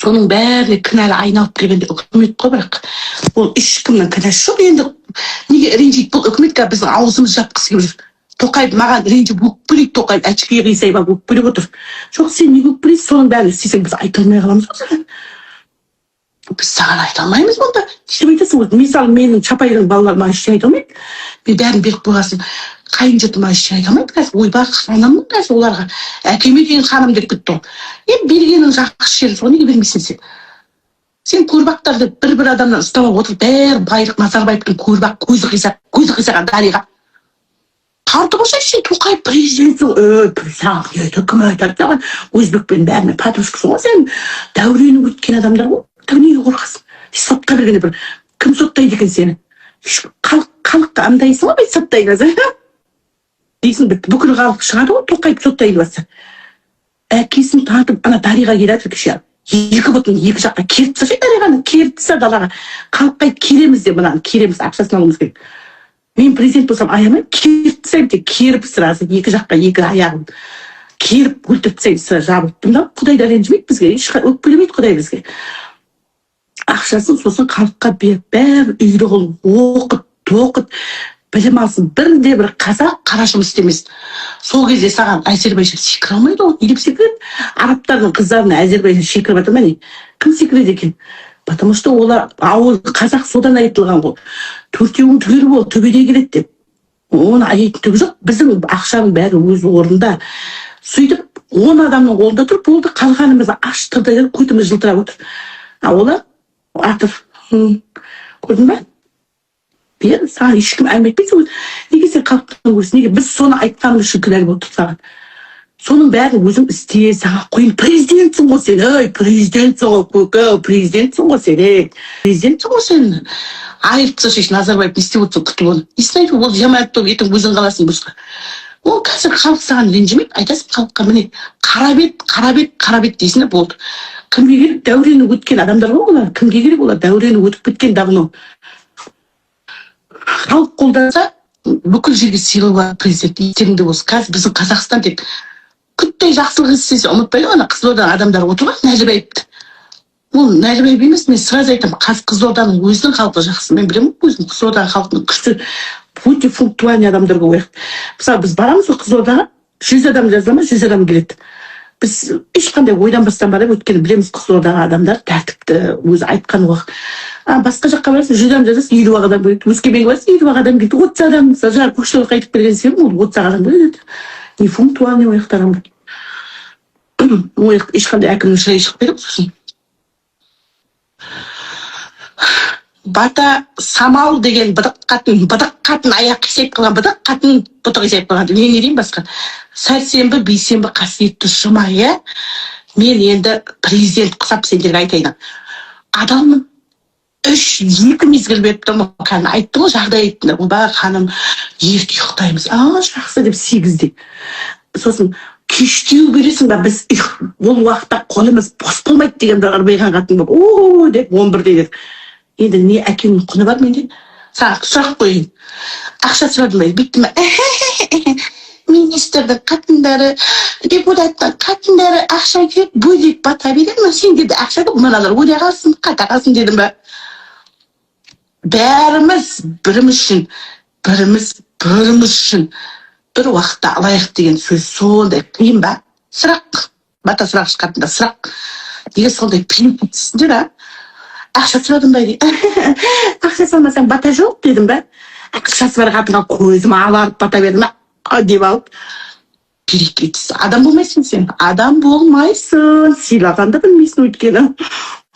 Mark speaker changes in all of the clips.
Speaker 1: Соның бәріне кінәлі айналып келгенде үкімет қой. Бірақ ол ешкімнің кінәсі жоқ. Енді неге ренжиді бұл үкімет? Қазір біздің аузымызды жапқысы келіп жүр. Тоқаев маған ренжіп, өкпелейді. Тоқаев очки қисайып алып өкпелеп отыр. Жоқ, сен неге өкпелейсің? Соның бәрін істесең, біз айта алмай қаламыз ғой саған. Біз саған айта алмаймыз. Онда не деп айтасың? Өзі мысалы, менің Чапайдың балалары маған ештеңе айта алмайды. Мен бәрін беріп қойғасын, қайын жұртым маған ештеңе айта алмайды қазір. Ойбай, ханыммын қазір оларға, әкеме дейін ханым деп кетті ғой. Енді бергенің жақсы жері сол. Неге бермейсің сен? Сен көрбақтарды бір бір адамнан ұстап алып отыр. Бәрі байлық Назарбаевтың көрбақ, көзі қисақ, көзі қисаған Дариға тартып алсайшы. Сен, Тоқаев, президентсің. Ей, саған не айтады, кім айтады саған? Өзбекпен бәрімен подружкасың ғой сен, дәурені өткен адамдар ғой. Так неге қорқасың? Сотқа бергенде бір кім соттайды екен сені? Халық, халыққа андайсың ғой, бүйтіп соттайды дейсің. Бітті, бүкіл халық шығады ғой. Тоқаев соттайды басса, әкесін тартып ана Дариға келе жатыр кеше. Екі бұтын екі жаққа керіп тасташы Дариғаны, керіп таста далаға. Халыққа айт, кереміз деп, мынаны кереміз, ақшасын алуымыз керек. Мен президент болсам, аямаймын, керіп тастаймын тек, керіп сразу екі жаққа, екі аяғын керіп өлтіріп тастаймын сразу, жабылып. Мынау құдай да ренжімейді бізге, еш өкпелемейді құдай бізге. Ақшасын сосын халыққа беріп, бәрін үйлі қылып, оқыт тоқыт, білім алсын. Бірде бір қазақ қара жұмыс істемесін. Сол кезде саған Әзербайжан секіре алмайды ғой. Не деп секіреді? Арабтардың қыздарына Әзербайжан секіріп жатыр ма, не? Кім секіреді екен? Потому что олар ауыз қазақ, содан айтылған ғой: төртеуің түгел бол, төбеде келеді деп. Оны аяйтын түгі жоқ. Біздің ақшаның бәрі өз орнында. Сөйтіп 10 адамның қолында тұр, болды. Қалғанымыз аш тырдай, көтіміз жылтырап отыр, а олар атыр. Көрдің ба? Бер, саған ешкім әңгіме айтпайды. Сен неге, сен халықтың көзі неге? Біз соны айтқанымыз үшін кінәлі болып тұр саған. Соның бәрін өзің істе, саған қойын. Президентсің ғой сен, ей, президентсің ғой, көке, президентсің ғой сен, ей, президентсің ғой сен. Айырып тасташы. Назарбаев не істеп отырсың? Күтіп оны несін айту? Ол жаман болып, ертең өзің қаласың босқа. Ол қазір халық саған ренжімейді. Айтасың халыққа: міне, қара бет, қара бет, қара бет дейсің де, болды. Кімге керек? Дәурені өткен адамдар ғой олар. Кімге керек олар? Дәурені өтіп кеткен давно. Халық қолдаса, бүкіл жерге сыйлығы бар президент. Естеріңде болсын, қазір біздің Қазақстан тек күттей жақсылық істесе, ұмытпайды ғой. Ана Қызылорданың адамдары отыр ғой, Нәжібаевті. Ол Нәжібаев емес, мен сразу айтамын, қазір Қызылорданың өзінің халқы жақсы. Мен білемін ғой өзім, Қызылорданың халқының күшті, өте пунктуальный адамдар көп ол жақта. Мысалы, біз барамыз ғой Қызылордаға, 100 адам жазыла ма, 100 адам келеді. Біз ешқандай ойланбастан барамыз, өйткені білеміз, Қызылордағы адамдар тәртіпті, өзі айтқан уақыт. А басқа жаққа барасың, 100 адам жазасың, 50 ақ адам келеді. Өскеменге барасың, 50 ақ адам келеді, 30 адам. Мысалы, жаңағы Көкшетауға қайтып келген себебім ол, 30 ақ адам келеді. Не пунктуальный ол жақта адамдар. Ол жақта ешқандай әкімнің шырайы шықпайды ғой. Сосын бата самал деген быдық қатын, быдық қатын, аяқ қисайып қалған быдық қатын, бұты қисайып қалған. Мен не деймін басқа? Сәрсенбі, бейсенбі қасиетті жұма, иә. Мен енді президент құсап сендерге айтайын, адалмын. Үш екі мезгіл беріп тұрмын ғой кәдімгі. Айттым ғой, жағдай айттым. Ойбай, ханым, ерте ұйықтаймыз, а, жақсы деп, 8-де. Сосын кештеу бересің ба? Біз ол уақытта қолымыз бос болмайды деген бір ырбиған қатын болып, о деп, 11-де деді. Енді не әкеңнің құны бар менде? Саған сұрақ қояйын: ақша сұрадым ба? Бүйттім ба? Министрдің қатындары, депутаттың қатындары ақша керек, бөлек бата береді ма? Сендерде ақша жоқ, мыналар өле қалсын, қата қалсын дедім ба? Бәріміз біріміз үшін, біріміз біріміз үшін бір уақытта алайық деген сөз сондай қиын ба? Сұрақ, бата сұрағыш қатындар, сұрақ: неге сондай принципсіңдер? А ақша сұрадым ба? Ақша салмасаң, бата жоқ дедім ба? Ақшасы бар қатынға көзім аларып бата бердім ба деп алып перекрыть. Адам болмайсың сен, адам болмайсың. Сыйлағанды білмейсің, өйткені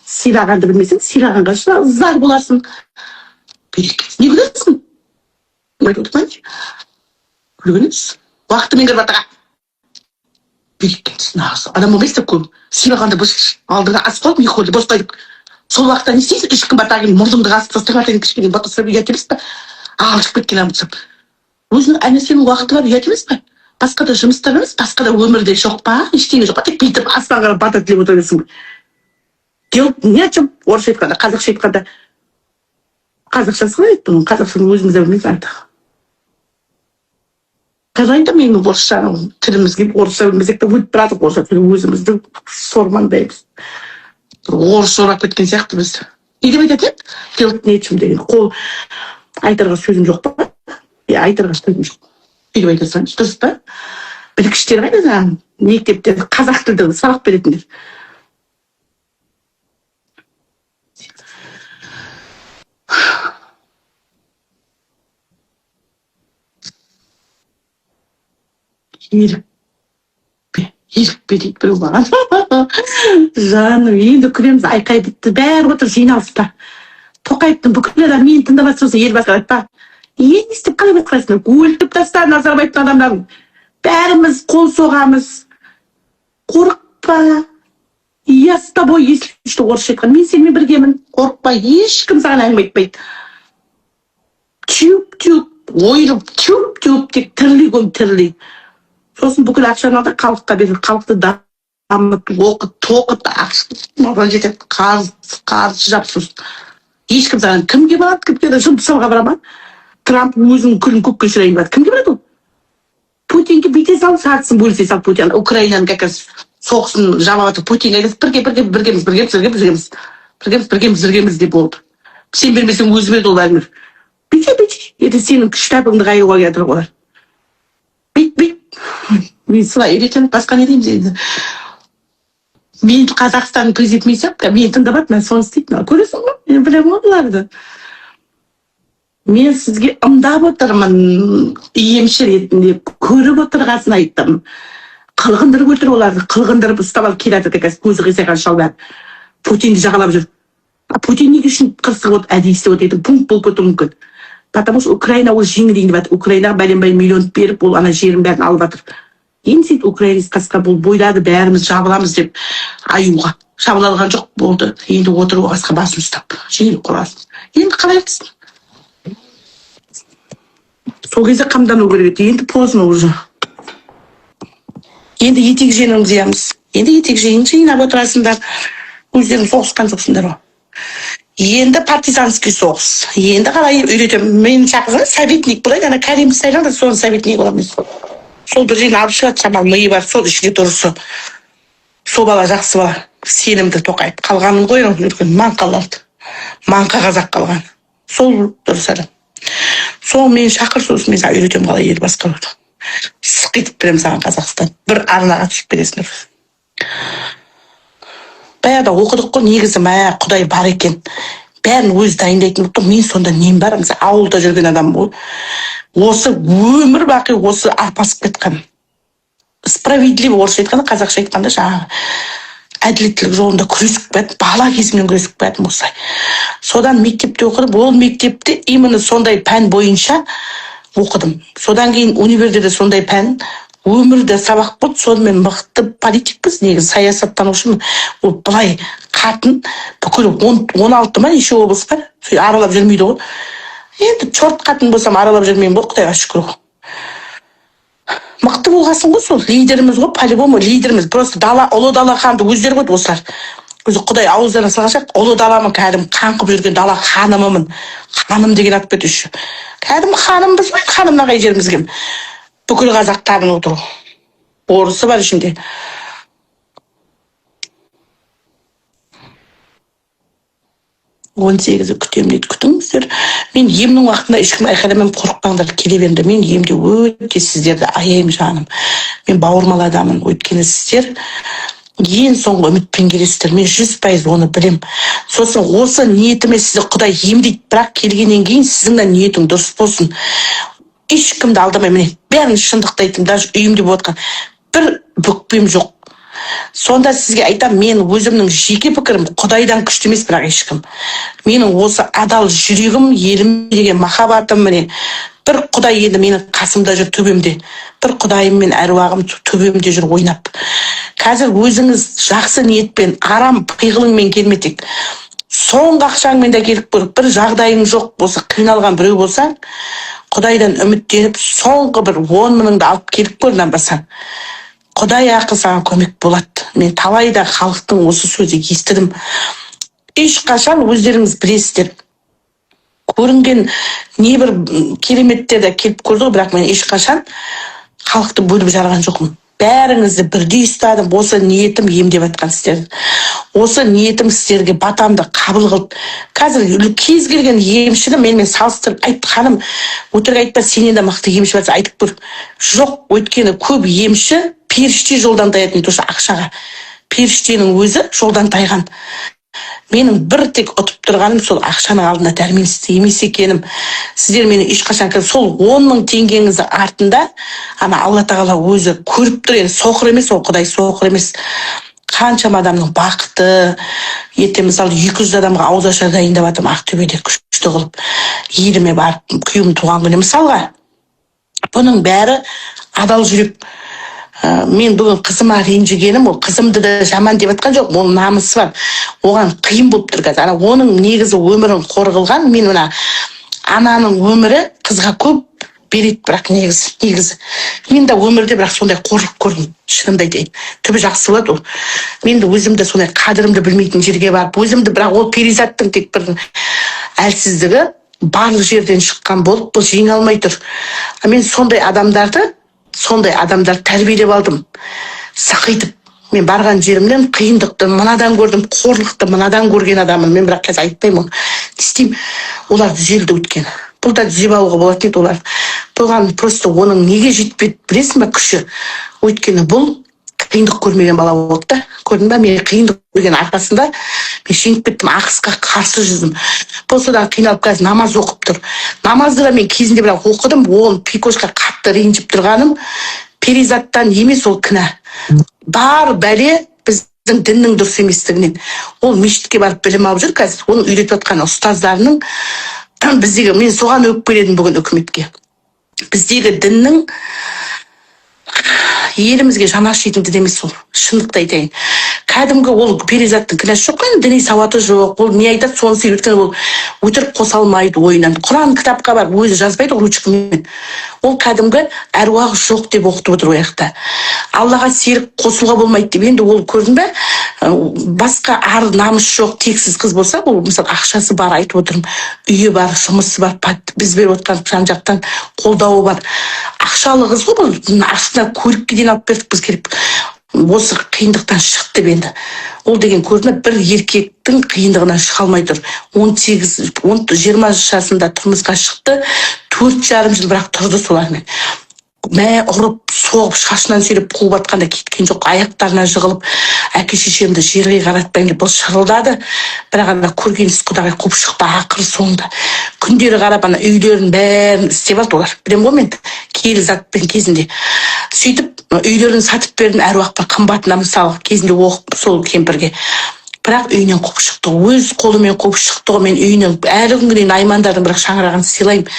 Speaker 1: сыйлағанды білмесең, сыйлағанға зар боласың. Перекрыть. Не күлесің? Айтып отырмайыншы, күлген емес, уақытымен кіріп жатыр. Перекрыть. Нағыз адам болмайсың көп. Сыйлағанды бос алдыңа ас қойып, екі қолды бос қойып, сол уақытта не істейсің? Ешкім бата келіп, мұрныңды қасып тастап, кішкене бата сұрап, ұят емес па? Ағып кеткен адам ұқсап өзінің. Әне, сенің уақыты бар, ұят емес па? Басқа да жұмыстар емес, басқа да өмірде жоқ па? Ештеңе жоқ па? Тек бүйтіп аспанға қарап бата тілеп отыра бересің ба? Делать не о чем, орысша айтқанда, қазақша айтқанда. Қазақшасы қалай еді бұның? Қазақшаны өзіміз де білмейміз артық. Қалай да мен орысша тілімізге, орысша білмесек те, өліп баратырық. Орысша тіл өзімізді сормаңдаймыз. Бір орыс зорлап кеткен сияқты бізді. Не деп айтатын еді? Делать нечем деген. Қол айтарға сөзім жоқ па? Иә, айтарға сөзім жоқ. Өйтіп айта салайыншы, дұрыс па? Білгіштер қайда, жаңағы мектепте қазақ тілді сабақ беретіндер? Ерікпе, ерікпе дейді біреу маған. Жаным, енді күлеміз, айқай бітті, бәрі отыр жиналыста. Тоқаевтың бүкіл адам мені тыңдап жатса, ел басқарады па? Не істеп, қалай басқарасыңдар? Өлтіріп таста Назарбаевтың адамдарын. Бәріміз қол соғамыз. Қорықпа. Я с тобой, если что, орысша айтқан. Мен сенімен біргемін. Қорықпа, ешкім саған әңгіме айтпайды. Теуіп, теуіп, ойылып, теуіп, теуіп, тек тірілей көм, тірілей. Сосын бүкіл ақшаны алды, халыққа берді. Халықты дамыт, оқыт, тоқыт, ақша жетеді. Қарыз, қарыз жап сосын. Ешкім саған, кімге барады, кімге жұмсалға бара ма? Трамп өзінің күлін көкке ұшырайын барады. Кімге барады ол? Путинге бүйте сал, жартысын бөлісе сал Путин. Украинаның как раз соғысын жабып жатыр. Путинге айтады, бірге, бірге, біргеміз, біргеміз, біргеміз, біргеміз, біргеміз, біргеміз, біргеміз деп болды. Сен бермесең, өзі береді ол бәрібір. Бүйте, бүйте. Ертең сенің штабыңды қаюға келе жатыр олар. Бүйт, бүйт. Мен солай үйретемін, басқа не дейміз енді? Мен Қазақстанның президенті мен сияқты, мені тыңдап жатыр, мен соны істейтін. Көресің ғой, мен білемін ғой бұларды. Мен сізге ымдап отырмын, емші ретінде көріп отырғасын айттым. Қылғындырып өлтір оларды, қылғындырып ұстап алып келе жатыр, как раз көзі қисайған шал бәрі. Путинді жағалап жүр. А Путин неге үшін қырсығып отыр, әдейі істеп отыр, ертең пункт болып кетуі мүмкін. Потому что Украина ол жеңілейін деп жатыр. Украинаға бәленбай миллион беріп, ол ана жерін бәрін алып жатыр. Енді сөйтіп украинец қасқа болып ойлады, бәріміз жабыламыз деп аюға. Жабыла алған жоқ, болды. Енді отыр ол қасқа басын ұстап, жеңіл қорғасын. Енді қалай айтсын? Сол кезде қамдану керек еді, енді поздно уже. Енді етек жеңін жиямыз. Енді етек жеңін жинап отырасыңдар. Өздерің соғысқан жоқсыңдар ғой. Енді партизанский соғыс. Енді қалай үйретемін? Мен шақырса, советник болайын, ана Кәрімді сайлаңдар, соның советнигі боламын мен. Сол бір жерін алып шығады, шамалы миы бар, сол ішінде дұрысы. Сол бала жақсы бала, сенімді Тоқаев. Қалғанын ғой, үлкен маңқаларды. Маңқа қазақ қалған. Сол дұрыс адам. Сол мені шақыр, сосын мен саған үйретемін қалай ел басқаруды. Сықитып беремін саған Қазақстан. Бір арнаға түсіп бересіңдер. Баяғыда оқыдық қой, негізі мә, Құдай бар екен. Бәрін өзі дайындайтын болыпты. Мен сонда нем бар? Мысалы, ауылда жүрген адам ғой. Осы өмір бақи осы арпасып кеткен. Справедливо орысша айтқанда, қазақша айтқанда жаңағы әділеттілік жолында күресіп келаттым, бала кезімнен күресіп келаттым осылай. Содан мектепте оқыдым. Ол мектепте именно сондай пән бойынша оқыдым. Содан кейін универде де сондай пән, өмірде сабақ болды. Сонымен мықты политикпіз, негізі саясаттанушымын. Ол былай қатын бүкіл 16 ма неше облыс бар, аралап жүрмейді ғой. Енді черт қатын болсам аралап жүрмеймін ғой, Құдайға шүкір. Мықты болғасын ғой, сол лидеріміз ғой, по-любому лидеріміз. Просто дала, ұлы дала ханды өздері қойды осылар. Өзі Құдай ауыздарына салған шығар. Ұлы даламын, кәдімгі қаңқып жүрген дала ханымымын. Ханым деген ат берді еще. Кәдімгі ханымбыз ғой, ханымнан қай жеріміз кем? Бүкіл қазақ табынып отыр. Орысы бар ішінде. 18-і күтемін дейді, күтіңіздер. Мен емнің уақытында ешкім айқайламаймын, қорықпаңдар, келе беріңдер. Мен емде өте сіздерді аяймын, жаным. Мен бауырмал адаммын, өйткені сіздер ең соңғы үмітпен келесіздер. Мен 100% оны білем. Сосын осы ниетіме сізді Құдай емдейді, бірақ келгеннен кейін сіздің де ниетің дұрыс болсын. Ешкімді алдамаймын, міне бәрін шындықты айттым, даже үйімде болып жатқан бір бүкпем жоқ. Сонда сізге айтам, мен өзімнің жеке пікірім, Құдайдан күшті емес бірақ ешкім. Менің осы адал жүрегім, елім деген махаббатым, міне бір Құдай енді менің қасымда жүр, төбемде. Бір Құдайым мен әруағым төбемде жүр ойнап. Қазір өзіңіз жақсы ниетпен, арам пиғылыңмен келме тек. Соңғы ақшаңмен де келіп көр, бір жағдайың жоқ болса, қиналған біреу болса, Құдайдан үміттеніп, соңғы бір 10 мыңыңды алып келіп көр, нанбасаң. Құдай ақы саған көмек болады. Мен талайда халықтың осы сөзі естідім. Ешқашан өздеріңіз білесіздер. Көрінген небір кереметтер де келіп көрді ғой, бірақ мен ешқашан халықты бөліп жарған жоқпын. Бәріңізді бірдей ұстадым. Осы ниетім емдеп жатқан сіздерді, осы ниетім сіздерге батамды қабыл қылды. Қазір кез келген емшіні менімен салыстырып айт, ханым, өтірік айтпа, сенен де мықты емші бар, айтып көр. Жоқ, өйткені көп емші періште жолдан таяды, не то что ақшаға, періштенің өзі жолдан тайған. Менің бір тек ұтып тұрғаным сол ақшаның алдында дәрменсіз емес екенім. Сіздер мені ешқашан сол 10 000 теңгеңіздің артында ана Алла Тағала өзі көріп тұр енді, соқыр емес ол, Құдай соқыр емес. Қаншама адамның бақыты. Ертең, мысалы, 200 адамға ауызашар дайындап жатырмын Ақтөбеде күшті қылып, еліме барып, күйеуімнің туған күніне, мысалға. Бұның бәрі адал жүрек. Мен бүгін қызыма ренжігенім, ол қызымды да жаман деп жатқан жоқпын, ол намысы бар, оған қиын болып тұр қазір. Ана оның негізі өмірін қор қылған мен. Мына ананың өмірі қызға көп береді, бірақ негізі мен де өмірде, бірақ сондай қорлық көрдім, шынымды айтайын. Түбі жақсы болады ол. Мен де өзім де сондай қадірімді білмейтін жерге барып өзімді. Бірақ ол перизаттың тек бір әлсіздігі, барлық жерден шыққан болып, бұл жеңе алмай тұр. А мен сондай адамдарды тәрбиелеп алдым сақитып. Мен барған жерімнен қиындықты мынадан көрдім, қорлықты мынадан көрген адаммын мен. Бірақ қазір айтпаймын оны, не істеймін? Олар түзелді, өйткені бұл да түзеп алуға болатын еді олар. Бұған просто оның неге жетпеді, білесің ба, күші? Өйткені бұл қиындық көрмеген бала болды да, көрдің ба? Мен қиындық көрген арқасында мен жеңіп кеттім, ақысқа қарсы жүздім. Бұл содан қиналып қазір намаз оқып тұр. Намазды да мен кезінде бірақ оқыдым. Ол Пикошқа қатты ренжіп тұрғаным перизаттан емес, ол кінә бар, бәле біздің діннің дұрыс еместігінен. Ол мешітке барып білім алып жүр қазір, оның үйретіп жатқан ұстаздарының біздегі, мен соған өкпеледім бүгін үкіметке, біздегі діннің елімізге жаны ашитын дін емес ол, шындықты айтайын. Кәдімгі ол перизаттың кінәсі жоқ қой енді, діни сауаты жоқ, ол не айтады, соны істейді. Өйткені ол өтірік қоса алмайды ойынан, Құран кітапқа барып өзі жазбайды ғой ручкамен. Ол кәдімгі әруақ жоқ деп оқытып отыр ол жақта, Аллаға серік қосуға болмайды деп. Енді ол, көрдің бе, басқа ар намыс жоқ тексіз қыз болса, ол, мысалы, ақшасы бар, айтып отырмын, үйі бар, жұмысы бар, біз беріп отқан жан жақтан қолдауы бар, ақшалы қыз ғой бұл. Астына көлікке дейін алып бердік біз, керек осы қиындықтан шықты деп. Енді ол деген, көрдің бе, бір еркектің қиындығынан шыға алмай тұр. 18, он 20 жасында тұрмысқа шықты, 4,5 жыл бірақ тұрды солармен. Мә, ұрып соғып, шашынан сүйреп қуып жатқанда кеткен жоқ, аяқтарына жығылып, әке шешемді жерге қаратпаймын деп бұл шырылдады. Бірақ ана көргенсіз құдағи қуып шықты. Ақыры соңында күндері қарап, ана үйлерін бәрін істеп алды олар, білемін ғой мен, киелі затпен кезінде. Сөйтіп үйлерін сатып бердім әруақпен қымбатына, мысалы, кезінде оқып сол кемпірге. Бірақ үйінен қуып шықты, өз қолымен қуып шықты ғой. Мен үйінен әлі күнге дейін наймандардың бірақ шаңырағын сыйлаймын,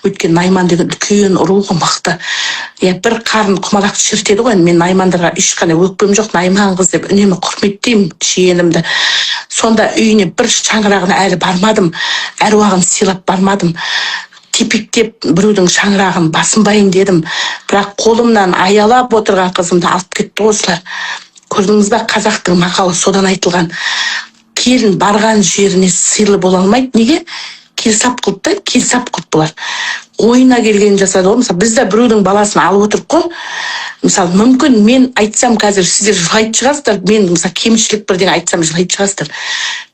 Speaker 1: өйткені найман деген үлкен, рухы мықты, иә, бір қарын құмалақты шірітеді ғой енді. Мен наймандарға ешқандай өкпем жоқ, найман қыз деп үнемі құрметтеймін жиенімді. Сонда үйіне, бір шаңырағына әлі бармадым, әруағын сыйлап бармадым. Тепектеп біреудің шаңырағын басынбайын дедім, бірақ қолымнан аялап отырған қызымды алып кетті ғой осылар. Көрдіңіз ба, қазақтың мақалы содан айтылған: келін барған жеріне сыйлы бола алмайды. Неге? Келсап қылды да, келсап қылды. Бұлар ойына келгенін жасады ғой. Мысалы, біз де біреудің баласын алып отырық қой. Мысалы, мүмкін, мен айтсам, қазір сіздер жылайтын шығарсыздар. Мен, мысалы, кемшілік бірдеңе айтсам, жылайтын шығарсыздар.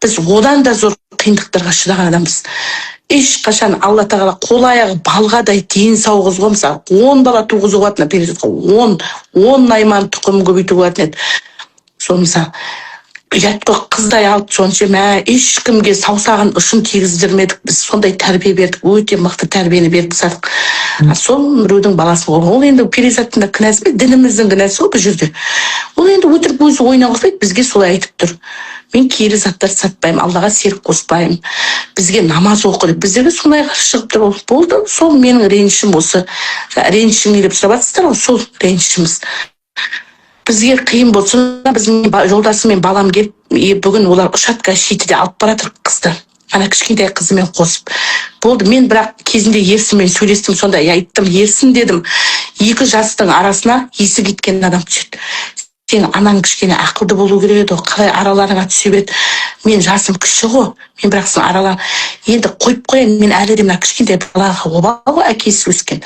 Speaker 1: Біз одан да зор қиындықтарға шыдаған адамбыз. Ешқашан Алла Тағала қол аяғы балғадай дені сау қыз ғой. Мысалы, 10 бала туғызуға болатын мына перизатқа, 10 найман тұқым көбейтуге болатын еді. Сол, мысалы, ұят қой, қыздай алып сонша, мә, ешкімге саусағын ұшын тигіздірмедік. Біз сондай тәрбие бердік, өте мықты тәрбиені беріп тастадық. А сол біреудің баласы, ол енді перизаттың да кінәсі ме, дініміздің кінәсі ғой бұл жерде. Ол енді өтірік өзі ойына қоспайды, бізге солай айтып тұр: мен киелі заттарды сатпаймын, Аллаға серік қоспаймын, бізге намаз оқы деп, біздерге солай қарсы шығып тұр ол. Болды, сол менің ренішім осы. Ренішің не деп сұрап жатсыздар ғой, сол ренішіміз. Бізге қиын болды. Сонда біздің жолдасым мен балам келіп, и бүгін олар ұшады қазір, шетіде алып бара жатыр қызды, ана кішкентай қызымен қосып. Болды. Мен бірақ кезінде Ерсінмен сөйлестім, сонда айттым: Ерсін, дедім, екі жастың арасына есі кеткен адам түседі. Сен анаң кішкене ақылды болу керек еді ғой, қалай араларыңа түсе береді? Мен жасым кіші ғой мен, бірақ сен аралар енді қойып қояйын. Мен әлі де мына кішкентай балаға обал ғой, әкесі өскен.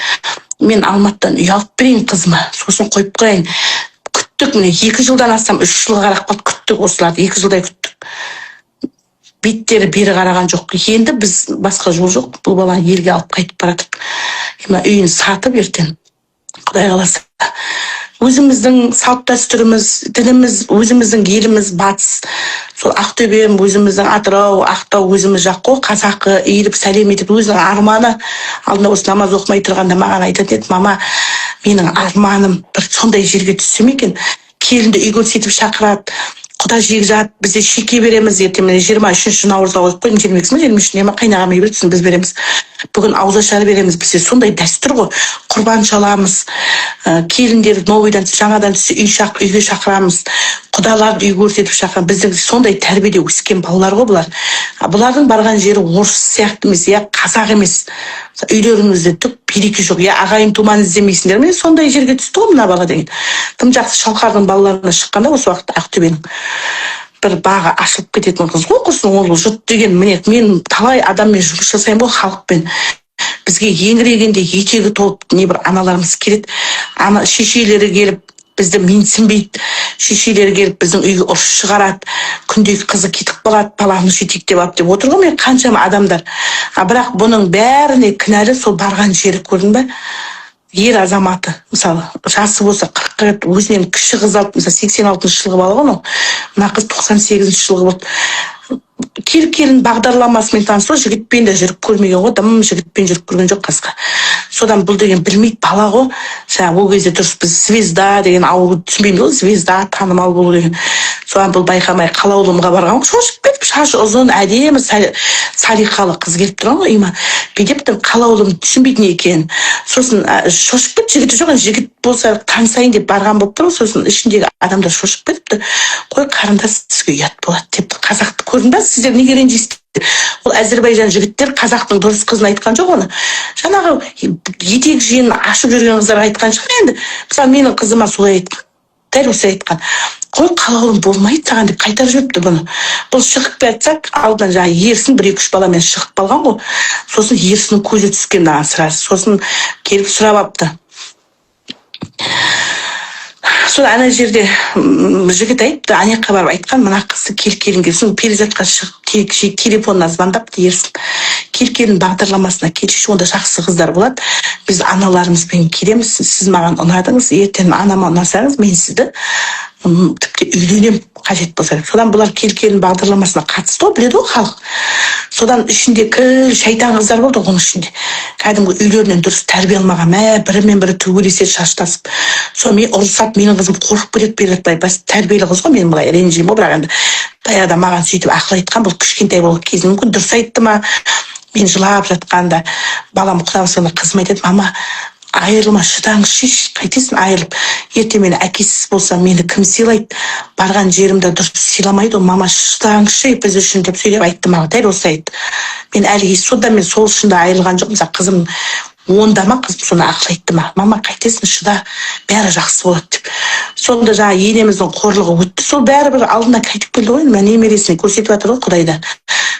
Speaker 1: Мен Алматыдан үй алып берейін қызыма, сосын қойып қояйын. Күттік, міне, 2 жылдан астам, 3 жылға қарап қалды. Күттік осыларды, 2 жылдай күттік, беттері бері қараған жоқ. Енді біз басқа жол жоқ, бұл баланы елге алып қайтып бара жатырмық. Мына үйін сатып, ертең, құдай қаласа, өзіміздің салт дәстүріміз, дініміз, өзіміздің еліміз, батыс, сол Ақтөбем, өзіміздің Атырау, Ақтау, өзіміз жақ қой, қазақы. Иіліп сәлем етіп, өзінің арманы алдында осы намаз оқымай тұрғанда маған айтатын еді: «Мама, менің арманым бір сондай жерге түссем екен, келінді үй көрсетіп шақырады, құда жекжат, бізде шеке береміз ертең». Міне, 23 наурызға қойып қойдым, 22-сі ма, 23-іне ма, қайнағам береді, сосын біз береміз. Бүгін ауызашар береміз, бізде сондай дәстүр ғой, құрбан шаламыз, келіндер новыйдан, жаңадан түссе, үйге шақырамыз, құдаларды үй көрсетіп шақырамыз. Біздің сондай тәрбиеде өскен балалар ғой бұлар. А бұлардың барған жері орыс сияқты емес, я қазақ емес. Үйлеріңізде түк береке жоқ, я ағайын туманы іздемейсіңдер. Міне, сондай жерге түсті ғой мына бала деген. Тым жақсы Шалқардың балаларына шыққанда, осы уақытта Ақтөбенің бір бағы ашылып кететін қыз ғой құрсын. Ол жұрт деген, міне, мен талай адаммен жұмыс жасаймын ғой, халықпен. Бізге еңірегенде етегі толып небір аналарымыз келеді. Ана шешелері келіп бізді менсінбейді, шешелері келіп біздің үйге ұрыс шығарады, күнде қызы кетіп қалады, баланы жетектеп алып деп отыр ғой мен қаншама адамдар. А бірақ бұның бәріне кінәлі сол барған жері, көрдің ба? Ер азаматы, мысалы, жасы болса 40-қа келіп, өзінен кіші қыз алып, мысалы, 86-жылғы бала ғой мынау, мына қыз 98-жылғы болды. Кел келін бағдарламасымен танысты ғой, жігітпен де жүріп көрмеген ғой, дым жігітпен жүріп көрген жоқ қасқа. Содан бұл деген білмейді, бала ғой жаңағы. Ол кезде дұрыс біз звезда деген ауыл түсінбейміз ғой, звезда, танымал болу деген. Содан бұл байқамай Қалаулымға барған ғой, шошып кетіп, шашы ұзын, әдемі, салиқалы қыз келіп тұрған ғой үйіме. Бүйтіп Қалаулым түсінбейтін екен. Сосын шошып кетті, жігіті жоқ енді, жігіт болса танысайын деп барған болып тұр ғой. Сосын ішіндегі адамдар шошып кетіпті: «Қой, қарындас, сізге ұят болады», – депті. Қазақты көрдің ба? Сіздер неге ренжисіздер? Ол Әзірбайжан жігіттер қазақтың дұрыс қызын айтқан жоқ, оны жаңағы етек жеңін ашып жүрген қыздарға айтқан шығар енді. Мысалы, менің қызыма солай айтқан, дәл осылай айтқан: «Қой, Қалаулым, болмайды саған», – деп қайтарып жіберіпті бұны. Бұл шығып келе жатса, алдынан жаңағы Ерсін бір екі үш баламен шығып қалған ғой. Сосын Ерсіннің көзі түскен мынаған сразу. Сосын келіп сұрап алыпты. Сол ана жерде жігіт айтыпты, ана жаққа барып айтқан: «Мына қызды кел, келін, сосын Перизатқа шығып, телефонына звондапты Ерсін: «Кел, келін бағдарламасына келші, онда жақсы қыздар болады, біз аналарымызбен келеміз, сіз маған ұнадыңыз, ертең анама ұнасаңыз, мен сізді тіпті үйленемін қажет болса», – деп. Содан бұлар кел, келін бағдарламасына қатысты ғой, біледі ғой халық. Содан ішінде кіл шайтан қыздар болды ғой оның ішінде, кәдімгі үйлерінен дұрыс тәрбие алмаған, мә, бірімен бірі төбелеседі шаштасып. Сол мен ұрысады, менің қызым қорқып кетеді. Береді былай, бас тәрбиелі қыз ғой, мен былай ренжимін ғой. Бірақ енді баяғыда маған сөйтіп ақыл айтқан, бұл кішкентай болған кезі, мүмкін, дұрыс айтты ма. Мен жылап жатқанда, балам құдағым, қызым айтады: «Мама, айырылма, шыдаңызшы, қайтесің айырылып? Ертең мен әкесіз болсам, мені кім сыйлайды? Барған жерімде дұрыс сыйламайды ғой, мама, шыдаңызшы біз үшін», – деп сөйлеп айтты маған, дәл осылай айтты. Мен әлі содан, мен сол үшін де айырылған жоқпын. Мысалы, қызым 10-да ма, қызым соны ақыл айтты маған: «Мама, қайтесің, шыда, бәрі жақсы болады», – деп. Сонда жаңағы енеміздің қорлығы өтті. Сол бәрібір алдына қайтып келді ғой енді, мына немересіне көрсетіп жатыр ғой құдай да.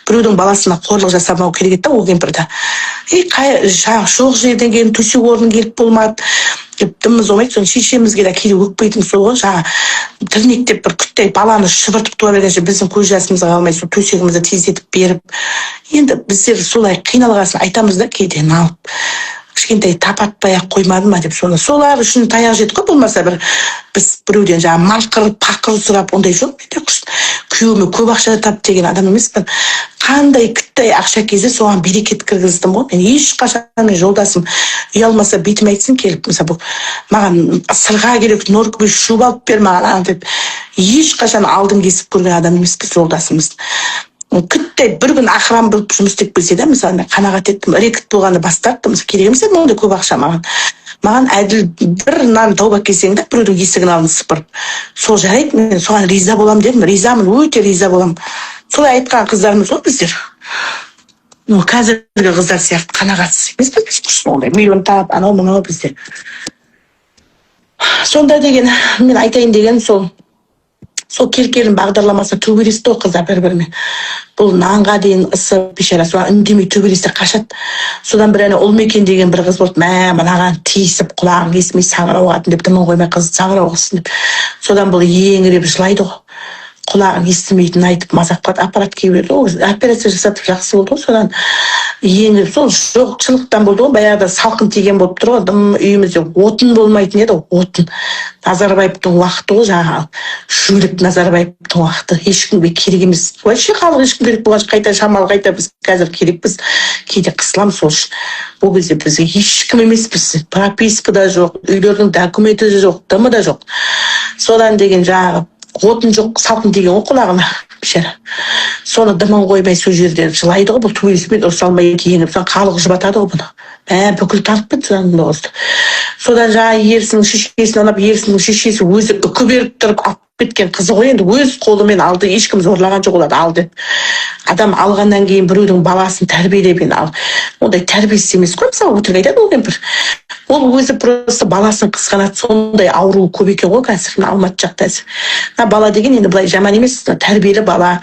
Speaker 1: Біреудің баласына қорлық жасамау керек еді да ол кемпірді. И қай жаңағы жоқ жерден келіп, төсек орын келіп болмады деп дымымыз болмайды. Соны шешемізге де кейде өкпейтінім сол ғой, жаңағы тірнектеп бір күттай баланы шұбыртып туа бергенше, біздің көз жасымызға қалмай, сол төсегімізді тездетіп беріп. Енді біздер солай қиналған айтамыз да кейде налып: «Кішкентай тапатпай ақ қоймады ма?» – деп. Соны солар үшін таяқ жедік қой. Болмаса бір біз біреуден жаңағы мақыр пақыр сұрап, ондай жоқ менде. Күйеуіме көп ақша тап деген адам емеспін. Қандай кіттай ақша келсе, соған берекет кіргіздім ғой мен. Ешқашан мен жолдасым ұялмаса, бетіме айтсын келіп, мысалы, бұл маған сырға керек, норковый шуба алып бер маған ана деп, ешқашан алдын кесіп көрген адам емеспіз жолдасымыз. Күттай бір күн охрана болып жұмыс істеп келсе де, мысалы, мен қанағат еттім, рэкет болғанды бас тарттым. Мысалы, керек емес еді ондай көп ақша маған. Маған әділ бір нан тауып әкелсең де, біреудің есігін алдын сыпырып, сол жарайды, мен соған риза боламын дедім. Ризамын, өте риза боламын. Солай айтқан қыздармыз ғой біздер. Ну, қазіргі қыздар сияқты қанағатсыз емеспіз біз. Құрсын, ондай миллион тап, анау мынау бізде. Сонда деген мен айтайын деген сол. Сол «Кел, келін» бағдарламасында төбелесті ғой қыздар бір бірімен. Бұл нанға дейін ысып, бейшара, содан үндемей төбелесте қашады. Содан бір ана Ұлмекен деген бір қыз болды. Мә, мынаған тиісіп, құлағың естімей саңырау қатын деп, дымын қоймай қызды саңырау қылсын деп. Содан бұл еңіреп жылайды ғой, құлағын естімейтінін айтып, мазақ қылады. Аппарат киіп еді ғой, операция жасатып, жақсы болды ғой. Содан еңіреп, сол жоқшылықтан болды ғой, баяғыда салқын тиген болып тұр ғой. Дым үйімізде отын болмайтын еді, отын. Назарбаевтың уақыты ғой, жаңағы жөлік Назарбаевтың уақыты. Ешкімге керек емес вообще, халық ешкім керек болған жоқ. Қайта шамалы, қайта біз қазір керекпіз, кейде қысыламыз сол үшін. Ол кезде бізге ешкім емеспіз, прописка да жоқ, үйлердің документі де жоқ, дымы да жоқ. Содан деген жаңағы отын жоқ, салқын тиген ғой құлағына, бейшара. Соны дымын қоймай сол жерде жылайды ғой. Бұл төбелеспейді, ұрыса алмай еңіреп. Содан халық жұбатады ғой бұны. Мә, бүкіл танып кетті содан бұл қызды. Содан жаңағы Ерсінің шешесін ұнап, Ерсінің шешесі өзі үкі беріп тұрып алып кеткен қызы ғой енді, өз қолымен алды, ешкім зорлаған жоқ оларды ал деп. Адам алғаннан кейін біреудің баласын тәрбиелеп, енді ал ондай тәрбиесіз емес қой, мысалы, өтірік айтады ол кемпір. Ол өзі просто баласын қызғанады. Сондай ауру көп екен ғой қазір мына Алматы жақта. Мына бала деген енді былай жаман емес, тәрбиелі бала,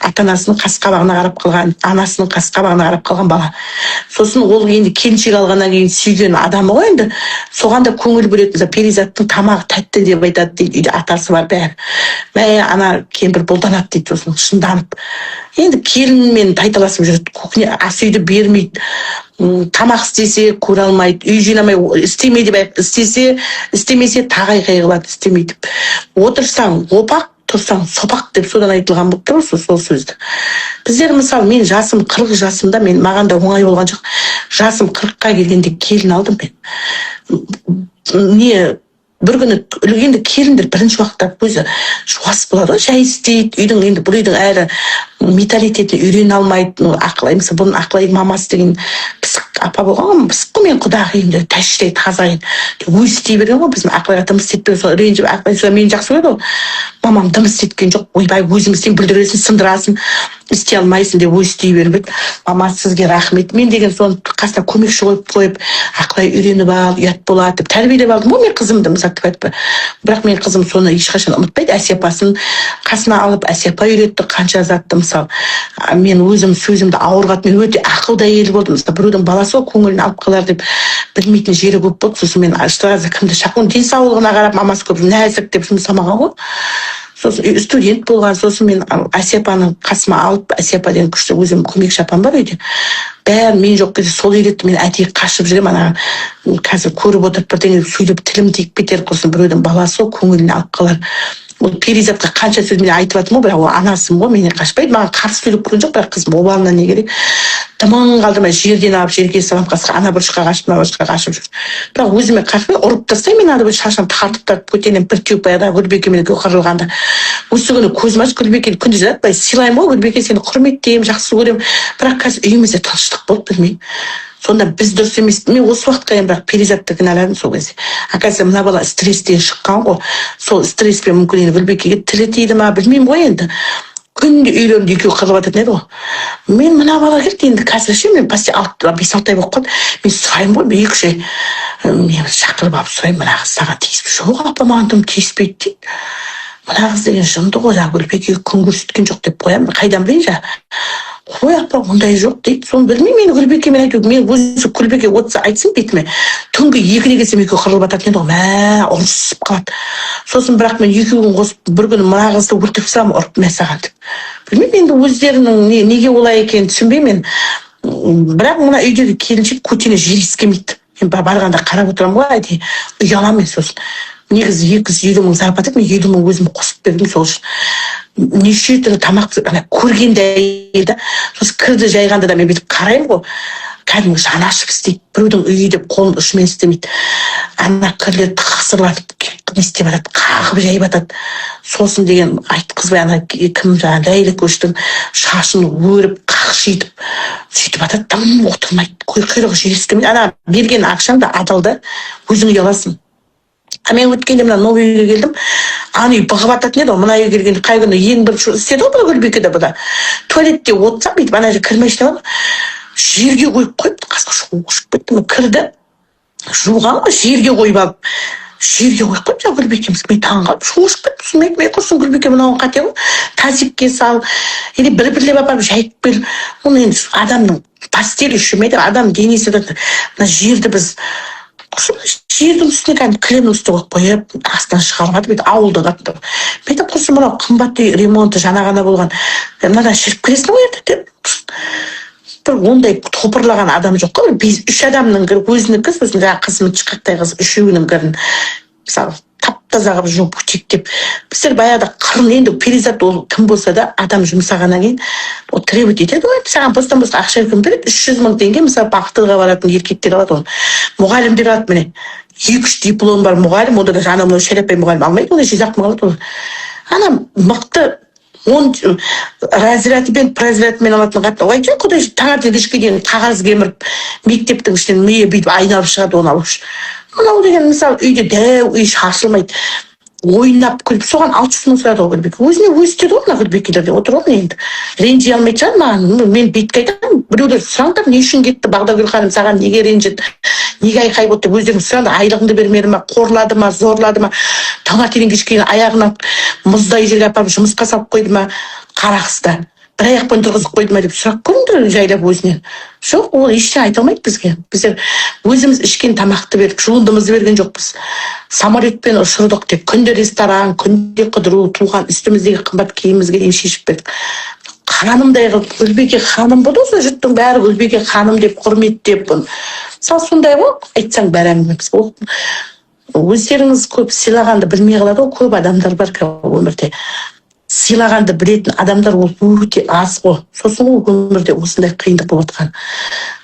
Speaker 1: ата анасының қас қабағына қарап қалған, анасының қас қабағына қарап қалған бала. Сосын ол енді келіншек алғаннан кейін сүйген адамы ғой енді, соған да көңіл бөледі. Мысалы, Перизаттың тамағы тәтті деп айтады дейді үйде, атасы бар, бәрі. Мә, ана кемпір бұлданады дейді. Сосын шынданып енді келінмен тайталасып жүреді. Кухня, ас үйді бермейді. Тамақ істесе, көре алмайды, үй жинамай істеме деп істесе, істемесе, тағы айқай қылады, істемейді деп. Отырсаң опақ, тұрсаң сопақ деп содан айтылған болып тұр ғой сол сөзді. Біздер, мысалы, мен жасым 40 жасымда, мен маған да оңай болған жоқ. Жасым 40-қа келгенде келін алдым мен. Не, бір күні енді келіндер бірінші уақытта өзі жуас болады ғой, жай істейді. Үйдің енді, бұл үйдің әлі менталитетіне үйрене алмайды. Ну, Ақылай, мысалы, бұрын Ақылай мамасы деген пысық апа болған ғой, пысық қой. Менің құдағиым да тәштай таза, өзі істей берген ғой. Біздің Ақылайға дым істетпеген. Сол ренжіп, Ақылай сол мені жақсы көреді ғой, мамам дым істеткен жоқ. Ойбай, өзің істейін, бүлдіресің, сындырасың, істей алмайсың деп өзі істей беріп еді. Мама, сізге рахмет. Мен деген соны қасына көмекші қойып қойып, Ақылай, үйреніп ал, ұят болады деп тәрбиелеп алдым ғой мен қызымды, мысалы, айтпа. Бірақ менің қызым соны ешқашан ұмытпайды. Әсия апасын қасына алып, Әсия апа үйретті қанша затты. Мысалы, мен өзім сөзімді ауыр қатып, мен өте ақылды әйел болдым. Мысалы, біреудің баласы ғой, көңілін алып қалар деп білмейтін жері көп болды. Сосын мен сразу кімді шақырып, денсаулығына қарап, мамасы көп нәзік деп жұмсамаған ғой. Сосын студент болған. Сосын мен Әсия апаны қасыма алып, Әсия апа деген күшті өзім көмекші апам бар үйде, бәрін мен жоқ кезде сол үйретті. Мен әдейі қашып жүремін, ана қазір көріп отырып бірдеңе сөйлеп, тілім тиіп кетер құрсын. Біреудің баласы ғой, көңілін алып қалар. Ол Перизатқа қанша сөз мен айтып жатырмын ғой, бірақ ол анасымын ғой, менен қашпайды, маған қарсы сөйлеп көрген жоқ. Бірақ қызым обалына не керек, дымын қалдырмай жерден алып жерге саламын. Қасқа ана бұрышқа қашып, мына бұрышқа қашып жүр. Бірақ өзіме қашпай ұрып тастаймын мен. Ана шашын тартып тартып көтеремін бір теуіп. Баяғыда Гүлбикемен екеуі қырылғанда, осы күні көзім ашып, Гүлбикені күнде жазады, былай сыйлаймын ғой, Гүлбике, сені құрметтеймін, жақсы көремін. Бірақ қазір үйімізде тыныштық болды, білмеймін. Сонда біз дұрыс емес. Мен осы уақытқа дейін бірақ Перизатты кінәладым сол кезде. Оказывается, мына бала стресстен шыққан ғой. Сол стресспен мүмкін енді Гүлбикеге тілі тиді ма, білмеймін ғой енді. Күнде үйлерінде екеуі қырылып жататын еді ғой. Мен мына бала келді енді қазір ше, мен почти 6, 5-6 ай болып қалды. Мен сұраймын ғой, 2-3 ай мен шақырып алып сұраймын: мына қыз саған тиіспей? Жоқ, апа, маған дым тиіспейді дейді. Мына қыз деген жынды ғой, жаңағы Гүлбике күн көрсеткен жоқ деп қоямын. Қайдан білейін жаңағы. Қой, апа, ондай жоқ дейді. Соны білмеймін мен. Гүлбикемен әйтеуір мен өзі Гүлбике отырса, айтсын бетіме, түнгі 2-де келсем, екеуі қырылып жататын еді ғой, мә, ұрысып қалады. Сосын бірақ мен екеуін қосып бір күні мына қызды өлтіріп тастағанмын ұрып, мә саған деп. Білмеймін енді, өздерінің неге олай екенін түсінбеймін мен. Бірақ мына үйдегі келіншек көтені жел иіскемейді. Мен барғанда қарап отырамын ғой, әдейі ұяламын мен. Сосын негізі 250 000 зарплата еді, мен 50 000 өзім қосып бердім сол үшін. Неше түрлі тамақ, ана көргенде әйел да. Сосын кірді жайғанда да мен бүйтіп қараймын ғой, кәдімгі жаны ашып істейді. Біреудің үйі деп қолының ұшымен істемейді. Ана кірлер тықсырлатып не істеп жатады, қағып жайып жатады. Сосын деген айтқызбай, ана кім, жаңағы Ләйлі көштің шашын өріп, қақшитып сөйтіп жатады. Дым отырмайды, құйрығы жел иіскемейді. Ана берген ақшаң да адал да, өзің ұяласың. А мен өткенде мына новый үйге келдім, ана үй бұғып жататын еді ғой. Мына үйге келгенде қай күні ең бірінші істеді ғой бұл Гүлбике де. Бұда туалетте отырсам, бүйтіп ана жерге кір машина бар, жерге қойып қойыпты. Қасқа ұшып кеттім. Кірді жуған ғой, жерге қойып алып. Жерге қойып қойды жаңағы Гүлбикеміз. Мен таңғалып, шошып кеттім. Сосын мен құрсын, Гүлбике, мынауың қате ғой, тазикке сал или бір бірлеп апарып жайып кел. Оны енді адамның постель еще ме, адам денесі де. Мына жерді біз құрсын, жердің үстіне, кәдімгі кілемнің үстіне қойып қойып, астынан шығарып жатыр бүйтіп ауылда. Мен айтамын: «Құрсын, мынау қымбат үй, ремонты жаңа ғана болған, мынадан шіріп кіресің ғой енді», — деп. Бір ондай топырлаған адам жоқ қой. Бір бес үш адамның кірі, өзінікі, сосын жаңағы қызметші қақтай қыз, үшеуінің кірін, мысалы, тап таза қылып жуып, үтіктеп. Біздер баяғыда қырын енді. Перизат ол кім болса да, адам жұмсағаннан кейін ол требовать етеді ғой. Енді саған бостан босқа ақша кім береді? 300 000 теңге, мысалы, Бақтыға баратын еркектер алады оны, мұғалімдер алады. Міне, екі үш диплом бар мұғалім, онда да анау мынау шәләпай мұғалім алмайды оны, 100-ақ мың алады ол. Ана мықты он разрядымен, разрядымен алатын қатты ғой. Құдай, таңертең кешке дейін қағаз кеміріп, мектептің ішінен миы бүйтіп айналып шығады оны алу үшін. Мынау деген, мысалы, үйде дәу үй, шашылмайды, ойнап күліп, соған 600 000 сұрады ғой Гүлбике. Өзіне өзі істеді ғой. Мына Гүлбикелер деп отыр ғой. Міне, енді ренжи алмайтын шығар маған. Мен бетке айтамын, біреулер сұраңдар: не үшін кетті Бағдагүл ханым, саған неге ренжіді, неге айқай болды деп өздеріңіз сұраңдар. Айлығыңды бермеді ма, қорлады ма, зорлады ма, таңертеңнен кешке дейін аяғына мұздай жерге апарып жұмысқа салып қойды ма, қара қыста бір аяқпен тұрғызып қойды ма деп сұрап көріңдер жайлап өзінен. Жоқ, ол ештеңе айта алмайды бізге. Біздер өзіміз ішкен тамақты бердік, жуындымызды берген жоқпыз, самолетпен ұшырдық тек, күнде ресторан, күнде қыдыру, туған үстіміздегі қымбат киімімізге дейін шешіп бердік. Ханымдай қылып, Гүлбике ханым болды ғой. Жұрттың бәрі Гүлбике ханым деп құрметтеп. Мысалы, сондай ғой, айтсаң, бәрі әңгіме. Ол өздеріңіз көп сыйлағанды білмей қалады ғой. Көп адамдар бар өмірде, сыйлағанды білетін адамдар ол өте аз ғой. Сосын ғой өмірде осындай қиындық болып жатқан.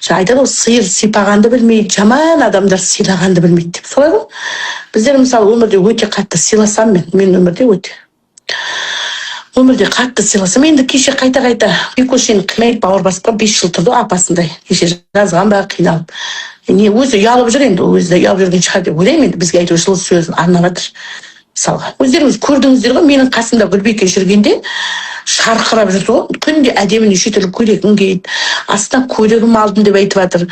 Speaker 1: Жаңа айтады ғой, сиыр сипағанды білмейді, жаман адамдар сыйлағанды білмейді деп. Солай ғой. Біздер, мысалы, өмірде өте қатты сыйласам, мен өмірде қатты сыйласам. Енді кеше қайта қайта Бекошені қинайды, бауыр басып қалып, 5 жыл тұрды ғой апасындай. Кеше жазған ба, қиналып, не, өзі ұялып жүр енді, өзі де ұялып жүрген шығар деп ойлаймын. Енді бізге әйтеуір жылы сөзін арнап жатыр. Мысалға, өздеріңіз көрдіңіздер ғой, менің қасымда Гүлбике жүргенде шарқырап жүрді ғой. Күнде әдемі неше түрлі көйлегін киді, астына көлігім алдым деп айтып жатыр.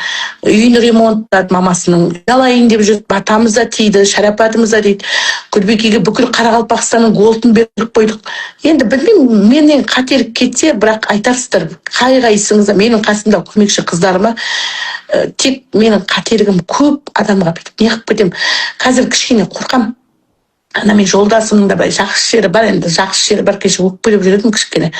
Speaker 1: Үйін ремонттады мамасының, алайын деп жүр. Батамыз да тиді, шарапатымыз да дейді. Гүлбикеге бүкіл Қарақалпақстанның голдын беріп қойдық. Енді білмеймін, менен қателік кетсе, бірақ айтарсыздар қай қайсыңыз да менің қасымда көмекші қыздарыма. Тек менің қателігім көп, адамға бүйтіп неғып кетемін. Қазір кішкене қорқамын. Ана мен жолдасымның да былай жақсы жері бар енді, жақсы жері бар. Кеше өкпелеп жүретінмін кішкене.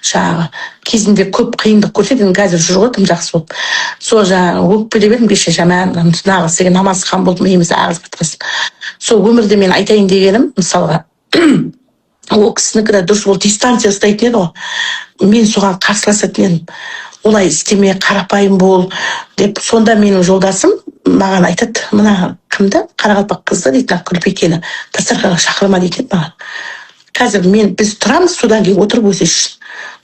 Speaker 1: Жаңағы кезінде көп қиындық көрсетті, енді қазір жүр ғой тым жақсы болып. Сол жаңағы өкпелеп едім кеше жаман, нағыз деген намазхан болды, миымызды ағызып жатқасын. Сол өмірде мен айтайын дегенім, мысалға, ол кісінікі де дұрыс, ол дистанция ұстайтын еді ғой. Мен соған қарсыласатын едім: олай істеме, қарапайым бол деп. Сонда менің жолдасым маған айтады: «Мына кімді, қарақалпақ қызды, — дейді, — мына Гүлбикені дастарханға шақырма», — дейтін еді маған. Қазір мен, біз тұрамыз, содан кейін отырып өзі ішсін.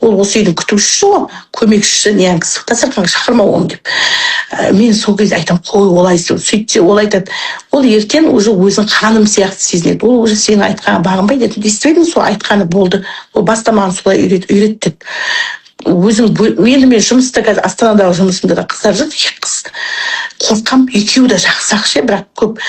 Speaker 1: Ол осы үйдің күтушісі ғой, көмекшісі, нянькасы, дастарханға шақырма оны деп. Мен сол кезде айтамын: «Қой олай». Сөйтсе, ол айтады: «Ол ертең уже өзін ханым сияқты сезінеді, ол уже сенің айтқаныңа бағынбайды», — деді. Действительно, сол айтқаны болды. Ол баста маған солай үйретті деді. Өзің енді мен жұмыста, қазір Астанадағы жұмысымда да қыздар жүр, екі қыз. Қорқамын, екеуі де жақсы ақ ше, бірақ көп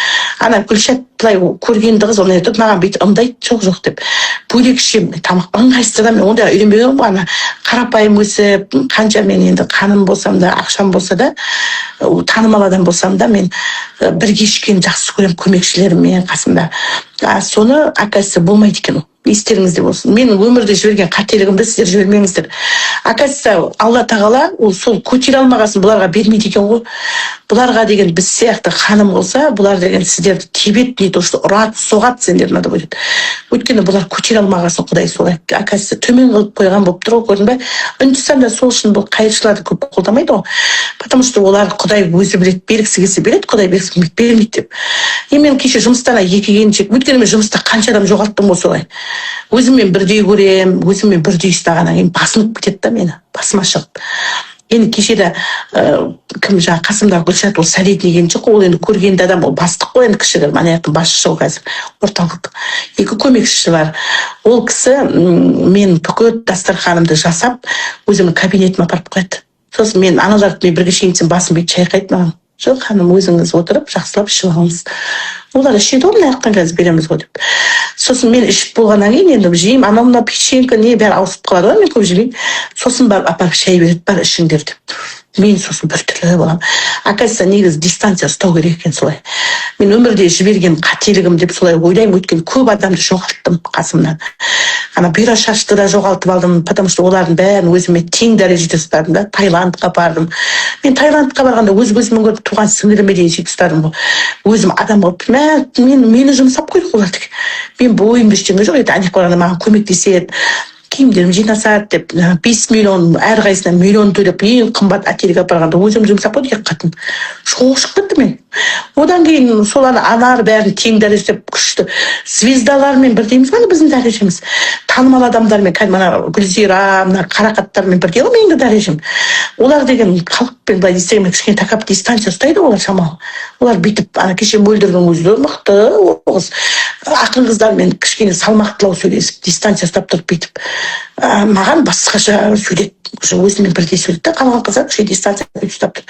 Speaker 1: ана Гүлшат былай көргенді қыз, оны айтады маған, бүйтіп ымдайды, жоқ жоқ деп. Бөлек ішемін тамақ, ыңғайсыз да. Мен ондайға үйренбегенмін ғой. Ана қарапайым өсіп, қанша мен енді ханым болсам да, ақшам болса да, танымал адам болсам да, мен бірге ішкенді жақсы көремін көмекшілеріммен қасымда. А соны, оказывается, болмайды екен. Ол естеріңізде болсын, менің өмірде жіберген қателігімді сіздер жібермеңіздер. Оказывается, Алла тағала ол сол көтере алмағасын бұларға бермейді екен ғой. Бұларға деген біз сияқты ханым болса, бұлар деген сіздерді тебеді, не то что ұрады, соғады сендерді, надо будет. Өйткені бұлар көтере алмағасын, Құдай солай, оказывается, төмен қылып қойған болып тұр ғой. Көрдің бе? Үндістанда сол үшін бұл қайыршыларды көп қолдамайды ғой, потому что олар Құдай өзі біледі, бергісі келсе береді, Құдай бергісі келмейді, бермейді деп. И мен кеше жұмыстан екі келіншек, өйткені мен жұмыста қанша адам жоғалттым ғой солай. Өзіммен бірдей көремін, өзіммен бірдей ұстағаннан кейін басынып кетеді да, мені басыма шығып. Енді кеше де кім, жаңағы қасымдағы Гүлшат, ол солидный келіншек қой, ол енді көргенді адам, ол бастық қой енді, кішігірім ана жақтың басшысы ғой қазір орталықтың. Екі көмекшісі бар. Ол кісі мен бүкіл дастарханымды жасап, өзімнің кабинетіме апарып қояды. Сосын мен аналарды мен бірге ішейін десем, басын бүйтіп шайқайды маған. Жоқ, ханым, өзіңіз отырып, жақсылап ішіп алыңыз, олар ішеді ғой, мына жақтан қазір береміз ғой деп. Сосын мен ішіп болғаннан кейін енді жеймін, анау мынау печенька не, бәрі ауысып қалады ғой, мен көп жемеймін. Сосын барып апарып шай береді: «Бар, ішіңдер», – деп. Мен сосын біртүрлі боламын. Оказывается, негізі дистанция ұстау керек екен солай. Мен өмірде жіберген қателігім деп солай ойлаймын, өйткені көп адамды жоғалттым қасымнан. Ана бұйра шашты да жоғалтып алдым, потому что олардың бәрін өзіме тең дәрежеде ұстадым да. Таиландқа бардым. Мен Таиландқа барғанда өз көзіммен көріп, туған сіңіліме дейін сөйтіп ұстадым ғой өзім адам қылып. Мә, мені жұмсап қойды олар деген. Мен бойымда ештеңе жоқ еді. Ана жаққа барғанда маған көмектеседі, киімдерім жинасады деп 5 миллион, әрқайсысына миллион төлеп, ең қымбат отельге апарғанда өзім жұмсап қойды екі қатын. Шошып кеттім мен. Одан кейін сол ана анар, бәрін тең дәрежеде, күшті звездалармен бірдейміз ғой біздің дәрежеміз, танымал адамдармен, кәдімгі ана Гүлзира, мына Қарақаттармен бірдей ғой менің де дәрежем. Олар деген халықпен былай істегенмен кішкене такап дистанция ұстайды олар шамалы. Олар бүйтіп, ана кеше Мөлдірдің өзі де мықты, ол қыз ақын қыздармен кішкене салмақтылау сөйлесіп, дистанция ұстап тұрып, бүйтіп маған басқаша сөйледі, уже өзімен бірдей сөйледі да. Қалған қыздар кішкене дистанция бүйтіп ұстап тұр.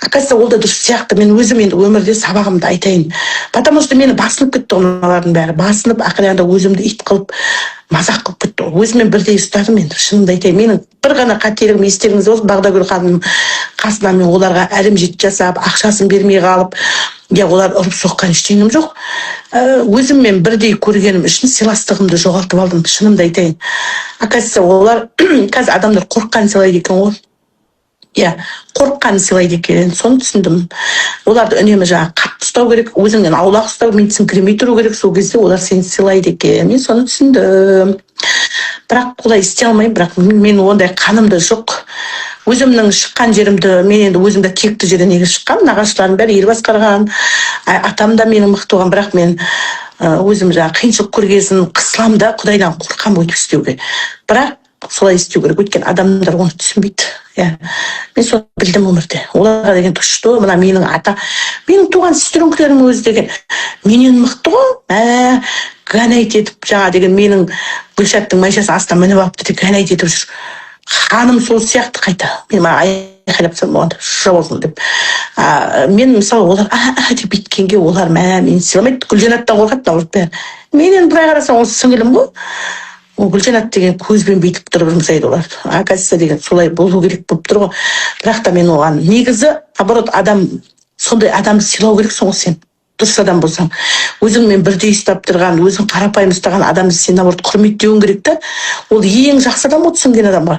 Speaker 1: Оказывается, ол да дұрыс сияқты. Мен өзім енді өмірде сабағымды айтайын, потому что мені басынып кетті ғой мыналардың бәрі, басынып, ақырында өзімді ит қылып, мазақ қылып кетті ғой. Өзімен бірдей ұстадым. Енді шынымды айтайын, менің бір ғана қателігім, естеріңізде болсын, Бағдагүл ханымның қасына мен оларға әлімжет жасап, ақшасын бермей қалып, иә, олар ұрып соққан ештеңем жоқ. Өзіммен бірдей көргенім үшін сыйластығымды жоғалтып алдым, шынымды айтайын. Оказывается, олар қазір адамдар қорыққанын сыйлайды екен ғой, иә, қорыққанын сыйлайды екен, соны түсіндім. Оларды үнемі жаңағы қатты ұстау керек, өзіңнен аулақ ұстау, менсіңкіремей тұру керек, сол кезде олар сені сыйлайды екен. Мен соны түсіндім, бірақ олай істей алмаймын. Бірақ мен ондай қанымда жоқ. Өзімнің шыққан жерімді, мен енді өзім де текті жерден негізі шыққанмын, нағашыларым бәрі ел басқарған, атам да менің мықты болған. Бірақ мен өзім жаңағы қиыншылық көргесін қысыламын да, құдайдан қорқамын өйтіп істеуге. Бірақ солай істеу керек, өйткені адамдар оны түсінбейді, иә. Мен соны білдім өмірде. Оларға деген то что мына менің ата, менің туған сестренкаларым өзі деген менен мықты ғой. Мә, гонять етіп, жаңа деген менің Гүлшаттың машинасының астына мініп алыпты деп гонять етіп жүр. Ханым сол сияқты қайта мен маған айқайлап тастадым оған, болсын деп. А, мен мысалы, олар а, а деп бүйткенге, олар мә, мені сыйламайды. Гүлжанаттан қорқады наоборот бәрі. Мен енді былай қарасаң, ол сіңілім ғой. Ол Гүлжанат деген көзбен бүйтіп тұрып жұмсайды оларды. Оказывается, деген солай болу керек болып тұр ғой. Бірақ та мен оған негізі наоборот, адам сондай адамды сыйлау керексің ғой. Сен дұрыс адам болсаң, өзіңмен бірдей ұстап тұрған, өзің қарапайым ұстаған адамды сен наоборот құрметтеуің керек та. Ол ең жақсы адам ғой түсінген адамға.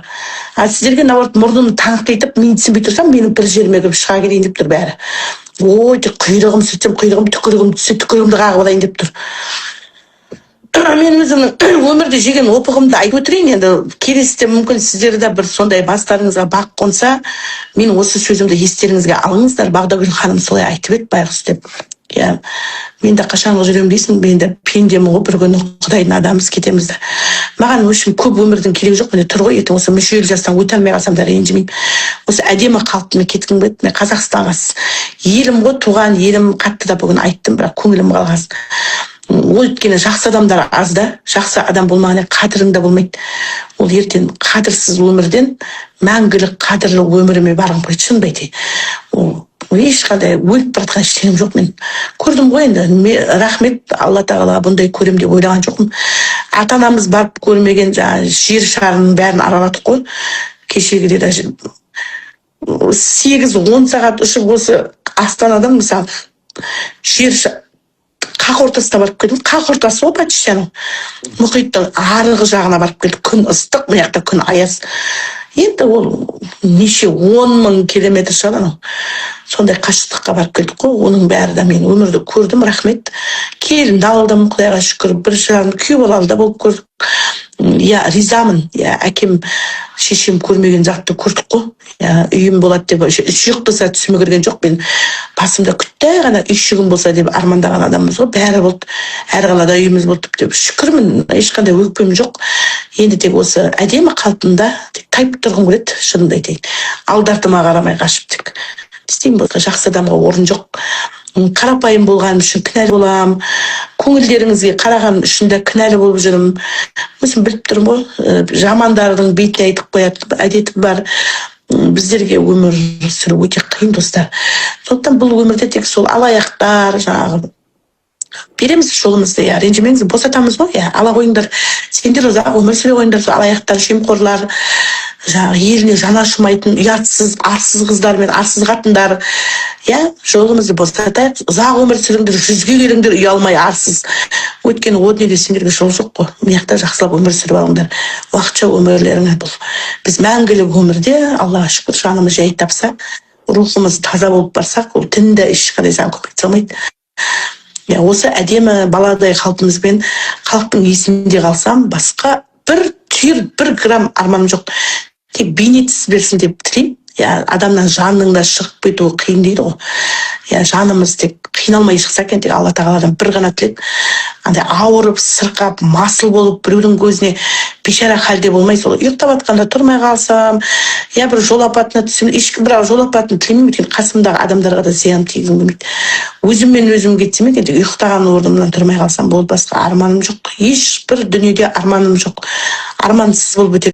Speaker 1: А сіздерге наоборот мұрнымды таңқитып, мен түсінбей тұрсам, менің бір жеріме кіріп шыға келейін деп тұр бәрі. Ой, тек құйрығым сүртсем, құйрығым, түкірігім түссе, түкірігімді қағып алайын деп тұр. Мен өзімнің өмірде жеген опығымды айтып өтірейін енді. Келесіде мүмкін сіздер де бір сондай бастарыңызға бақ қонса, мен осы сөзімді естеріңізге алыңыздар: Бағдагүл ханым солай айтып еді байғұс деп, иә. Мен де қашанғы жүремін дейсің, мен де пендемін ғой, бір күні құдайдың адамымыз, кетеміз да. Маған, в общем, көп өмірдің керегі жоқ, міне тұр ғой. Ертең осы мүшел жастан өте алмай қалсам да ренжімеймін. Осы әдемі қалпыммен кеткім келеді мен Қазақстанға, елім ғой, туған елім. Қатты да бүгін айттым, бірақ көңілім қалғасын. Ол өйткені жақсы адамдар аз да. Жақсы адам болмағаннан қадірің де болмайды. Ол ертең қадірсіз өмірден мәңгілік қадірлі өміріме барғым келеді, шынымды айтайын. Ол ешқандай өліп бара жатқан ештеңем жоқ, мен көрдім ғой енді. Рахмет Алла тағалаға, бұндай көрем деп ойлаған жоқпын. Ата анамыз барып көрмеген жаңағы жер шарының бәрін араладық қой. Кешегіде даже 8-10 сағат ұшып, осы Астанадан, мысалы, жер қақ ортасына барып келдім. Қақ ортасы ғой почти, анау мұхиттың арғы жағына барып келдік. Күн ыстық, мына жақта күн аяз. Енді ол неше 10 000 километр шығар анау, сондай қашықтыққа барып келдік қой. Оның бәрі де мен өмірді көрдім, рахмет. Келінді алдым, құдайға шүкір, бір жағын күйеу балалы да болып көрдік. Иә, ризамын, иә. Әкем, шешем көрмеген затты көрдік қой, иә. Үйім болады деп ұйықтаса түсіме кірген жоқ. Мен басымда күтті ғана үйшігім болса деп армандаған адамбыз ғой. Бәрі болды, әр қалада үйіміз болды деп, шүкірмін, ешқандай өкпем жоқ. Енді тек осы әдемі қалпымда тек тайып тұрғым келеді, шынымды айтайын. Алды артыма қарамай қашып, тек не істеймін, бұл жақсы адамға орын жоқ. Қарапайым болғаным үшін кінәлі боламын, көңілдеріңізге қарағаным үшін де кінәлі болып жүрмін. Өзім біліп тұрмын ғой, жамандардың бетіне айтып қоятын әдетім бар. Біздерге өмір сүру өте қиын, достар. Сондықтан бұл өмірде тек сол алаяқтар, жаңағы, береміз жолымызды, иә, ренжімеңіз, босатамыз ғой, иә, ала қойыңдар, сендер ұзақ өмір сүре қойыңдар. Сол алаяқтар, жемқорлар, жаңағы еліне жаны ашымайтын ұятсыз, арсыз қыздар мен арсыз қатындар, иә, жолымызды босатайық. Ұзақ өмір сүріңдер, 100-ге келіңдер ұялмай, арсыз. Өйткені о дүниеде сендерге жол жоқ қой. Мына жақта жақсылап өмір сүріп алыңдар, уақытша өмірлерің бұл. Біз мәңгілік өмірде, Аллаға шүкір, жанымыз жай тапса, рухымыз таза болып барсақ, ол дін де ешқандай саған көмектесе алмайды, иә. Осы әдемі баладай қалпымызбен халықтың есінде қалсам, басқа бір түйір, бір грамм арманым жоқ. Тек бейнетсіз берсін деп тілеймін, иә. Адамнан жанның да шығып кетуі қиын дейді ғой, иә. Жанымыз тек қиналмай шықса екен. Тек Алла тағаладан бір ғана тілек: андай ауырып, сырқап, масыл болып, біреудің көзіне бейшара халде болмай, сол ұйықтап жатқанда тұрмай қалсам, я бір жол апатына түссем. Ешкім бірақ жол апатын тілемеймін, өйткені қасымдағы адамдарға да зиян тигізгім келмейді. Өзіммен өзім кетсем екен, тек ұйықтаған орнымнан тұрмай қалсам болды, басқа арманым жоқ. Ешбір дүниеде арманым жоқ, армансыз болып өтер.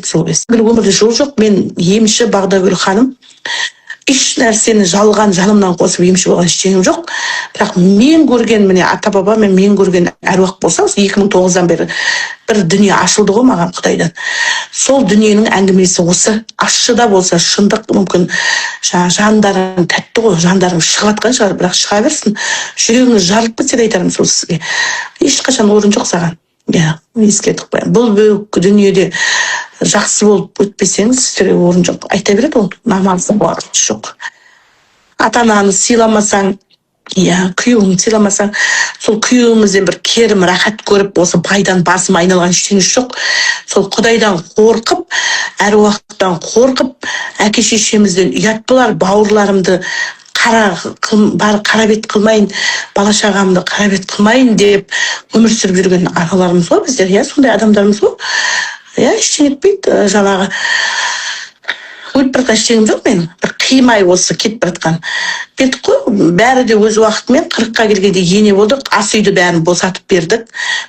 Speaker 1: Сол өмірде жол жоқ. Мен емші Бағдагүл ханым, еш нәрсені жалған жанымнан қосып емші болған ештеңем жоқ. Бірақ мен көрген, міне, ата баба мен көрген әруақ болса, осы 2009-дан бері бір дүние ашылды ғой маған Құдайдан. Сол дүниенің әңгімесі осы, ащы да болса шындық. Мүмкін, жаңа жандарың тәтті ғой, жандарың шығып жатқан шығар, бірақ шыға берсін. Жүрегіңіз жарылып кетсе де, айтарым сол сізге: ешқашан орын жоқ саған, иә. Ескертіп қоямын, бұл бөлек дүниеде жақсы болып өтпесеңіз, сіздерге орын жоқ. Айта береді ол, намазда уақыт жоқ. Ата ананы сыйламасаң, иә, күйеуіңді сыйламасаң, сол күйеуімізден бір керім рахат көріп, осы байдан басым айналған ештеңесі жоқ. Сол Құдайдан қорқып, әруақтан қорқып, әке шешемізден ұят болар, бауырларымды қара бар, қара бет қылмайын, бала шағамды қара бет қылмайын деп өмір сүріп жүрген ағаларымыз ғой біздер, иә, сондай адамдармыз ғой, иә. Ештеңе етпейді, жаңағы өліп бара жатқан ештеңем жоқ менің, бір қимай осы кетіп бара жатқан беттік қой. Бәрі де өз уақытымен. 40-қа келгенде ене болдық, ас үйді бәрін босатып бердік,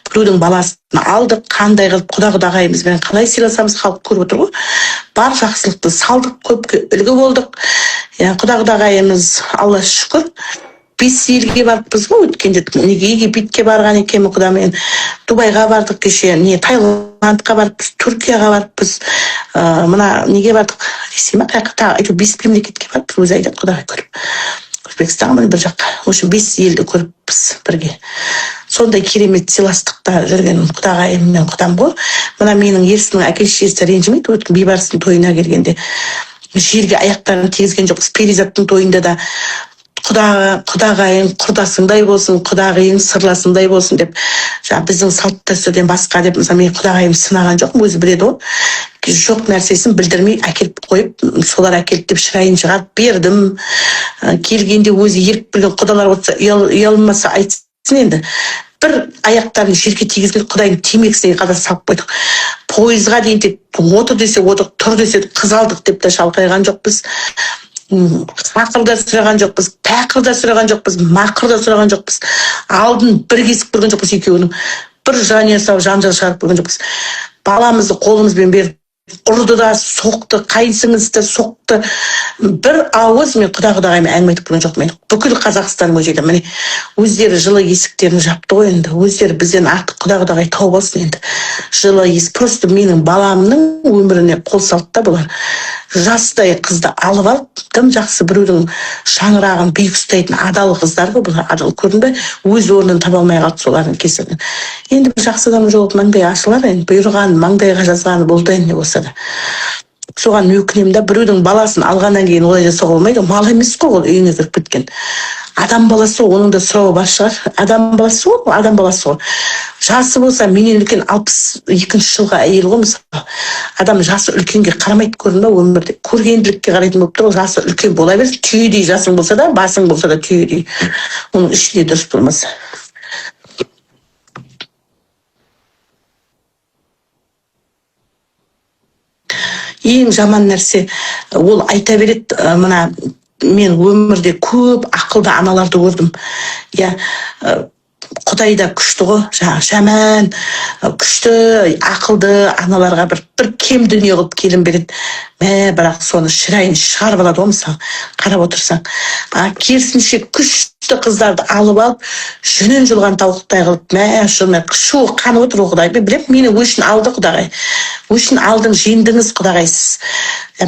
Speaker 1: біреудің баласын алдық. Қандай қылып құда құдағайымызбен қалай сыйласамыз, халық көріп отыр ғой. Бар жақсылықты салдық, көпке үлгі болдық, иә. Құда құдағайымыз, Алла шүкір, 5 елге барыппыз ғой өткенде. Неге Египетке барған екенмін құдамен, Дубайға бардық кеше, не, Таиландқа барыппыз, Түркияға барыппыз, мына неге бардық, Ресей ма, қай жаққа тағы, әйтеуір 5 мемлекетке барыппыз. Өзі айтады, құдағай көріп, Өзбекстанға, міне, бір жаққа, в общем, 5 елді көріппіз бірге. Сондай керемет сыйластықта жүрген құдағайым мен құдам ғой. Мына менің Ерсіннің әке шешесі ренжімейді. Өткен Бейбарыстың тойына келгенде жерге аяқтарын тигізген жоқпыз. Перизаттың тойында да құда құдағайың құрдасыңдай болсын, құдағиың сырласыңдай болсын деп, жаңағы біздің салт дәстүрден басқа деп. Мысалы, мен құдағайым сынаған жоқпын, өзі біледі ғой. Жоқ нәрсесін білдірмей әкеліп қойып, солар әкелді деп шырайын шығарып бердім. Келгенде өзі еріп келген құдалар отырса, ұялмаса айтсын енді. Бір аяқтарын жерге тигізген, құдайдың темекісіне қадar салып қойдық. Пойызға дейін тек отыр десе отыр, тұр десе қыз алдық деп те шалқайған жоқпыз. Ақыр да сұраған жоқпыз, тәқыр да сұраған жоқпыз, мақыр да сұраған жоқпыз. Алдын бір кесіп көрген жоқпыз екеуінің, бір жанұя салып жанжал шығарып көрген жоқпыз. Баламызды қолымызбен беріп, ұрды да соқты, қайын сіңлісі де соқты. Бір ауыз мен құда құдағаймен әңгіме айтып көрген жоқпын. Мен бүкіл Қазақстан бойынша айтамын, міне, өздері жылы есіктерін жапты ғой енді. Өздері бізден артық құда құдағай тауып алсын енді. Жылы есік, просто менің баламның өміріне қол салды да бұлар. Жастай қызды алып алып, тым жақсы, біреудің шаңырағын биік ұстайтын адал қыздар ғой бұлар, адал, көрдің бе? Өз орнын таба алмай қалды солардың кесірінен. Енді бір жақсы адам жолығып, маңдай ашылар енді. Бұйырған, маңдайға жазғаны болды енді, не болса да. Соған өкінемін да. Біреудің баласын алғаннан кейін олай жасауға болмайды. Мал емес қой ол, үйіңе кіріп кеткен адам баласы ғой, оның да сұрауы бар шығар. Адам баласы ғой, адам баласы ғой. Жасы болса менен үлкен, 62-жылғы әйел ғой. Мысалы, адам жасы үлкенге қарамайды, көрдің ба? Өмірде көргенділікке қарайтын болып тұр ғой. Жасы үлкен бола берсін, түйедей жасың болса да, басың болса да түйедей, оның ішінде дұрыс болмаса. Ең жаман нәрсе ол айта береді. Мына мен өмірде көп ақылды аналарды көрдім, иә. Құдай да күшті ғой, жаңағы жаман күшті, ақылды аналарға бір кем дүние қылып келін береді, мә, бірақ соны шырайын шығарып алады ғой. Мысалы, қарап отырсаң, а керісінше күшті қыздарды алып алып, жүнін жұлған тауықтай қылып, мә, сонымен шуы қанып отыр ғой. Құдай, мен білемін, мені өшін алды. Құдағай, өшін алдың, жеңдіңіз, құдағай, сіз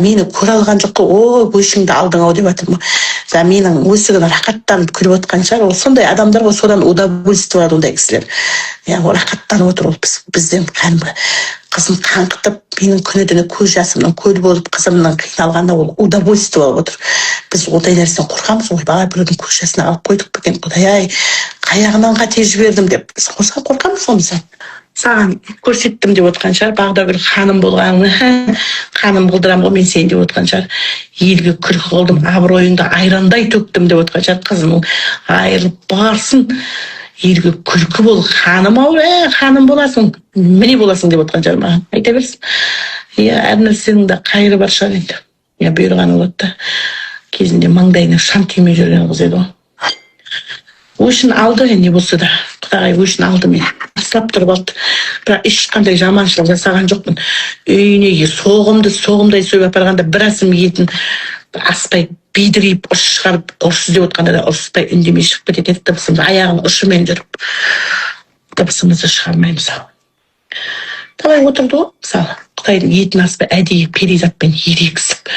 Speaker 1: мені көре алған жоқ қой. О, өшіңді алдың ау деп жатырмын ғой. Менің өсігін рахаттанып күліп отқан шығар. Ол сондай адамдар ғой, содан удовольствие алады ондай кісілер, иә. Ол рахаттанып отыр. Ол бізден кәдімгі қызын қаңқытып, менің күні түні көз жасымнан көл болып, қызымның қиналғанына ол удовольствие алып отыр. Біз ондай нәрседен қорқамыз. Ойбай, біреудің көз жасына алып қойдық па екен, құдай ай, қаяғынан қате жібердім деп біз қорқамыз ғой. Мысалы, саған көрсеттім деп отқан шығар Бағдагүл ханым болғанын. Ханым қылдырамын ғой мен сені деп отқан шығар. Елге күлкі қылдым, абыройыңды айрандай төктім деп отқан шығар. Қызының айырылып барсын, елге күлкі бол, ханым ау, ә, ханым боласың, міне боласың деп отқан шығар. Маған айта берсін, иә. Әр нәрсенің де қайыры бар шығар енді, иә. Бұйырғаны болады да. Кезінде маңдайына шам тимей жүрген қыз еді ғой. Өшін алды, не болса да, құдағай өшін алды. Мен тастап тұрып алды, бірақ ешқандай жаманшылық жасаған жоқпын. Үйіне соғымды соғымдай сойып апарғанда, бір асым етін аспай, бидірейіп, ұрыс шығарып, ұрыс іздеп отқанда да ұрыспай, үндемей шығып кететін еді. Дыбысымыз, аяғының ұшымен жүріп, дыбысымызды шығармай, мысалы, давай отырды ғой. Мысалы, құдайдың етін аспай, әдейі перизатпен ерегісіп,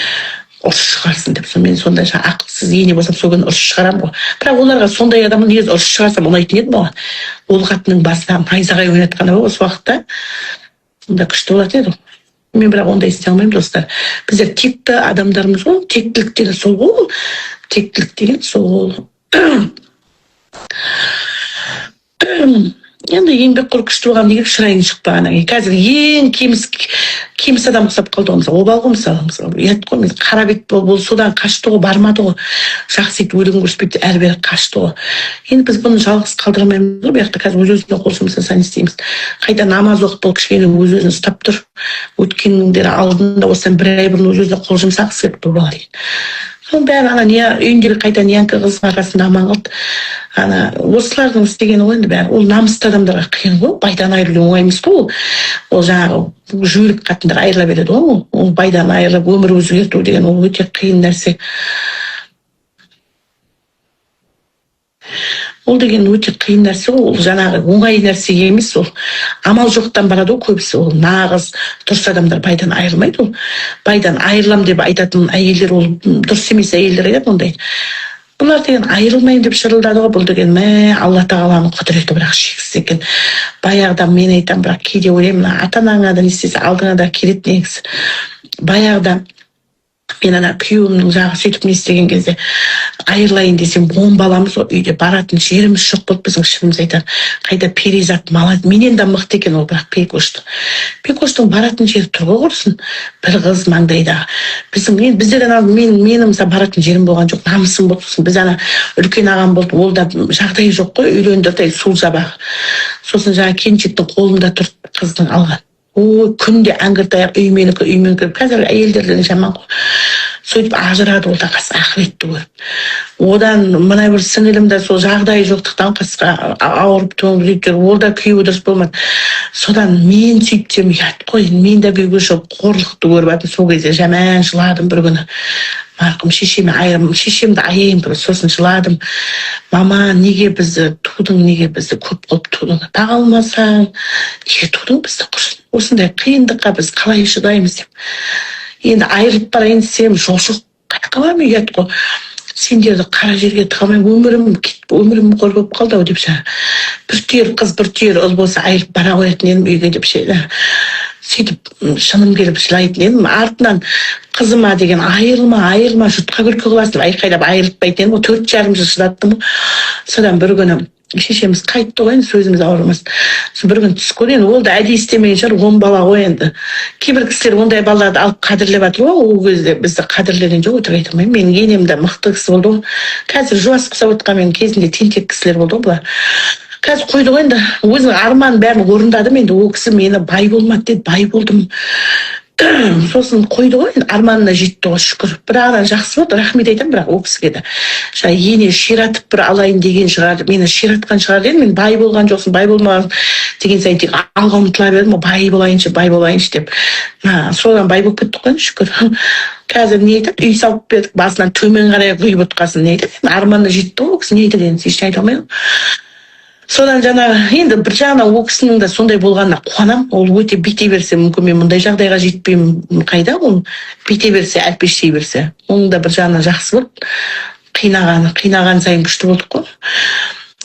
Speaker 1: ұрыс шығарсын деп. Сонымен сондай жаңағы ақылсыз ене болсам, сол күні ұрыс шығарамын ғой. Бірақ оларға, сондай адамға негізі ұрыс шығарсам, ұнайтын еді маған. Ол қатынның басына найзағай ойнатқаны ғой осы уақытта, сонда күшті болатын еді ғой. Мен бірақ ондай істей алмаймын, достар. Біздер текті адамдармыз ғой. Тектілік деген сол ғой ол, тектілік деген сол. Енді еңбекқор, күшті болған неге шырайың шықпағаннан кейін қазір ең кеміс кеміс адам ұқсап қалды ғой. Мысалы, обал ғой. Мысалы, ұят қой. Мен қара бет болып, ол содан қашты ғой, бармады ғой. Жақсы ит өлігін көрсетпейді, әрі бері қашты ғой. Енді біз бұны жалғыз қалдыра алмаймыз ғой бұл жақта. Қазір өз өзіне қол жұмсаса, не істейміз? Қайта намаз оқып, бұл кішкене өз өзін ұстап тұр. Өткеннің алдында, осыдан бір ай бұрын өз өзіне қол жұмсағысы келді бұл бала деген. Соның бәрі ана не үйіндегі қайта нянька қыздың арқасында аман қалды. Ана осылардың істегені ғой енді бәрі. Ол намысты адамдарға қиын ғой. Байдан айырылу оңай емес қой. Ол жаңағы жүйрік қатындар айырыла береді ғой. Ол байдан айырылып, өмір өзгерту деген ол өте қиын нәрсе. Ол деген өте қиын нәрсе ғой. Ол жаңағы оңай нәрсе емес. Ол амал жоқтан барады ғой көбісі. Ол нағыз дұрыс адамдар байдан айырылмайды. Ол байдан айырылам деп айтатын әйелдер, ол дұрыс емес әйелдер айтады ондай. Бұлар деген айырылмаймын деп шырылдады ғой. Бұл деген, мә, Алла тағаланың құдіреті бірақ шексіз екен. Баяғыда мен айтамын, бірақ кейде ойлаймын, мына ата анаңа да не істесе, алдыңа да келеді негізі. Баяғыда мен ана күйеуімнің жағы сөйтіп не істеген кезде, айырылайын десем, 10 баламыз ғой үйде, баратын жеріміз жоқ болды біздің, шынымызды айтайын. Қайта перизат молодец, менен де мықты екен ол. Бірақ Бекоштың баратын жері тұр ғой, құрысын, бір қыз маңдайдағы. Біздің енді, біздер ана менің мысалы баратын жерім болған жоқ, намысым болды. Сосын біз ана үлкен ағам болды, ол да жағдайы жоқ қой, үйлендірді сол жабағы. Сосын жаңағы келіншектің қолында тұрды қыздың алған. Ой, күнде әңгір-таяқ, үй менікі, үй менікі. Қазір әйелдерден жаман ғой. Сөйтіп ажырады ол да, қас ақыретті көріп. Одан мына бір сіңілім де сол жағдайы жоқтықтан қасқа ауырып сөйтіп жүр. Ол да күйеуі дұрыс болмады. Содан мен сөйтсем, ұят қой, мен де күйеуге шығып қорлықты көріп жатырмын. Сол кезде жаман жыладым бір күні. Марқұм шешеме айырым, шешемді аяймын бір. Сосын жыладым: «Мама, неге бізді тудың, неге бізді көп қылып тудың? Баға алмасаң, неге тудың бізді? Құрсын, осындай қиындыққа біз қалай шыдаймыз?» – деп. Енді айырылып барайын десем, жол жоқ, қаяққа барамын, ұят қой, сендерді қара жерге тыға алмаймын, өмірім қор болып қалды ау деп. Жаңағы бір түйір қыз, бір түйір ұл болса, айырылып бара қоятын едім үйге деп ше. Сөйтіп шыным келіп жылайтын едім. Артынан қызыма деген: «Айырылма, айырылма, жұртқа күлкі қыласың», – деп айқайлап айырылтпайтын едім ғой. 4,5 жыл шыдаттым ғой. Содан бір күні шешеміз қайтты ғой енді, сөзіміз ауырмасын. Сол бір күні түс көрді енді. Ол да әдейі істемеген шығар, 10 бала ғой енді. Кейбір кісілер ондай балаларды алып қадірлеп жатыр ғой. Ол кезде бізді қадірлеген жоқ, өтірік айта алмаймын. Менің енем де мықты кісі болды ғой. Қазір жуас ұқсап отқан, кезінде тентек кісілер болды ғой бұлар. Қазір қойды ғой енді, өзінің арманын бәрін орындадым енді. Ол кісі мені бай болмады деді, бай болдым. Сосын қойды ғой енді, арманына жетті ғой, шүкір. Бір жағынан жақсы болды, рахмет айтамын. Бірақ ол кісіге де жаңа ене ширатып бір алайын деген шығар, мені ширатқан шығар дедім. Мен бай болған жоқсың, бай болмаған деген сайын тек алға ұмтыла бердім ғой, бай болайыншы, бай болайыншы деп. Содан бай болып кеттік қой енді, шүкір. Қазір не айтады? Үй салып бердік, басынан төмен қарай құйып отқасын, не айтады енді? Арманына жетті ғой ол кісі, не айтады енді? Ештеңе айта алмайды ғой. Содан жаңағы енді бір жағынан ол кісінің де сондай болғанына қуанамын. Ол өте бүйте берсе, мүмкін, мен мұндай жағдайға жетпеймін. Қайда ол бүйте берсе, әлпештей берсе, оның да бір жағынан жақсы болды қинағаны. Қинаған сайын күшті болдық қой.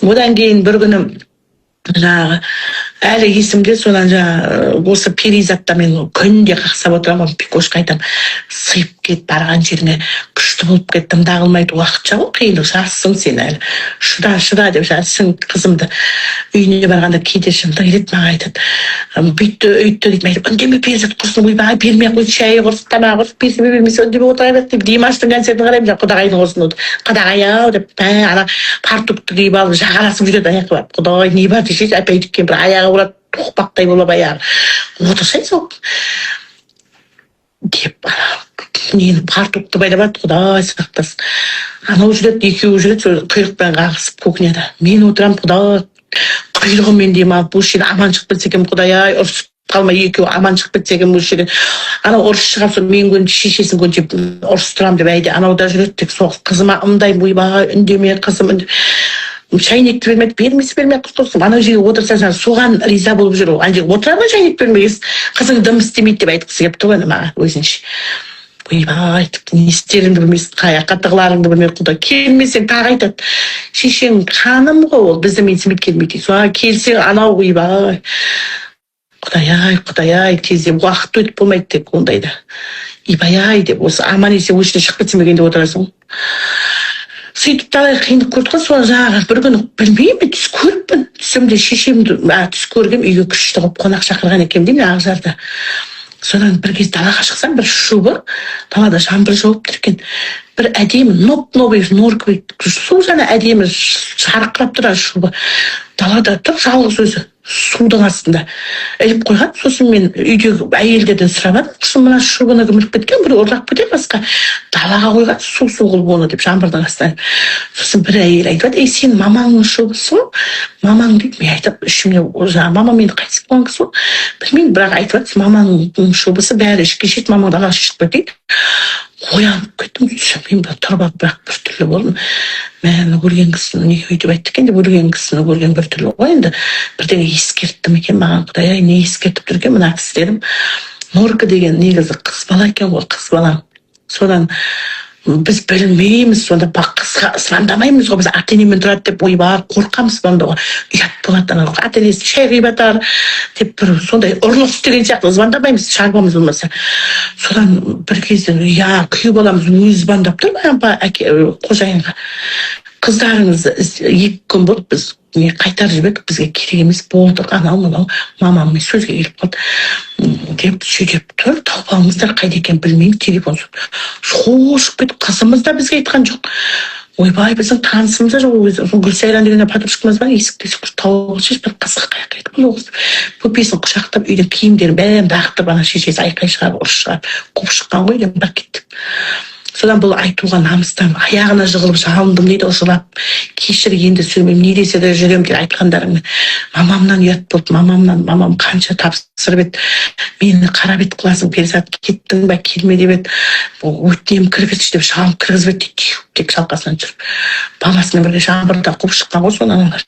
Speaker 1: Одан кейін бір күні жаңағы әлі есімде. Содан жаңағы осы Перизатта мен күнде қақсап отырамын ғой. Пикошқа айтамын: «Сыйып кет барған жеріңе, күшті болып кет, дымда қылмайды, уақытша ғой қиындық, жассың сен әлі, шыда, шыда», — деп. Жаңағы қызымды үйіне барғанда кейде шындық келеді, маған айтады: «Бүйтті, өйтті», — дейді. Мен айтамын: «Үндеме, Перизат, құрсын, ойбай, бермей ақ қой, шайы құрсын, тамағы құрсын, берсе, бермесе, үндемей отыра бер», — деп. Димаштың концертін қараймын жаңағы, құдағайдың осыны, құдағай ау деп. Мә, ана фартукты киіп алып, жағаласып жүреді ана жаққа барып. Құдай, не бар десеңші, әпәй кемпір аяғы ауырады, тоқпақтай болып аяғы. «Отырсай сол», — деп, ана нені, фартукты байлап алады. Құдай сақтасын, анау жүреді, екеуі жүреді сол құйрықпен қағысып кухняда. Мен отырамын, құдай, құйрығымен демалып, осы жерден аман шығып кетсе екен, құдай ай, ұрысып қалмай, екеуі аман шығып кетсе екен осы жерден. Анау ұрыс шығарып, сол мен көзімше, шешесінің көзінше ұрыстырамын деп әйде анау да жүреді. Тек сол қызыма ымдаймын: «Ойбай, үндеме, қызым, Шайнекті бермеді, бермесе, бермей ақ қойсын. Анау жерге отырса, жаңағы соған риза болып жүр ол. Ана жерге отырады ғой шайнек бермеген, қызың дым істемейді деп айтқысы келіп тұр ғой енді маған өзінше. Ойбай, тіпті не істеріңді білмейсің, қай жаққа тығыларыңды білмей. Құдай, келмесең, тағы айтады: «Шешең ханым ғой, ол бізді менсінбейді, келмейді», — дейді. Соған келсең, анау, ойбай, құдай ай, құдай ай, тездеп уақыт өтіп болмайды тек ондайда. Ибай ай деп, осы аман есен осы жерден шығып кетсем екен деп отырасың ғой. Сөйтіп талай қиындық көрдік қой. Сол жаңағы бір күні, білмеймін, түс көріппін. Түсімде шешемді, түс көргенмін, үйге күшті қылып қонақ шақырған екенмін деймін Ақжарда. Содан бір кез далаға шықсам, бір шуба, далада жаңбыр жауып тұр екен. Бір әдемі, ноп новый норковый, су жаңа әдемі жарқырап тұрады шуба. Далада тұр жалғыз өзі, судың астында іліп қойған. Сосын мен үйдегі әйелдерден сұрап едім: «Сосын мына шубаны кім іліп кеткен? Біреу ұрлап кетер, басқа далаға қойған, су су қылып оны», — деп, жаңбырдың астына. Сосын бір әйел айтып жатыр: «Ей, сен мамаңның шубасы ғой, мамаң», — дейді. Мен айтамын ішімнен, жаңағы мамам енді қайтыс болған кісі ғой, білмеймін, бірақ айтып жатыр: «Мамаңның шубасы, бәрі ішке шешті, мамаң далаға шешіп қойды», — дейді. Оянып кеттім. Мен тұрып алып, бірақ біртүрлі болдым. Мә, өлген кісіні неге өйтіп айтты екен деп. Өлген кісіні көрген біртүрлі ғой енді. Бірдеңе ескертті ме екен маған? Құдай ай, не ескертіп тұр екен мына кісі дедім. Норка деген негізі қыз бала екен ғой, қыз бала. Содан біз білмейміз, сонда қызға звондамаймыз ғой біз, ата енемен тұрады деп. Ойбай, қорқамыз звондауға, ұят болады, анау ата енесі шай құйып жатар деп, бір сондай ұрлық істеген сияқты звондамаймыз, шаруамыз болмаса. Содан бір кезде, иә, күйеу баламыз өзі звондап тұр әке қожайынға: «Қыздарыңызды 2 күн болды, біз не қайтарып жібердік, бізге керек емес болды», анау мынау мамаммен сөзге келіп қалды деп сөйлеп тұр. «Тауып алыңыздар, қайда екенін білмеймін». Телефон шошып кетіп, қызымыз да бізге айтқан жоқ. Ойбай, біздің танысымыз да жоқ ол кезде. Гүлсайран деген подружкамыз бар, есікте тауып алшы, бір қызық, қаяққа кетіп қалды ол қыз? Бөпесін құшақтап, үйден киімдерін бәрін лақтырып, ана шешесі айқай шығарып, ұрыс шығарып, қуып шыққан ғой үйден, бар кет деп. Содан бұл айтуға намыстанып, аяғына жығылып жалындым дейді ғой, жылап: «Кешір, енді сөйлемеймін, не десе де жүремін деп айтқандарыңмен. Мамамнан ұят болды, мамамнан. Мамам қанша тапсырып еді мені: «Қара бет қыласың, Перизат, кеттің ба, келме», — деп еді. «Өтінемін, кіргізші», — деп жалынып, кіргізбеді дейді. Тек шалқасынан түсіріп, баласымен бірге жаңбырда қуып шыққан ғой. Соны аналар,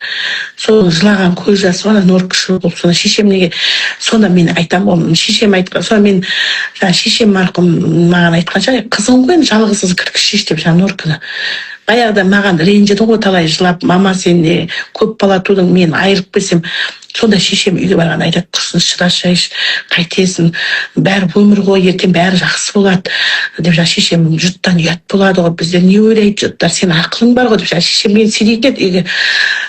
Speaker 1: сол жылаған көз жасы ғой ана норка болып. Соны шешем неге сонда, мен айтамын ғой, шешем айтқан. Соны мен жаңағы шешем марқұм маған айтқан шығар: «Қызың ғой енді, жалғыз қыз, кіргізшеші», — деп. Жаңағы норканы баяғыда маған ренжіді ғой талай жылап: «Мама, сен не көп бала тудың, мен айырылып кетсем». Сонда шешем үйге барғанда айтады: «Құрсын, шыдасайшы, қайтесің, бәрі өмір ғой, ертең бәрі жақсы болады», — деп. Жаңағы шешем: «Жұрттан ұят болады ғой, біздер не ойлайды жұрттар, сен ақылың бар ғой», — деп. Жаңағы шешем мені сыйлайтын еді үйге.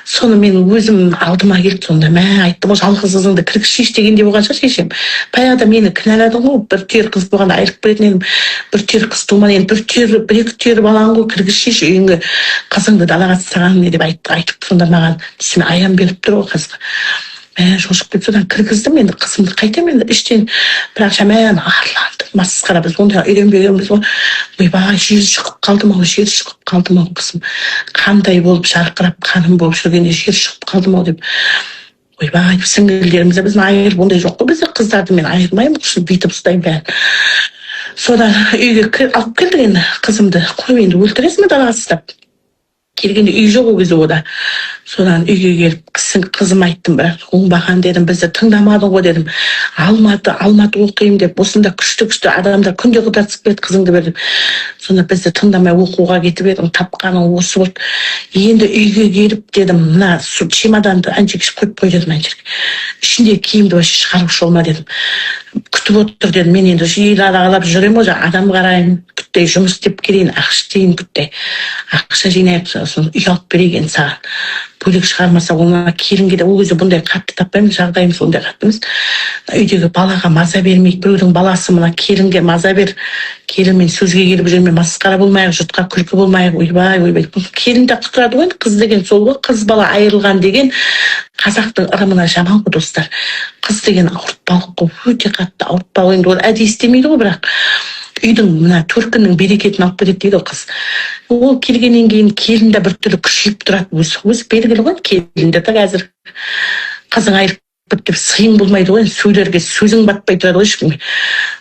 Speaker 1: Соны мен өзім алдыма келді сонда. Мә, айттым ғой, жалғыз қызыңды кіргізшейші дегендей болған шығар шешем. «Баяғыда мені кінәладың ғой, бір түйір қыз болғанда айырылып кететін едім, бір түйір қыз тумады, енді бір түйір, бір екі түйір балаң ғой, кіргізшейші үйіңе қызыңды, далаға тастаған не», — деп айтты, айтып. Сонда маған түсіме аян беріп тұр ғой қызға. Мә, шошып кетіп, содан кіргіздім енді қызымды. Қайтемін енді іштен, бірақ жаман арландым. Масқара, біз ондайға үйренбегенбіз ғой. Ойбай, жер шығып қалды ау, жер шығып қалды ау, қызым қандай болып жарқырап, қаным болып жүргенде жер шығып қалдым ау деп. Ойбай, сіңілдеріміз де біздің айырып, ондай жоқ қой бізде. Қыздарды мен айырмаймын, бүйтіп ұстаймын бәрін. Содан үйге алып келдік енді қызымды. Қой, енді өлтіресің бе далаға тастап? Келгенде үй жоқ ол кезде ода. Содан үйге келіп, қызыма айттым: «Бірақ оңбаған, – дедім, – бізді тыңдамадың ғой, – дедім. – Алматы, Алматы оқимын деп, осында күшті күшті адамдар күнде құда түсіп келеді, қызыңды бер деп. Сонда бізді тыңдамай оқуға кетіп едің, тапқаның осы болды. Енді үйге келіп, – дедім, – мына чемоданды ана жерге қойып қой, – дедім, – ана жерге, ішіндегі киімді вообще шығарып болма, – дедім, – күтіп отыр, – дедім. – Мен енді ел аралап жүремін ғой, жаңағы адам қараймын, күттей жұмыс істеп келейін, ақша істейін, күттей ақша жинайық, сосын үй алып берейік енді саған. Бөлек шығармаса, ол мына келінге де ол кезде бұндай қатты таппаймыз, жағдайымыз ондай қатты емес. Үйдегі балаға маза бермейді, біреудің баласы. Мына келінге маза бер, келінмен сөзге келіп жүрме, масқара болмайық, жұртқа күлкі болмайық. Ойбай, ойбай, келін де құтырады ғой енді. Қыз деген сол ғой, қыз бала айырылған деген қазақтың ырымына жаман ғой, достар. Қыз деген ауыртпалық қой, өте қатты ауыртпалық. Енді ол әдейі істемейді ғой, бірақ үйдің мына төркіннің берекетін алып кетеді дейді ғой қыз. Ол келгеннен кейін келін де біртүрлі күшейіп тұрады. Өзі белгілі ғой, келін де қазір қызың айырып кетті деп сыйың болмайды ғой енді, сөйлерге сөзің батпай тұрады ғой ешкімге.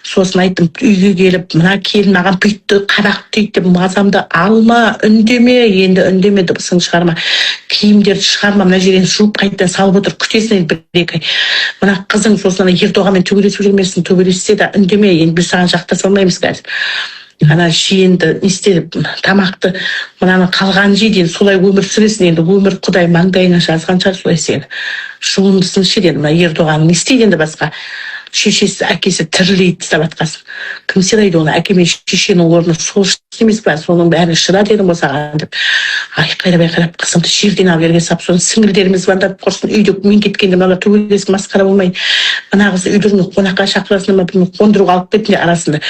Speaker 1: Сосын айттым: үйге келіп, мына келін маған бүйтті, қабақ түйді деп мазамды алма, үндеме енді, үндеме, дыбысыңды шығарма, киімдерді шығарма, мына жерден жуып, қайтадан салып отыр, күтесің енді 1-2 ай мына қызың. Сосын ана Ердоғанмен төбелесіп жүрмесін, төбелессе де үндеме енді, біз саған жақтаса алмаймыз қазір. Ана жиенді не істе, тамақты мынаны қалғанын жейді, енді солай өмір сүресің енді. Өмір құдай маңдайыңа жазған шығар солай сені, жуындысын ше, дедім. Мына Ердоған не істейді енді басқа? Шешесі, әкесі тірілейді, тастап жатқасын кім сыйлайды оны? Әке мен шешенің орны сол емес па? Соның бәрін шыда дедім ғой саған деп, айқайлап айқайлап қызымды жерден алып жерге салып. Сосын сіңілдеріме звондап: «Құрсын, үйде мен кеткенде мыналар төбелесіп, масқара болмай, мына қызды үйлеріңе қонаққа шақырасыңдар ма, бірдеңе қондыруға алып кетіңдер, арасында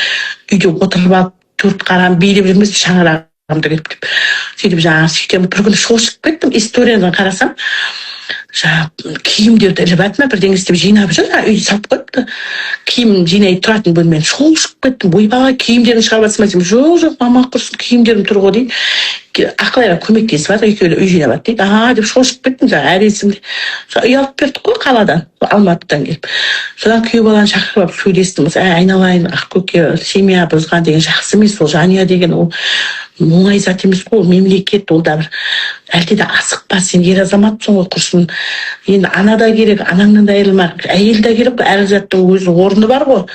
Speaker 1: үйде отырып алып төрт қараны билеп жүрмес шаңырағымды келіп», – деп. Сөйтіп жаңағы, сөйтемін, бір күні шошып кеттім. Историядан қарасам, жаңағы киімдерді іліп алды ма, бірдеңе істеп жинап жүр, жаңағы үйде салып қойыпты киім жинай тұратын бөлмені. Шошып кеттім: «Ойбай, киімдерін шығарып жатсың ба?» – десем, «Жоқ, жоқ, мама, құрсын, киімдерім тұр ғой», – дейді. Ақылайға көмектесіп жатыр, екеуі үй жинап жатыр дейді. «А», – деп шошып кеттім жаңағы, әлі есімде. Сол үй алып бердік қой қаладан, Алматыдан келіп. Содан күйеу баланы шақырып алып сөйлестім. «Әй, айналайын Ақкөке, семья бұзған деген жақсы емес. Ол жанұя деген ол оңай зат емес қой, ол мемлекет, ол да бір. Әлде де асықпа, сен ер азаматсың ғой, құрсын. Енді ана да керек, анаңнан да айырылма, әйел де керек қой, әр заттың өз орны бар ғой.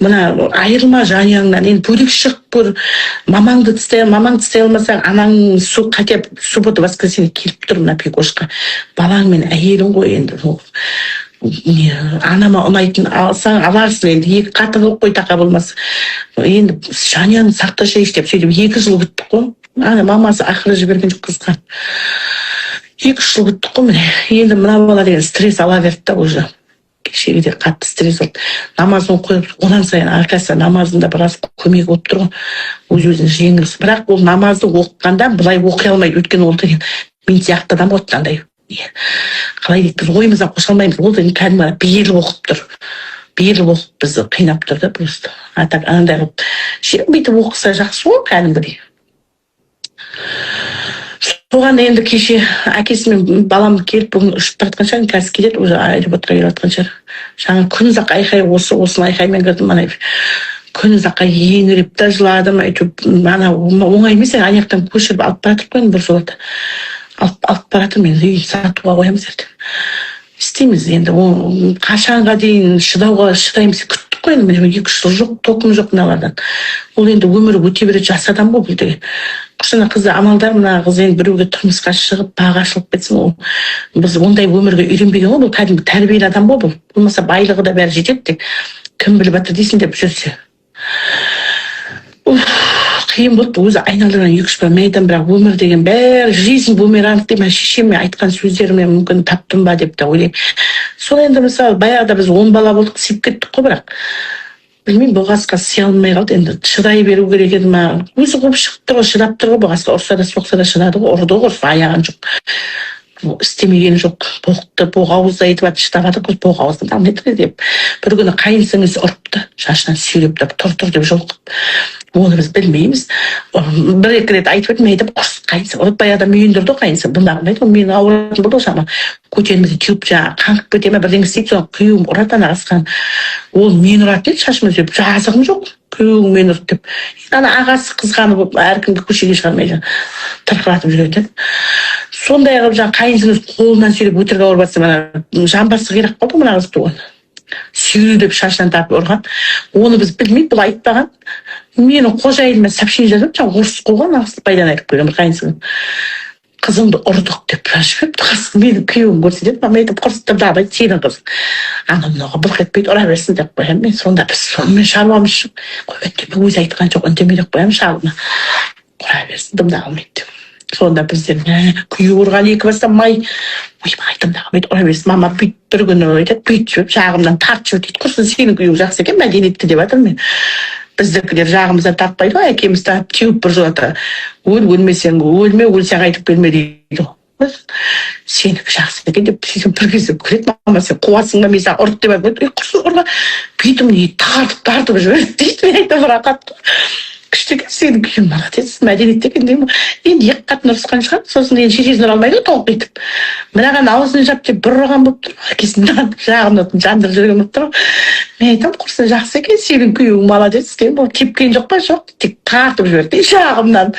Speaker 1: Мына айырылма жанұяңнан, енді бөлек шығып көр. Мамаңды тастай, мамаңды тастай алмасаң, анаң хотя бы суббота, воскресенье келіп тұр мына Пикошқа, балаң мен әйелің ғой енді. Ол не, анама ұнайтын алсаң аларсың енді, екі қатын қылып қой, тақа болмаса. Енді жанұяңды сақтасайшы», – деп. Сөйтіп 2 жыл күттік қой. Ана мамасы ақыры жіберген жоқ қызға. 2-3 жыл күттік қой. Міне, енді мына бала деген стресс ала берді да, уже кешегіде қатты стресс болды. Намазын қойып, одан сайын, оказывается, намазында біраз көмегі болып тұр ғой, өз өзін жеңіл. Бірақ ол намазды оқығанда былай оқи алмайды, өйткені ол деген мен сияқты адам ғой, андай қалай дейді, біз ойымыздан қоша алмаймыз. Ол деген кәдімгі беріліп оқып тұр, беріліп оқып бізді қинап тұр да просто. А так анандай қылып ше, бүйтіп оқыса жақсы ғой кәдімгідей. Соған енді кеше әкесімен балам келіп, бүгін ұшып бара жатқан шығар, қазір келеді, уже аэропортқа келіп жатқан шығар. Жаңа күн ұзақ айқай, осыны айқаймен кірдім. Ана күн ұзаққа еңіреп та жыладым әйтеуір. Ана оңай емес, ана жақтан көшіріп алып бара жатырмық қой енді, біржолата алып бара жатырмын. Енді үйін сатуға қоямыз ертең, не істейміз енді? Ол қашанға дейін шыдауға шыдаймыз? Күттік қой енді, міне, 2-3 жыл жоқ, толкым жоқ мыналардан. Ол енді өмірі өте береді, жас адам ғой бұл деген. Ана қызы амалдар, мына қыз енді біреуге тұрмысқа шығып, бағы ашылып кетсін. Ол біз ондай өмірге үйренбеген ғой, бұл кәдімгі тәрбиелі адам ғой бұл. Болмаса байлығы да бәрі жетеді тек, кім біліп жатыр дейсің деп жүрсе. Уф, қиын болды өзі, айналдырған екі үш бала. Мен айтамын, бірақ өмір деген бәрі, жизнь бумеранг деймін. Шешеме айтқан сөздеріме мүмкін таптым ба деп те ойлаймын. Сол енді, мысалы, баяғыда біз 10 бала болдық, сыйып кеттік қой, бірақ білмеймін, бұғазға сыя алмай қалды. Енді шыдай беру керек еді ма? Өзі қуып шығып тұр ғой, шыдап тұр ғой бұғазға. Ұрса да, соқса да шыдады ғой, ұрды ғой, ұрса, аяған жоқ. Істемеген жоқ, боқты боқ ауызды айтып жатыр, шыдап жатыр, боқ ауызды деп. Бір күні қайын сіңлісі ұрыпты, шашынан сүйреп тұрып, «Тұр, тұр», – деп жұлқып. Оны біз білмейміз. Бір екі рет айтып едім, мен айтамын, құрсын, қайын ұрып, баяғыда мүйіндірді ғой қайын сіңлім. Бұнда қылмайды ғой, мені ауыратын болды ғой шама, көтермесе теуіп, жаңағы қаңғып кете ма, бірдеңе істейді. Соны күйеуім ұрады ана қасқаны. Ол мені ұрады дейді, шашымнан сүйреп. Жазығым жоқ, күйеуің мені ұрды деп. Ана ағасы қызғанып, әркімді көшеге шығармай, жаңағы тырқыратып жүретін. Сондай қылып, жаңағы қайын сіңлісі қолынан сүйреп, өтірік ауырып жатса, мына жамбасы қирап қалды ғой мына қыз туған. Сүйреп, шашынан тартып ұрған. Оны біз білмейді, бұл айтпаған. Менің қожайыныма сообщение жазып, жаңағы ұрысып қойған. Ана пайдан айтып қойған бір қайын сіңлім, «Қызыңды ұрдық», – деп жазып жіберіпті. Қыз, менің күйеуім көрсетеді, мама айтып құрысты да, сенің қызың анау мынауға былқ етпейді, ұра берсін деп қоямын мен. Сонда біз сонымен шаруамыз жоқ қой, үндеме, өзі айтқан жоқ, үндеме деп қоямын шалына, ұра берсін, дым да қылмайды деп. Сонда біздер, мә, күйеуі ұрған екі бастан май, ойбай, дым да қылмайды, ұра берсін. Мама бүйтіп бір күні айтады, бүйтіп жіберіп, жағымнан тартып жіберді дейді. Құрсын, сенің күйеуің жақсы екен, мәдениетті деп жатырмын мен. Біздікілер жағымыздан тартпайды ғой, әкеміз тартып, теуіп біржолата, «Өл, өлмесең өлме, өлсең қайтып келме», – дейді ғой. Сенікі жақсы екен деп сөйтсем, бір кезде күледі: «Мама, сен қуасың ба, мен саған ұрды деп айтып, ей, құрсын, ұрма», бүйтіп не тартып тартып жіберді дейді. Мен айтамын, рахат, күшті екен сенің күйеуің, молодец, мәдениетті екен деймін ғой. Енді екі қатын ұрысқан шығар. Сосын енді шешесін ұра алмайды ғой, тоңқитып, «Мынаған аузын жап» деп бір ұрған болып тұр, әкесін жағымнан жандырып жіберген болып тұр ғой. Мен айтамын, құрсын, жақсы екен сенің күйеуің, молодец деймін. Ол тепкен жоқ па? Жоқ, тек тартып жіберді жағымнан.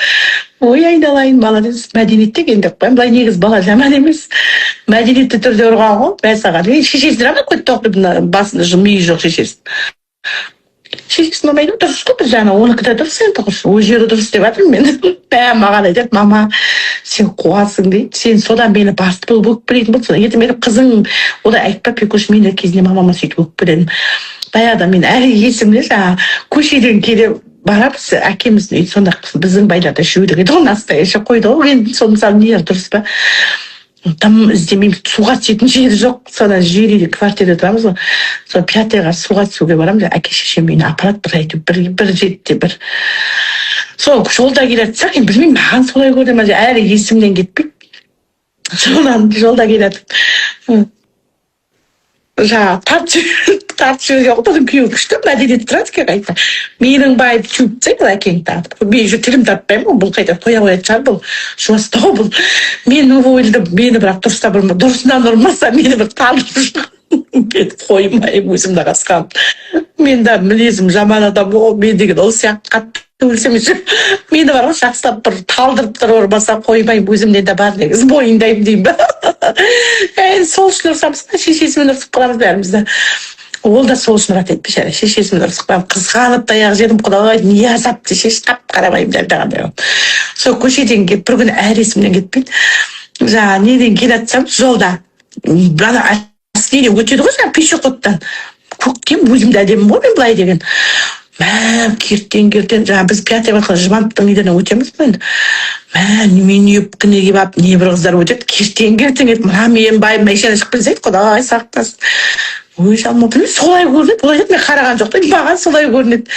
Speaker 1: Ой, айналайын, молодец, мәдениетті екен деп қоямын. Былай негізі бала жаман емес, мәдениетті түрде ұрған ғой. Мә саған, енді шешесін ұра ма, көт тоқиды, мына басында миы жоқ шешесін. Шешесін ұрмайды ғой, дұрыс қой. Бір жағынан оныкі де дұрыс енді, ол жері дұрыс деп жатырмын мен. Мә, маған айтады: «Мама, сен қуасың», – дейді. Сен содан мені басты болып өкпелейтін болды. Содан ертең менің қызың олай айтпа, Бекош. Мен де кезінде мамама сөйтіп өкпеледім баяғыда. Мен әлі есімде, жаңағы көшеден келе барамыз, әкеміздің үйі сонда, біздің байларда жөдік еді ғой, настоящий қойды ғой енді. Сол мысалы не дұрыс па, дым іздемейміз, суға түсетін жері жоқ. Содан жер үйде, квартирада тұрамыз ғой. Сол пятыйға суға түсуге барамыз, әке шешем үйіне апарады бір, әйтеуір бір жетіде бір. Сол жолда келе жатсақ, енді білмеймін, маған солай көріне ма, әлі есімнен кетпейді. Содан жолда келе жатып, жаңағы тартып жіберген ғой. Содан күйеуі күшті, мәдениетті тұрады екен қайта. Менің байым теуіп тастайды ол әкеңді тартып. Мен еще тілім тартпаймын ғой, бұл қайта қоя қоятын шығар, бұл жуастау бұл. Мен ойладым, мені бірақ дұрыстап ұрма, дұрысынан ұрмаса, мені бір талдырып, мен қоймаймын өзімді қасқам. Мен де мінезім жаман адам ғой, мен деген ол сияқты қатты өлсем, мені бар ғой, жақсылап бір талдырып тұрып ұрмаса, қоймаймын. Өзімнен де бар негізі, мойындаймын деймін ба. Енді сол үшін ұрысамыз да, шешесімен ұрысып қаламыз бәріміз де. Ол да сол үшін ұрады еді бейшара, шешесімен ұрысып қаламын. Қызғанып таяқ жедім, құдай, не азап десеңші, қап қарамаймын дәл қандай. Сол көшеден келіп бір күні, әлі есімнен кетпейді, жаңағы неден келе жатсам, жолда ана неден өтеді ғой, жаңағы пешеходтан. Көктем, өзім де әдемімін ғой мен былай деген. Мә, кертен кертен жаңағы біз пятый квартал Жұбановтың үйлерінен өтеміз ғой енді. Мә, немене юбканы киіп алып, не бір қыздар өтеді кертен кертен кетіп. Мына менің байым машина шығып келсе еді, құдай сақтасын. Ой, жаным, білмеймін, солай көрінеді. Олай айтады, мен қараған жоқ та, маған солай көрінеді.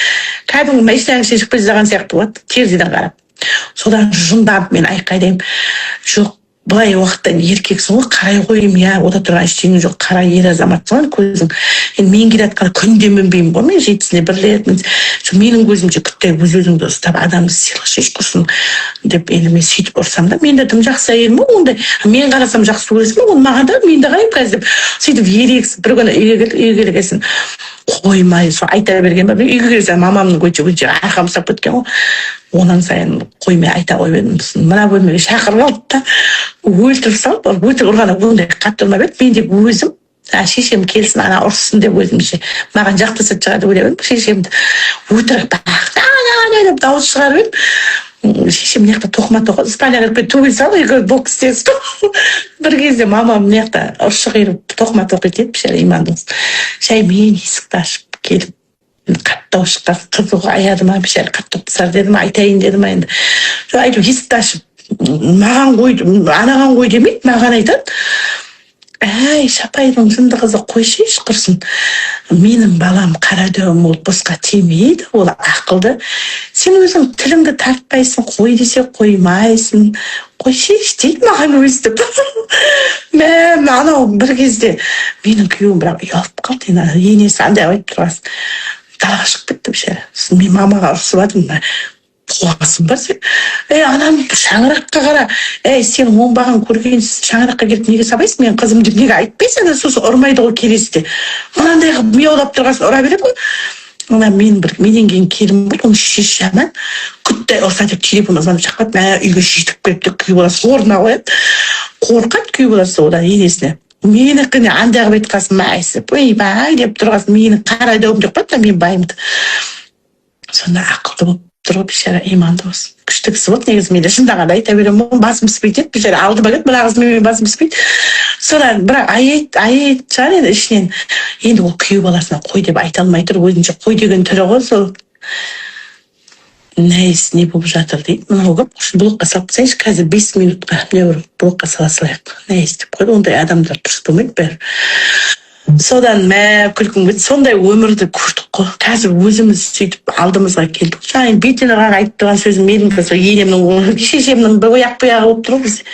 Speaker 1: Кәдімгі машинаның ішінен шығып келе жатқан сияқты болады терезеден қарап. Содан жынданып мен айқайлаймын. Жоқ, былай уақытта еркексің ғой, қарай қоямын, иә, ода тұрған ештеңе жоқ, қара, ер азаматсың ғой көзің. Енді мен келе жатқанда күнде мінбеймін ғой мен, жетісіне бір рет. Сол менің көзімше күтті, өз өзіңді ұстап, адамды сыйлашы құрсын деп. Енді мен сөйтіп ұрсам да, мен де тым жақсы әйелмін ғой ондай. Мен қарасам, жақсы көресің ба оны? Маған да, мен де қараймын қазір деп, сөйтіп ерегісіп бір күні үйге келдік. Үйге келген қоймай сол айта берген ба, үйге келсем, мамамның көзінше көзінше арқам ұстап кеткен ғой. Онан сайын қоймай айта қойып едім. Сосын мына бөлмеге шақырып алды да, өлтіріп салды. Өтірік ұрғанда ондай қатты ұрмап еді. Мен де өзім, а, шешем келсін, ана ұрыссын деп, өзімше маған жақтырсатын шығар деп ойлап едім шешемді. Өтірік бақ деп дауыс шығарып едім. Шешем мына жақта тоқыма тоқыды, спальняға кіріп кетіп, төбел салды, екеуміз бокс істесіп. Бір кезде мамам мына жақта ұршық иіріп тоқыма тоқиды еді, бейшара, иманды қыз. Жаймен есікті ашып келіп, қатты дауыс шыққан, қызуға аяды ма, бейшара, қатты тастар деді ма, айтайын деді ма енді. Сол әйтеуір есікті ашып, маған қой, анаған қой демейді, маған айтады. Әй, Шапайдың жынды қызы, қойсайшы, құрсын. Менің балам қара дөм, ол босқа тимейді, ол ақылды. Сен өзің тіліңді тартпайсың, қой десе қоймайсың, қойсайшы дейді маған өстіп. Мә, анау бір кезде менің күйеуім бірақ ұялып қалды енді, енесі андай айтып тұрған, далаға шығып кетті бейшара. Сосын мен мамаға ұрысып жатырмын: «Қуасың ба сен, ей, ананы шаңыраққа қара, ей, сен оңбаған көрген шаңыраққа келіп неге сабайсың менің қызым деп неге айтпайсың?» Сосын ұрмайды ғой келесіде, мынандай қылып мияулап тұрған соң ұра береді ғой. Ана мен бір, менен кейін келін болды, оның шешесі жаман, күтті ұрса деп телефон звондап шақырады. Мә, үйге жетіп келіп те күйеу баласы орнына қояды, қорқады күйеу баласы одан, енесіне. Менікіне андай қылып айтқан соң, мәйсіп, ойбай деп тұрған соң, мені қара дәуім деп қояды да мен байымды. Сонда ақылды болып тұр ғой бейшара, иманды болсын, күшті кісі болды негізі. Мен де шындағанда айта беремін ғой, басым піспейді еді бейшара, алдыма келді мына қыз, менімен басым піспейді. Содан бірақ аяйды, аяйтын шығар енді ішінен. Енді ол күйеу баласына қой деп айта алмай тұр, өзінше қой деген түрі ғой сол. Нәйіс не болып жатыр дейді мынау, кім? Блокқа салып тастайыншы қазір 5 минутқа, міне, бір блокқа сала салайық. Нәйіс деп қойды, ондай адамдар дұрыс болмайды бәрі. Содан, мә, күлкім келді, сондай өмірді көрдік қой. Қазір өзіміз сөйтіп алдымызға келдік. Жаңа енді бетіне қарай айтып тұрған сөзім менің сол енемнің, шешемнің бір ояқ бұяғы болып тұр ғой бізде.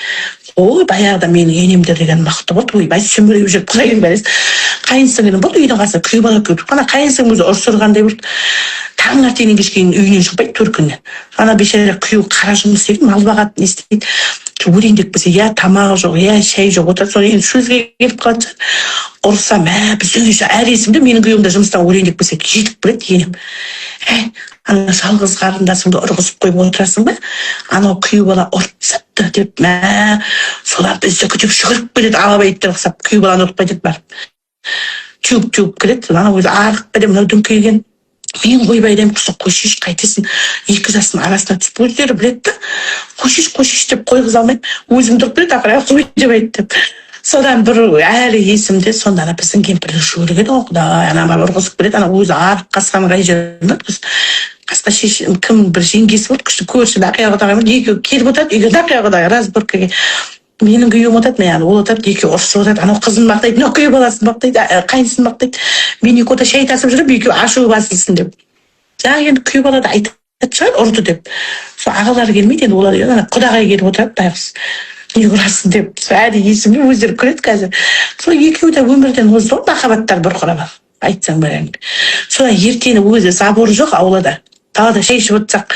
Speaker 1: Ой, баяғыда менің енемдер деген мықты болды, ойбай, сүмірейіп жүріп, құдайдың бәлесі. Қайын сіңілім болды үйдің қасында, күйеу бала келіп, ана қайын сіңлім өзі ұрыстырғандай болды, таңертеңнен кешке дейін үйінен шықпайды төркіннен. Ана бейшара күйеуі қара жұмыс істейді, мал бағады, не істейді, өлейін деп келсе, я тамағы жоқ, я шай жоқ, отырады. Содан енді сөзге келіп қалады шығар, ұрса. Мә, біздің үйде әлі есімде, менің күйеуім де жұмыстан өлейін деп келсе, жетіп келеді енем: «Әй, ана жалғыз қарындасыңды ұрғызып қойып отырасың ба, анау күйеу бала ұрып тастапты», — деп. Мә, солар біздікі деп жүгіріп келеді, алабай иттер ұқсап, күйеу баланы ұрып кетеді, барып теуіп теуіп келеді. Ана өзі арық па, мынау дүңкейген. Мен қойбай деймін, құрсын, қойсайшы, қайтесің, екі жастың арасына түсіп, өздері біледі да, қойсайшы, қойсайшы деп қойғыза алмаймын, өзім тұрып келеді ақыры, қой деп айт деп. Содан бір әлі есімде, сонда ана біздің кемпірлер жүгіріп еді ғой, құдай, ана барып ұрғызып келеді. Ана өзі арық қасқаның қай жерінде, қасқа шеше кім, бір жеңгесі болды, күшті көрші, Нақия құдағай, екеуі келіп отырады үйге, Нақия құдағай разборкаге. Менің күйеуім отырады, мен, ол отырады, екеуі ұрысып отырады. Анау қызын мақтайды, мынау күйеу баласын мақтайды, қайнысын мақтайды. Мен екі орта шай тасып жүріп, екеуі ашуы басылсын деп. Жаңағы енді күйеу бала да айтатын шығар ұрды деп. Сол ағалары келмейді енді, олар ана құдағай келіп отырады байғұс, не ұрасың деп. Сол әлі есімде, өздері күледі қазір. Сол екеуі де өмірден озды ғой, махаббаттары бұрқырап, айтсаң бәрі. Содан ертеңі өзі заборы жоқ аулада, далада шай ішіп отырсақ,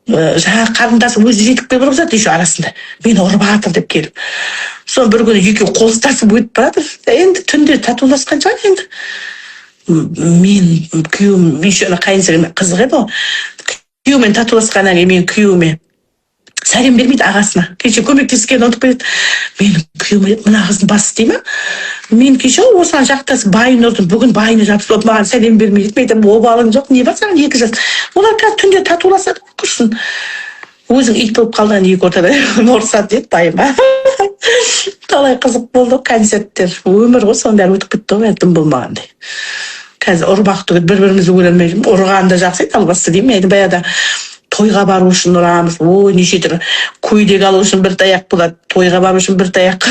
Speaker 1: жаңағы қарындасым өзі жетіп келіп ұрғызады еще арасында, мені ұрып жатыр деп келіп. Соны бір күні екеуі қол ұстасып өтіп баратыр, енді түнде татуласқан шығар енді. Мен күйеуім еще ана қайын сіңлім қызық еді ғой, күйеуімен татуласқаннан кейін менің күйеуіме сәлем бермейді, ағасына кеше көмектескенін ұмытып кетеді. Менің күйеуім айтады: «Мына қыздың басы істей ма, мен кеше осыған жақтасып байын ұрдым, бүгін байына жабысып алып маған сәлем бермейді». Мен айтамын: «Обалың жоқ, не бар саған, екі жас». Олар қазір түнде татуласады ғой, құрсын, өзің ит болып қалған, екі ортада ұрысады деді байыма. Талай қызық болды ғой концерттер, өмір ғой, соның бәрі өтіп кетті ғой дым болмағандай. Қазір ұрмақ түгіл, бір бірімізді көре алмай жүрміз. Ұрған да жақсы еді, албасты деймін енді. Баяғыда тойға бару үшін ұрамыз, ой, неше түрлі, көйлек алу үшін бір таяқ болады, тойға бару үшін бір таяқ.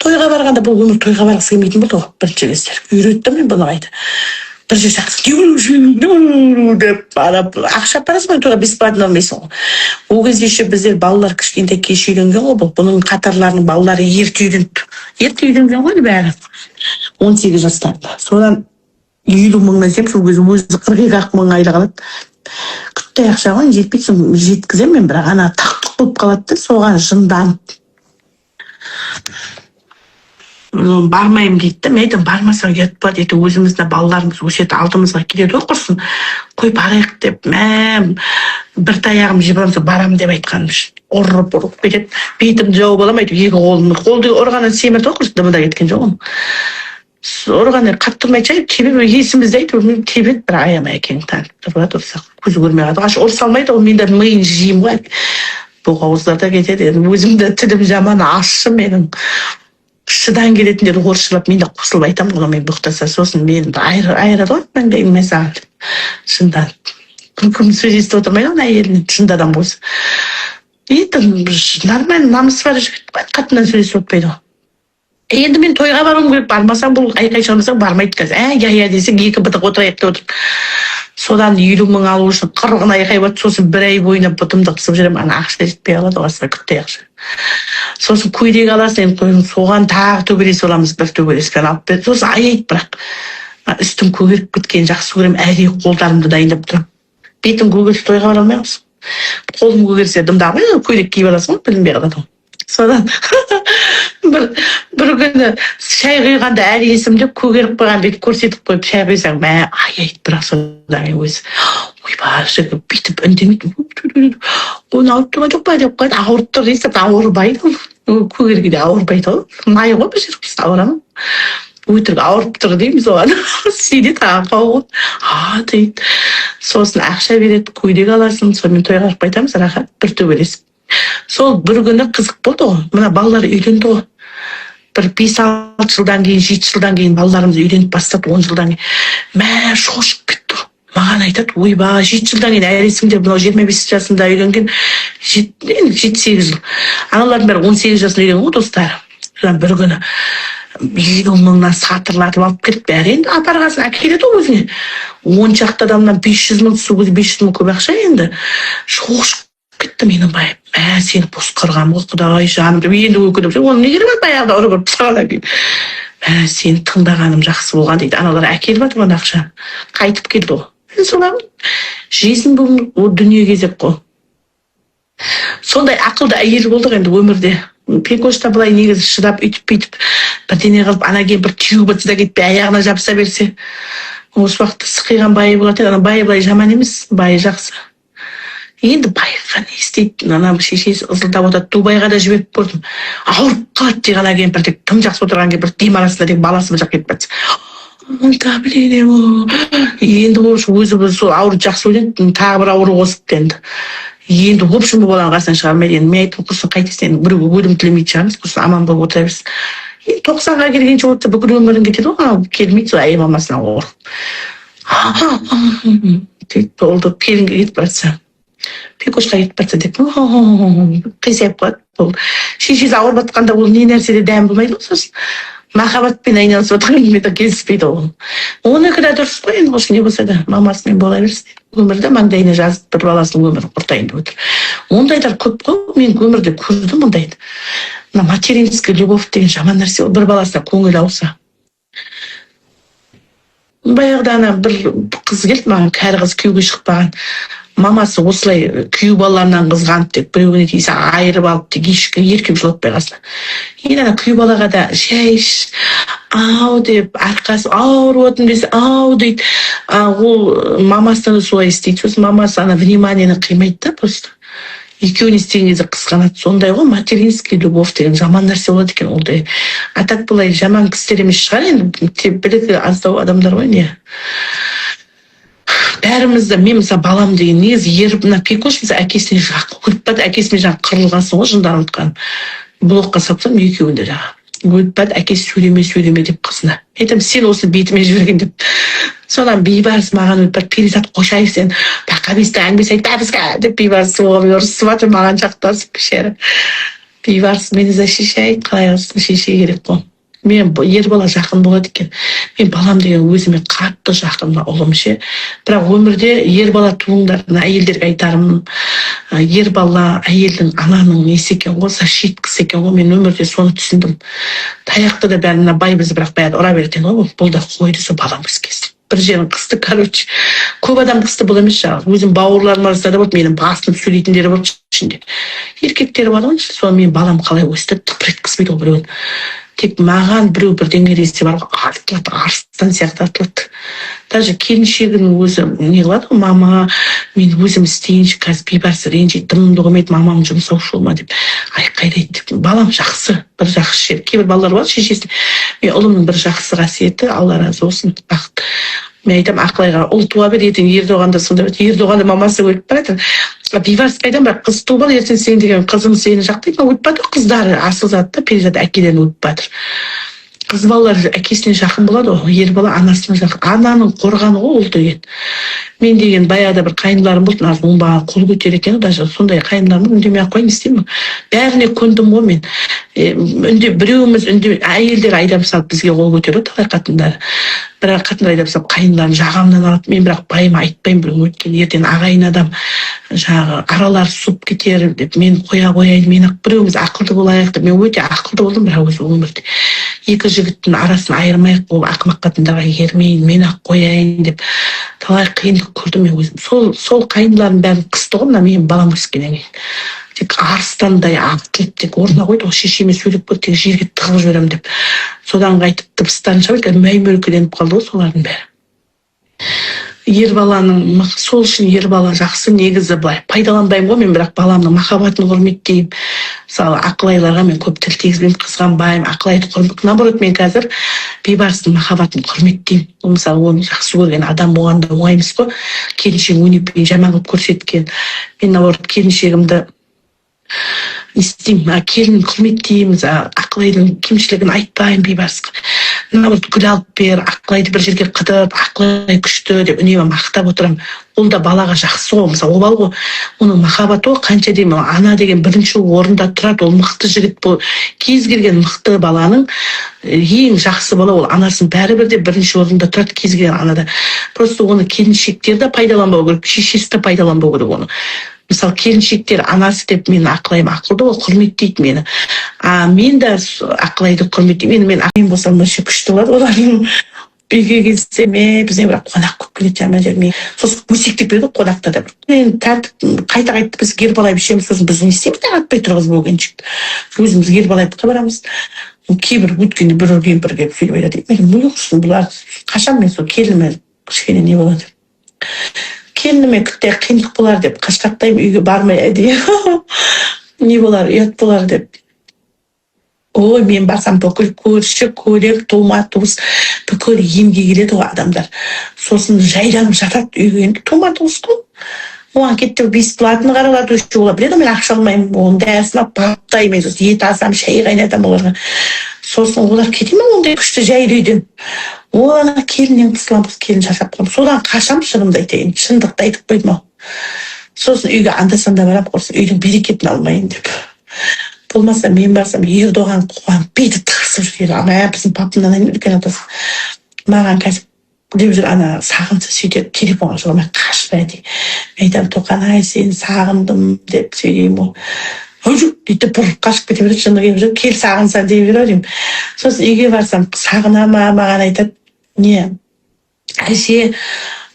Speaker 1: Тойға барғанда бұл өмір тойға барғысы келмейтін болды ғой бірінші кездері. Үйреттім мен бұны қайта, бір жер шақырса деп, ана ақша апарасың ғой тойға, бесплатно алмайсың ғой. Ол кезде еще біздер балалар кішкентай, кеш үйленген ғой бұл. Бұның қатарларының балалары ерте үйленді, ерте үйленген ғой бәрі, 18 жастарында. Содан 50 мыңнан сеп, сол кезде өзі 42 ақ мың айлық алады, күтті ақша ғой, жетпейді. Соны жеткіземін мен, бірақ ана тақ тұқ болып қалады да, соған жынданып, «Бармаймын» дейді да. Мен айтамын: «Бармасаң, ұят болады, ертең өзіміздің балаларымыз өседі, алдымызға келеді ғой, құрсын, қой, барайық», — деп. Мә, бір таяғым жеп аламын сол барамын деп айтқаным үшін. Ұрып ұрып кетеді, бетімді жауып аламын әйтеуір екі қолымды. Қолды ұрғаннан семірді ғой құрсын, дымы да кеткен жоқ оның. Ұрғаннан қатты ұрмайды жай тебеді, есімізде әйтеуір тебеді, бірақ аямай. Әкең танып тұрады, ұрсақ көзі көрмей қалады ғой, ұрыса алмайды ғой. Мен де миын жеймін ғой, боқауыздар да кетеді енді. Өзім де тілім жаман ащы менің, шыдан келетіндер орысшалап, мен де қосылып айтамын ғой. Мен боқтаса, сосын мені айырады ғой маңдайым, мен саған деп шынданып. Кім сөз естіп отырмайды ғой әйелінен, шынды адам болса. Енді нормально, намысы бар жігіт қой, қатыннан сөйлесіп отпайды ғой. Енді мен тойға баруым керек, бармасам, бұл айқай шығармасаң, бармайды қазір. Ә, иә, иә десең, екі бытық отырайық деп отыр. Содан 50 000 алу үшін қырғын айқай болады. Сосын бір ай бойына бұтымды қысып жүремін. Ана ақша жетпей қалады ғой, астына күтті ақша. Сосын көйлек аласың енді, соған тағы төбелесіп аламыз, бір төбелеспен алып берді. Сосын аяйды. Бірақ мына үстім көгеріп кеткенін жақсы көремін, әдейі қолдарымды дайындап тұрамын. Бетің көгерсе, тойға бара алмай қаласың. Қолым көгерсе, дымдамай көйлек киіп аласың ғой, білінбей қалады ғой. Содан бір күні шай құйғанда әлі есімде, көгеріп қойған бет көрсетіп қойып шай құйсаң, мә, аяйды. Бірақ содан кейін өзі: «Ойбай, жігіт», бүйтіп үндемейді. «Оны ауырып тұрған жоқ па?» — деп қояды. «Ауырып тұр» дейсің, ауырмайды ол. Көгергенде ауырмайды ғой, май ғой бұл жер, ауыра ма? Өтірік ауырып тұр деймін соған, сенеді, аңқау ғой, «а» дейді. Сосын ақша береді, көйлек аласың, сонымен тойға барып қайтамыз рахат. Бір төбелесіп, сол бір күні қызық болды ғой. Мына балалар үйленді ғой, бір 5-6 жылдан кейін, 7 жылдан кейін балаларымыз үйленіп бастады, 10 жылдан кейін, мә, шошып кетті ғой. Маған айтады: «Ойбай, 7 жылдан кейін», әлі есімде, мынау 25 жасында үйленген, енді 7-8 жыл, аналардың бәрі 18 жасында үйленген ғой, достары. Содан бір күні 50 мыңнан сатырлатып алып келді бәрі. Енді апарған соң әкеледі ғой өзіне 10 шақты адамнан 500 мың. Сол кезде 500 мың көп ақша енді. Шошып кетті менің байым. «Мә, сені бос құрғанмын ғой, құдай жаным», — деп енді өкініп жүр. Оның не керегі бар, баяғыда ұрып ұрып тастағаннан кейін. «Мә, сені тыңдағаным жақсы болған», — дейді. Аналар әкеліп жатыр ана ақшаны, қайтып келді ғой. Солай ғой, жизнь бұл, ол дүние кезек қой. Сондай ақылды әйел болдық енді өмірде. Пекош та былай негізі шыдап, өйтіп бүйтіп бірдеңе қылып, ана кемпір түйеге батса да кетпей, аяғына жабыса берсе, осы уақытта сықиған байы болатын еді. Ана байы былай жаман емес, байы жақсы. Енді байға не істейді? Ана шешесі ызылдап отырады. Дубайға да жіберіп көрдім, ауырып қалады тек ана кемпір. Тек тым жақсы отырған кемпір дем арасында тек баласы бір жаққа кетіп жатса, давление. Енді в общем, өзі бір сол ауруды жақсы ойлайды, тағы бір ауру қосыпты енді. Енді в общем, бұл баланы қасынан шығармайды. Енді мен айттым: «Құрсын, қайтесің енді, біреуге өлім тілемейтін шығармыз, құрсын, аман болып отыра берсін». Енді 90-ға келгенше отырса, бүкіл өмірің кетеді ғой. Анау келмейді, сол әйел мамасынан қорқып дейді. Болды, келінге кетіп бара жатса, Пекошқа кетіп бара жатса деп қисайып қалады. Болды, шешесі ауырып жатқанда ол не нәрседе дәм болмайды ғой. Сосын махаббатпен айналысып жатқан де келіспейді ол. Оныкі да дұрыс қой енді, не болса да мамасымен бола берсін. Өмірді маңдайына жазып, бір баласының өмірін құртайын деп отыр. Ондайлар көп қой, мен өмірде көрдім ондайды. Мына материнская любовь деген жаман нәрсе ол, бір баласына көңіл ауса. Баяғыда ана бір қыз келді маған, кәрі қыз, күйеуге шықпаған. Мамасы осылай күйеу балаларынан қызғанып, тек біреуіне тисе, айырып алып, тек ешкім еркек жолатпай қасына. Енді ана күйеу балаға да шай іш ау деп, арқасы ауырып отырмын десе, ау дейді. А ол мамасына да солай істейді. Сосын мамасы ана внимание ні қимайды да, просто екеуіне істеген кезде қызғанады. Сондай ғой, материнский любовь деген жаман нәрсе болады екен ол да. А так былай жаман кісілер емес шығар енді, білігі аздау адамдар ғой. Не, бәрімізді, мен мысалы балам деген негізі ер, мына Пекош мысалы әкесіне жақын, өліп барды. Әкесімен жаңағы қырылғансың ғой, жынданып отқан, блокқа салып тастадым екеуін де. Жаңағы өліп барды, әкесі «сөйлеме, сөйлеме» деп қызына. Мен айтамын: «Сен осы бетіме жіберген», — деп. Содан Бейбарыс маған өліп барды: «Перизат, қойшайық, сен Бақабестің әңгімесі айтпа бізге», — деп. Бейбарыс оған ұрысып жатыр маған жақтасып. Бейшара Бейбарыс мені защищает. Қалай қылсын, шеше керек қой. Мен ер бала жақын болады екен. Мен балам деген өзіме қатты жақын, мына ұлым ше. Бірақ өмірде ер бала туыңдар. Мына әйелдерге айтарым, ер бала әйелдің, ананың несі екен ғой, защитка сы екен ғой. Мен өмірде соны түсіндім. Таяқты да бәрін мына бай біз, бірақ бәрі ұра береді ғой. Бұл да қойды. Сол балам өскесін бір жерін қысты. Короче, көп адам қысты, бұл емес, жаңағы өзім бауырларым арасында да болды, менің басынып сөйлейтіндері болды. Ішінде еркектер бар ғой. Соны мен балам қалай өсті, тыпыр еткізбейді ғой біреуін. Тек маған біреу бірдеңе десе бар ғой, атылады, арыстан сияқты атылады. Даже келіншегінің өзі не қылады ғой: «Мама, мен өзім істейінші қазір, Бейбарыс ренжиді, дымымды қоймайды, мамам жұмсаушы болма», — деп айқайлайды деп. Балам жақсы, бір жақсы жері, кейбір балалар болады шешесіне. Мен ұлымның бір жақсы қасиеті, Алла разы болсын, бақыт. Мен айтамын: «Ақылайға ұл туа бер, ертең Ердоған да сондай болады». Ердоған да мамасы өліп бара жатыр, Бейбарысқа айтамын: «Бірақ қыз туып ал ертең, сен деген қызым сені жақтайды». Өліп бара жатыр қыздары, асыл зат та, перизат әкелерін өліп бара жатыр. Қыз балалар әкесіне жақын болады ғой, ер бала анасына жақын. Ананың қорғаны ғой ол деген. Мен деген баяғыда бір қайындыларым болды, мына оңбаған қол көтереді екен даже. Сондай қайындыларым, үндемей ақ қояйын, не істеймін, бәріне көндім ғой мен. Үнде біреуіміз үнде, әйелдер айдап салып бізге қол көтереді талай қатындар. Бірақ қатындар айдап салып, қайындыларын жағамнан алады. Мен бірақ байыма айтпаймын бүгін, өйткені ертең ағайын адам жаңағы аралары суып кетер деп мен қоя қояйын. Мен біреуіміз ақылды болайық деп, мен өте ақылды болдым. Бірақ өзі өмірде екі жігіттің арасын айырмайық, ол ақымақ қатындарға ермейін, мен ақ қояйын деп талай қиындық көрдім мен өзім. Сол қайындылардың бәрін қысты ғой мына менің балам өскеннен кейін. Тек арыстандай атылып, тек орнына қойды ғой. Шешеме сөйлеп көр, тек жерге тығып жіберемін деп. Содан қайтып дыбыстарын шығарып, қазір мәй мөлкеленіп қалды ғой солардың бәрі. Ер баланың, сол үшін ер бала жақсы негізі. Былай пайдаланбаймын ғой мен, бірақ баламның махаббатын құрметтеймін. Мысалы, Ақылайларға мен көп тіл тигізбеймін, қызғанбаймын Ақылайды. Наоборот, мен қазір Бейбарыстың махаббатын құрметтеймін. Ол, мысалы, оны жақсы көрген адам болғанда оңай емес қой, келіншегін өнеппен жаман қылып көрсеткен. Мен, наоборот, келіншегімді не істеймін, келінін құрметтеймін. Ақылайдың кемшілігін айтпаймын Бейбарысқа. Наоборот, гүл алып бер, Ақылайды бір жерге қыдырт, Ақылай күшті деп үнемі мақтап отырамын. Ол да балаға жақсы ғой, мысалы, обал ғой, оның махаббаты ғой. Қанша деймін, ана деген бірінші орында тұрады. Ол мықты жігіт бол, кез келген мықты баланың, ең жақсы бала ол анасын бәрібір де бірінші орында тұрады кез келген анада. Просто оны келіншектер де пайдаланбау керек, шешесі де пайдаланбау керек оны. Мысалы, келіншектер анасы деп, мен Ақылайым ақылды ғой, құрметтейді мені, а мен де Ақылайды құрметтеймін. Енді мен болсам, вообще күшті болады олардың. Үйге келсе, ме, бізде бірақ қонақ көп келеді жаман жермен, сосын өсектеп береді ғой қонақта да. Енді тәртіп қайта қайта біз Гербалайф ішеміз, сосын біз не істейміз, таң атпай тұрғызып келіншекті, өзіміз Гербалайфқа барамыз. Кейбір өткенде бір кемпір келіп сөйлеп айтады, мен ой, құрсын бұлар, қашан мен сол келініме кішкене не болады, келініме күтте қиындық болар деп қашқақтаймын, үйге бармай әдейі, не болар, ұят болар деп. Ой, мен барсам, бүкіл көрші көлек, тума туыс бүкіл емге келеді ғой адамдар. Сосын жайланып жатады үйге, енді тума туыс қой. Оған кетті, бесплатно қаралады еще. Олар біледі ғой, мен ақша алмаймын, оның дәрісін алып баптаймын мен. Сосын ет асамын, шай қайнатамын оларға. Сосын олар кете ме ондай күшті жайлы үйден? Ол ана келіннен қысыламын, келін шаршап қаламын, содан қашамын. Шынымды айтайын, шындықты айтып қойдым ау. Сосын үйге анда санда барамын, құрсын үйдің берекетін алмайын деп. Болмаса мен барсам, Ердоған қуанып, беті тырысып жүр. Ана біздің папамнан үлкен атасы маған қазір деп жүр, ана сағынса сөйтеді, телефонға жоламай қашып әдейі. Мен айтамын: «Тоқан ай, сені сағындым», – деп сөйлеймін ғой. «Ой, жоқ», – дейді де, бұрылып қашып кете береді. Жыны келіп жүр, кел, сағынса дей береді деймін. Сосын үйге барсам, сағына ма, маған айтады: «Не, әже,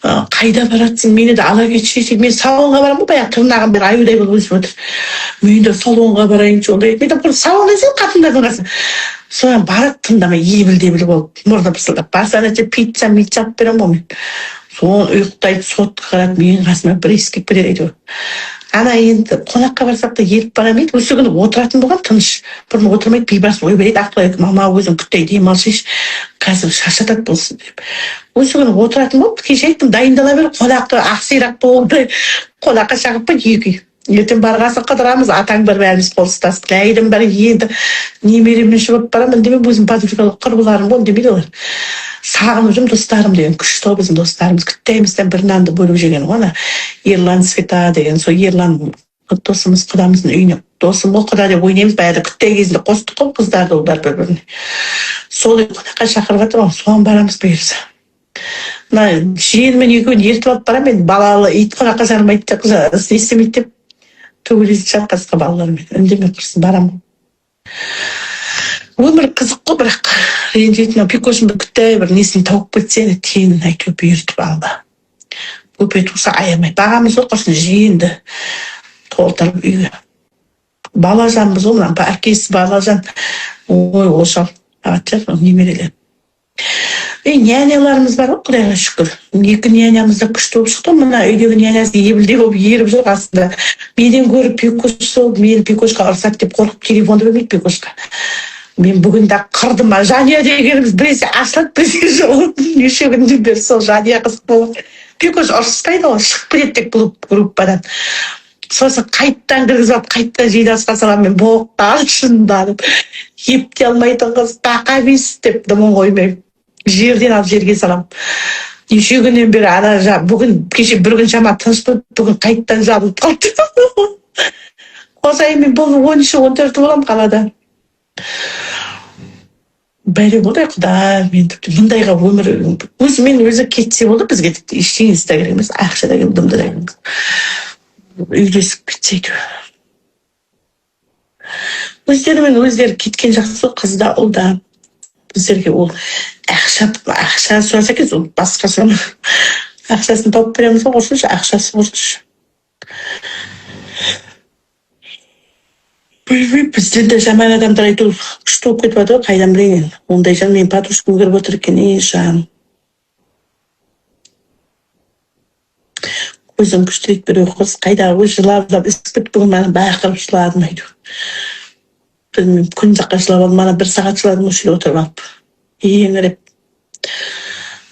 Speaker 1: қайда баратсың, мені де ала кетші», – дейді. Мен салонға барамын ғой, баяғы тырнағым бері аюдай болып өсіп отыр. Мен де салонға барайыншы онда. Мен де салонда сен қатындардың қасына. Содан барады, тыңдамай, ебіл дебіл болып, мұрны пысылдап барса, ана жерде пицца мицца алып беремін ғой мен. Соны ұйықтайды, сотка қарады, менің қасыма бір иіскеп кетеді әйтеуір. Ана енді қонаққа барсақ та еріп бара ма еді, осы күні отыратын болған тыныш, бұрын отырмайды. Бейбарыс ойбай еді, Ақылай: «Мама, өзің күтей, демалсайшы, қазір шаршатады болсын», – деп. Осы күні отыратын болып, кеше айттым: «Дайындала бер, қонаққа ақсирақ болды, қонаққа шақырып екі үй. Ертең барған соң қыдырамыз, атаң бар, бәріміз қол ұстасып». Ләйлім бар, енді немереммен шығып барамын, үндемей, өзім подружка құрбыларым ғой, үндемейді олар. Сағынып жүрмін достарым деген күшті ғой біздің достарымыз, күтпеймізден бір нанды бөліп жеген ғой. Ана Ерлан, Света деген, сол Ерлан досымыз, құдамыздың үйіне, досым ғой, құда деп ойнаймыз. Баяғыда күтте кезінде қостық қой қыздарды, ұлдар бір біріне. Сол үй қонаққа шақырып жатыр ғой, соған барамыз бұйырса. Мына жиенімен екеуін ертіп алып барамын. Енді балалы ит қонаққа жарымайды деп, не істемейді деп төбелесіп жатыр қасқа балалармен. Үндемей құрсын, барамын. Өмір қызық қой, бірақ ренжитін. Мынау Пикошым бір күтті, бір несін тауып кетсе, теңін әйтеуір бұйыртып алды. Бөпе туса, аямай бағамыз ғой құрсын, жиенді толтырып үйге. Балажанбыз ғой, мына әкесі балажан. Ой, ошал ағатын немерелер. Ей, няняларымыз бар ғой, құдайға шүкір. Екі нянямыз да күшті болып шықты ғой. Мына үйдегі нянясы ебілдей болып еріп жүр қасында. Менен гөрі Пикош сол, мені Пикошқа ұрсады деп қорқып, телефонды бермейді Пикошқа. Мен бүгін де қырдым. А Жания дегеніміз біресе ашылады, біресе жабылады. Неше күннен бері сол Жания қызық болып. Пикош ұрыспайды ғой, шығып кетеді тек бұл группадан. Сосын қайттан кіргізіп алып, қайттан жиналысқа саламын мен. Боқтап, шынданып, ептей алмайтын қыз, бақа бес деп дымын қоймаймын. Жерден алып жерге саламын. Неше күннен бері ана бүгін, кеше бір күн шама тыныш болды, бүгін қайтадан жабылып қалды. Қожайынмен бұл 13-і, 14-і боламын қалада. Бәле болды, құдай, мен тіпті мұндайға өмір өзімен өзі кетсе болды, бізге тіпті ештеңесі де керек емес, ақша да керек, дым да керек емес. Үйлесіп кетсе әйтеуір. Өздерімен өздері кеткен жақсы ғой, қыз да, ұл да. Біздерге ол ақша сұраса екен, сол басқа сұрама. Ақшасын тауып береміз ғой, құрсыншы, ақшасы құрсыншы. Білмеймін, бізден де жаман адамдар әйтеуір күшті болып кетіп жатыр ғой, қайдан білейін енді. Ондай жан менің подружкам кіріп отыр екен, ей жан. Көзің күшті дейді біреу, қыз қайдағы өзі жылап жылап ісіп кетті, бүгін маған бақырып жыладым әйтеуір. Білмеймін, күн жаққа жылап алдым, ана бір сағат жыладым осы жерде отырып алып. Еңіреп.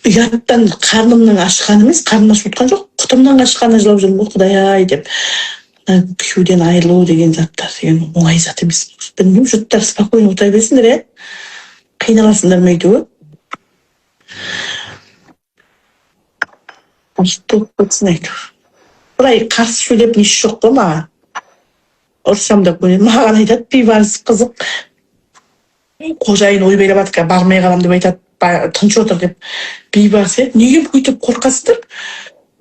Speaker 1: Ұяттан қарнымның ашқаны емес, қарным ашып отқан жоқ, құтымның қашқанына жылап жүрмін ғой, құдай ай деп. Күйеуден айырылу деген заттар деген оңай зат емес. Білмеймін, жұрттар спокойно отыра берсіңдер, иә? Қиналасыңдар ма әйтеуір? Кетсін әйтеуір. Былай қарсы сөйлеп несі жоқ қой маған. Ұрсам да көнеді. Маған айтады, Бейбарыс қызық. Қожайын ойбайлап жатыр, бармай қаламын деп айтады, тыныш отыр деп. Бейбарыс еді, неге бүйтіп қорқасыздар?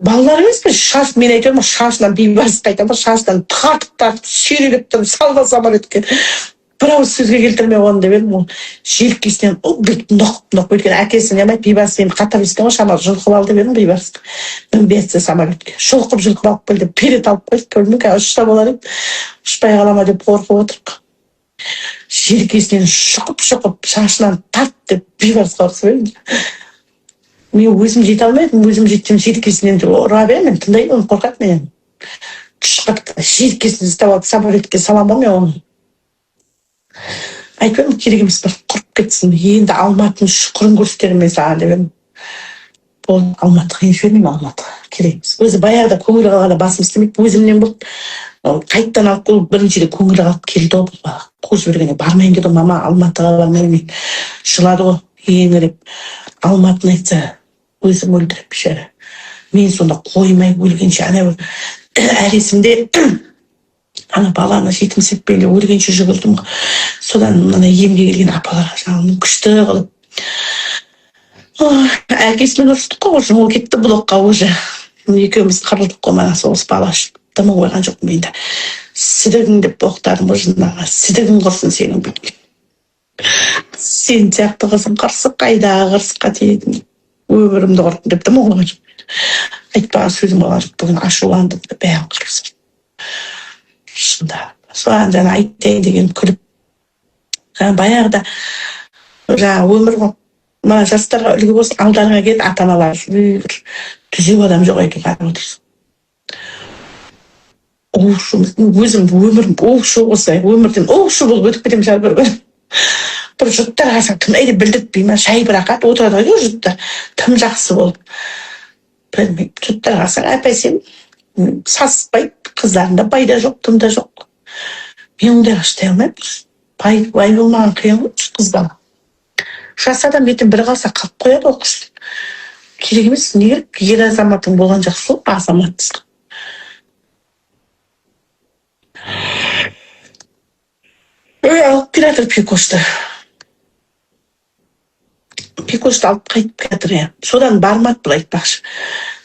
Speaker 1: Балалар емес пе? Шаш, мен айтамын, шашынан Бейбарысқа айтамын, шашынан тартып тартып сүйрелеп тұрып салға самолетке. Бір ауыз сөзге келтірмей қойдым деп едім, ол желкесінен бүйтіп нұқып нұқып, өйткені әкесі не алмайды, Бейбарыс енді қатар өскен ғой, шамалы жұлқып ал деп едім Бейбарысты. Мінбетсе самолетке. Жұлқып жұлқып алып кел деп билет алып қойды, көрдім, қазір ұшса болар еді. Ұшпай қала ма деп қорқып отырмық. Желкесінен шұқып шұқып шашынан тарт деп Бейбарысқа ұрысып едім. Мен өзім жете алмайтынмын, өзім жетсем желкесінен ұра беремін, мен тыңдаймын, оны қорқады менен. Күш қатты желкесін ұстап алып самолетке саламын ғой мен оны. Айтып едім, керек емес, бір құрып кетсін, енді Алматының шұқырын көрсетермін мен саған деп едім. Болды, Алматыға енді жібермеймін, Алматыға керек емес. Өзі баяғыда көңілі қалғанда басым істемейді, өзімнен болды. Қайтадан алып келіп, біріншіде көңілі қалып келді ғой бұл бала. Қуып жібергенде бармайын деді ғой, мама, Алматыға бармаймын мен. Жылады ғой, еңіреп. Алматыны айтса, өзім өлтіріп бейшара. Мен сонда қоймай өлгенше, ана бір әлі есімде, ана баланы жетімсетпей өлгенше жүгірдім ғой. Содан мына емге келген апаларға жаңағы күшті қылып. Әкесімен ұрыстық қой, уже ол кетті блокқа уже. Екеуміз қырылдық қой мана сол бала үшін. Дымын қойған жоқпын мен де. Сідігің деп боқтадым ғой жындаға. Сідігің құрсын сенің бүйткен. Сен сияқты қызым қырсық қайдағы қырсыққа тиетін. Өмірімді құрттым деп дымын қойған жоқпын. Айтпаған сөзім болған жоқ. Бүгін ашуландым да бәрін қырып салдым. Шында. Соған жаңа айтайын деген күліп. Жаңа баяғыда жаңа өмір ғой. Мына жастарға үлгі болсын, алдарыңа келеді ата-аналар. Бір түзеу адам жоқ әйтеуір қарап отырсың. Өзім өмірім оу-шу болса, өмірден оу-шу болып өтіп кетемін шығар бір күні. Бір жұрттар қарасаң, тым әйде білдіртпей ма, шай бір ақат отырады ғой жұрттар. Тым жақсы болып. Білмеймін, жұрттар қарасаң әп-әсем, саспайды, қыздарында пайда жоқ, тым да жоқ. Мен ондайға шыдай алмаймын. Бай, бай болмаған қиын ғой қыз бала. Жас адам ертең бір қалса қалып қояды ол қыз. Керек емес, не керек? Ер азаматың болған жақсы ғой, азаматсыз. Ой, алып келе жатыр Пикошты. Пикошты алып қайтып келе жатыр, иә. Содан бармады бұл айтпақшы.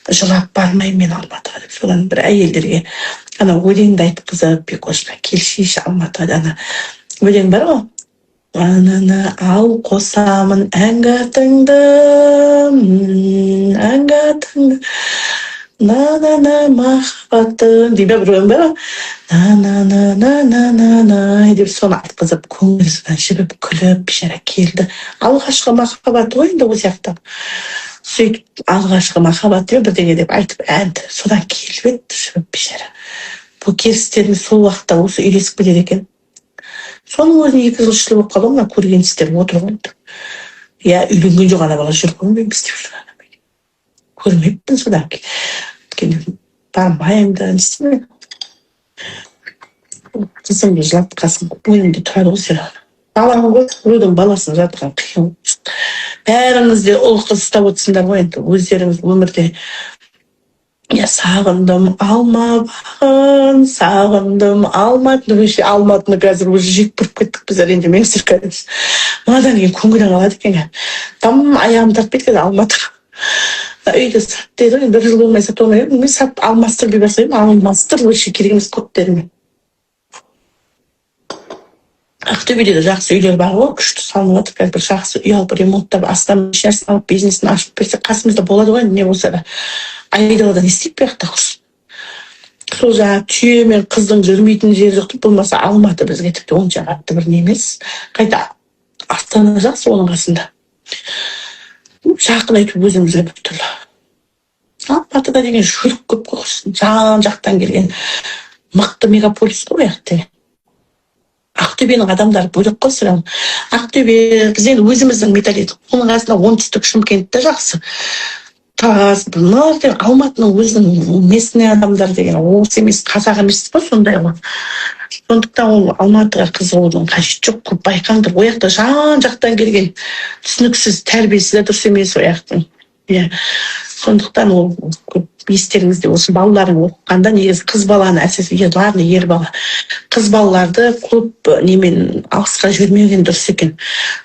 Speaker 1: Жылап бармаймын мен Алматыға деп. Содан бір әйелдерге ана өлеңді айтқызып Пикошқа келшейші Алматыға. Ана өлең бар ғой. Ананы ал қосамын әнге атыңды, әнге атыңды, на на на махаббатым дейді бір өлең бар ғой. На на на на на на на деп соны айтқызып, көңілі содан жібіп күліп бейшара келді. Алғашқы махаббаты ғой енді ол сияқты. Сөйтіп алғашқы махаббат деп бірдеңе деп айтып әнді содан келіп еді жібіп бейшара. Бұл керістеріміз сол уақытта осы үйлесіп кетеді екен. Соның өзіне 2 жыл 3 жыл болып қалды ғой, мына көргенсіздер отыр ғой. Иә, үйленген жоқ ана бала, жүр көрмейміз деп жүр ана. Көрмеппін содан кейін. Өйткені бармаймын да, не істеймін. Қызымды жылатқасын, көңілімде тұрады ғой все равно. Балаң ғой, біреудің баласын жылатқан қиын. Бәріңіз де ұл қыз ұстап отырсыңдар ғой енді өздеріңіз өмірде. Иә, сағындым алма бағын, сағындым Алматыны. Вообще Алматыны қазір уже жек көріп кеттік біз, ренжімеңіздер, конечно. Мынадан кейін көңілің алады екен. Там аяғым тартпайды қазір Алматыға. Үйде сат деді ғой, бір жыл болмай сатып алмай едім. Мен сат, алмастыр дей бастаймын. Алмастыр, вообще керек емес көп дедім мен. Ақтөбеде де жақсы үйлер бар ғой, күшті салынып жатыр. Қазір бір жақсы үй алып, ремонттап, астам ешнәрсе алып, бизнесін ашып берсе, қасымызда болады ғой енді, не болса да. Айдалада не істейді бұл жақта? Сол жаңағы түйе мен қыздың жүрмейтін жері жоқ деп. Болмаса Алматы бізге тіпті онша қатты бір не емес. Қайта Астана жақсы оның қасында. Жақын әйтеуір өзімізге біртүрлі. Алматыда деген жұрт көп қой, жан жақтан келген, мықты мегаполис қой бұл жақ деген. Ақтөбенің адамдары бөлек қой все равно. Ақтөбе, біз енді өзіміздің менталитет. Оның қасында оңтүстік Шымкент те жақсы. Тараз, мыналар деген, Алматының өзінің местный адамдар деген орыс емес, қазақ емес қой, сондай ғой. Сондықтан ол Алматыға қызығудың қажеті жоқ. Көп байқаңдар, ол жақта жан жақтан келген, түсініксіз, тәрбиесі де дұрыс емес ол жақтың. Иә, сондықтан ол көп естеріңізде болсын, балаларың оқығанда негізі қыз баланы әсіресе, ер, ладно, ер бала, қыз балаларды көп немен алысқа жібермеген дұрыс екен.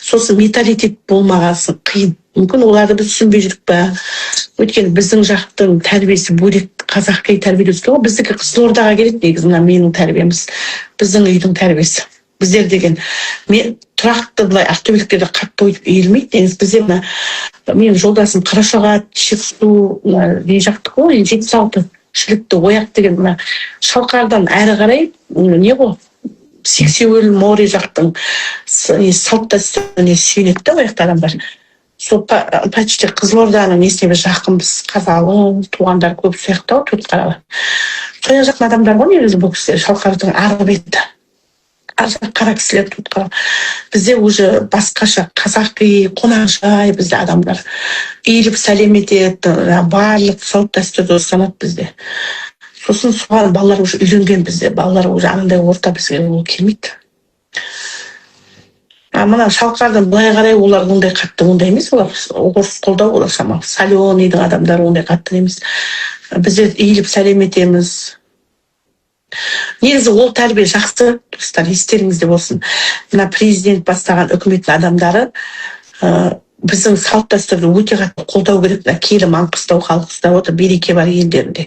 Speaker 1: Сосын менталитет болмағасын қиын. Мүмкін, оларды біз түсінбей жүрік па? Өйткені біздің жақтың тәрбиесі бөлек, қазақи тәрбиелеп өскен ғой. Біздікі Қызылордаға келеді негізі, мына менің тәрбиеміз, біздің үйдің тәрбиесі. Біздер деген мен тұрақты былай ақтөбеліктерде қатты өйтіп иілмейді негізі. Бізде мына менің жолдасым Қарашоғат, Шексу, мына не жақтікі ғой, 76, Шілікті, ояқ деген мына Шалқардан әрі қарай не ғой, Сексеуіл, море жақтың не, салт дәстүріне сүйенеді да ол жақта адамдар. Сол почти Қызылорданың несіне біз жақынбыз. Қазалы туғандар көп сол жақта ғой, Төртқаралы, сол жақтың адамдар ғой негізі бұл кісілер. Шалқардың арғы беті, ар жақ қара кісілер, Төртқара. Бізде уже басқаша, қазақи, қонақжай бізде адамдар, иіліп сәлем етеді, барлық салт дәстүрді ұстанады бізде. Сосын соған балалар уже үйренген бізде, балалар уже анандай орта бізге ол келмейді. А мына Шалқардан былай қарай олар ондай қатты ондай емес, олар орыс қолдау, олар шамалы соленыйдың адамдары, ондай қатты емес. Біздер иіліп сәлем етеміз. Негізі ол тәрбие жақсы, достар, естеріңізде болсын. Мына президент бастаған үкіметтің адамдары біздің салт дәстүрді өте қатты қолдау керек. Мына киелі Маңғыстау халқы ұстап отыр, береке бар елдерінде.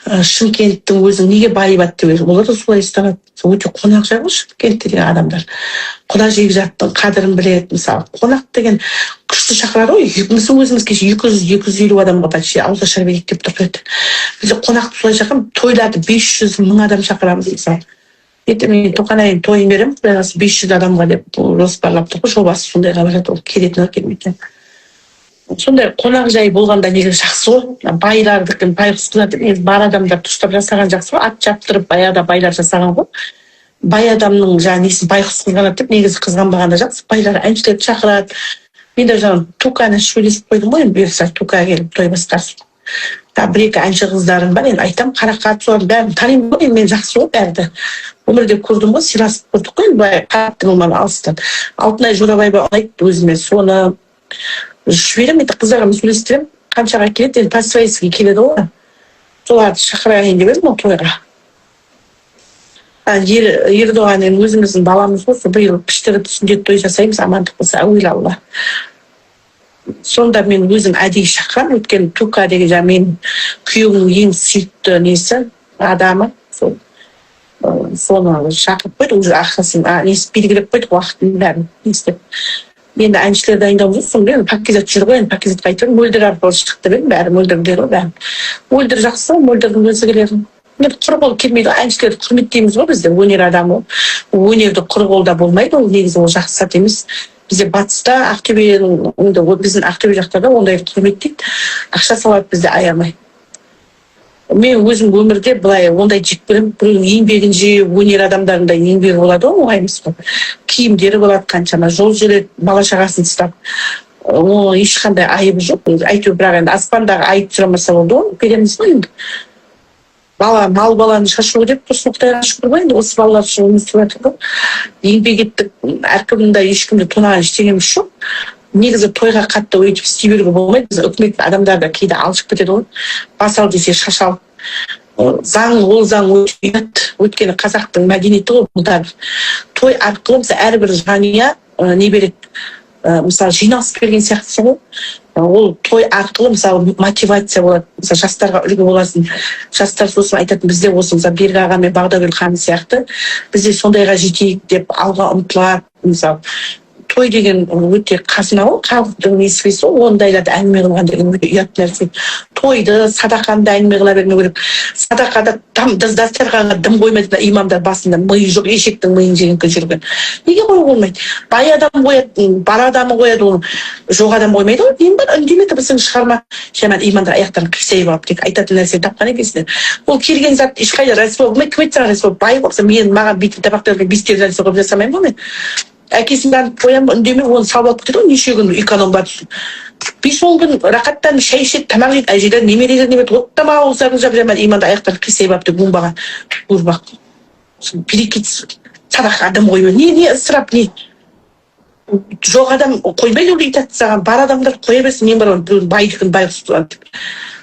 Speaker 1: Шымкенттің өзі неге байып жатты деп, олар да солай ұстанады. Өте қонақжай ғой Шымкентте деген адамдар. Құда жекжаттың қадірін біледі. Мысалы, қонақ деген күшті шақырады ғой. Біз өзіміз кеше 200, 250 адамға почти ауызашар берейік деп тұрып еді. Бізде қонақты солай шақырамыз. Тойларды 500, 1000 адам шақырамыз. Мысалы, ертең мен Тоқанайдың тойын беремін, құдай қаласа, 500 адамға деп жоспарлап тұр ғой, жобасы сондайға барады. Ол келетін, келмейтін. Сондай қонақжай болғанда негізі жақсы ғой. Мына байлардікі, байғұс қыздар деп, негізі бар адамдар дұрыстап жасаған жақсы ғой. Ат шаптырып баяғыда байлар жасаған ғой. Бай адамның жаңағы несін байғұс қызғанады деп, негізі қызғанбаған да жақсы. Байлар әншілерді шақырады. Мен де жаңағы Туканы сөйлесіп қойдым ғой енді, бұйырса, Тука келіп той басқарсын. Тағы бір екі әнші қыздарым бар енді, айтамын, Қарақат, солардың бәрін танимын ғой енді мен, жақсы ғой, бәрі өмірде көрдім ғой, сыйласып көрдік қой енді, былай қатты болмады, алыстан. Алтынай Жорабаева ұнайды өзіме, соны жіберемін енді қыздарға, мен сөйлестіремін. Қаншаға келеді енді, по свойски келеді ғой, соларды шақырайын деп едім ол тойға. Ердоған енді өзіміздің баламыз ғой, сол биыл піштіріп, сүндет той жасаймыз, амандық болса, әуелі Алла. Сонда мен өзім әдейі шақырамын, өйткені Тука деген жаңағы менің күйеуімнің ең сүйікті несі, адамы сол. Соны шақырып қойдық уже, ақысын, несі белгілеп қойдық, уақытын, бәрін не істеп. Енді әншілер дайындап жүр. Сонда енді Пакизат жүр ғой енді, Пакизатқа айтып едім, Мөлдір арқылы шықты деп едім, бәрі Мөлдір біледі ғой бәрін. Мөлдір жақсы ғой, Мөлдірдің өзі келеді. Енді құр қол келмейді ғой, әншілерді құрметтейміз ғой бізде, өнер адамы. Өнерді құр қолда болмайды ол, негізі ол жақсы зат емес. Бізде батыста, Ақтөбенің енді, біздің Ақтөбе жақтарда ондайды құрметтейді, ақша салады бізде аямай. Мен өзім өмірде былай ондай жек көремін біреудің еңбегін жеу. Өнер адамдарында еңбегі болады ғой, оңай емес қой, киімдері болады, қаншама жол жүреді, бала шағасын ұстап, оның ешқандай айыбы жоқ әйтеуір. Бірақ енді аспандағы айып сұрамаса болды ғой, береміз ғой енді. Бала мал баланы шашу деп тұрсын, құдайға шүкір ғой енді, осы балалар үшін өмір сүріп жатыр ғой. Еңбек еттік, әркімнің де, ешкімді тонаған ештеңеміз жоқ. Негізі тойға қатты өйтіп істей беруге болмайды. Біз үкімет адамдары да кейде алжып кетеді ғой. Бас ал десе, шаш ал. Заң, ол заң өте ұят. Өйткені қазақтың мәдениеті ғой бұл да. Той арқылы мысалы әрбір жанұя не береді, мысалы, жиналыс берген сияқтысың ғой. Ол той арқылы мысалы мотивация болады, мысалы, жастарға үлгі боласың. Жастар сосын айтатын: бізде осы, мысалы, Берік аға мен Бағдагүл ханым сияқты, біз де сондайға жетейік деп алға ұмтылады. Мысалы, той деген өте қазына ғой, халықтың несібесі ғой. Ондайларды әңгіме қылған деген өте ұят нәрсе. Тойды, садақаны да әңгіме қыла бермеу керек. Садақада там дастарханға дым қоймайды имамдар, басында миы жоқ, ешектің миын жеген жүрген. Неге қоюға болмайды? Бай адам қояды, бар адамы қояды, оны жоқ адам қоймайды ғой. Нең бар, үндеме, дыбысыңды шығарма. Жаман имамдар аяқтарын қисайып алып, тек айтатын нәрсе тапқан екенсіңдер. Ол келген зат ешқайда рәсуа болмайды. Кім айтты саған рәсуа? Бай болса, мен маған бүйтіп тамақ берген бестер рәсуа қылып жасамаймын ғой мен. Әкесін танып қоямын, үндемей оны салып алып кетеді ғой. Неше күн эконом бар, 5-10 күн рахаттанып шай ішеді, тамақ жейді, әжелер, немерелер, немере оттама, ауыздарын жап. Жаман иманды аяқтары қисайып алып деп, оңбаған urбақ, берекетсіз. Садақаға дым қоймай, не ысырап, не жоқ адам қоймайды, ол айтады саған. Бар адамдар қоя берсін, мен бар, біреудің байдікін байғұс тұтады деп.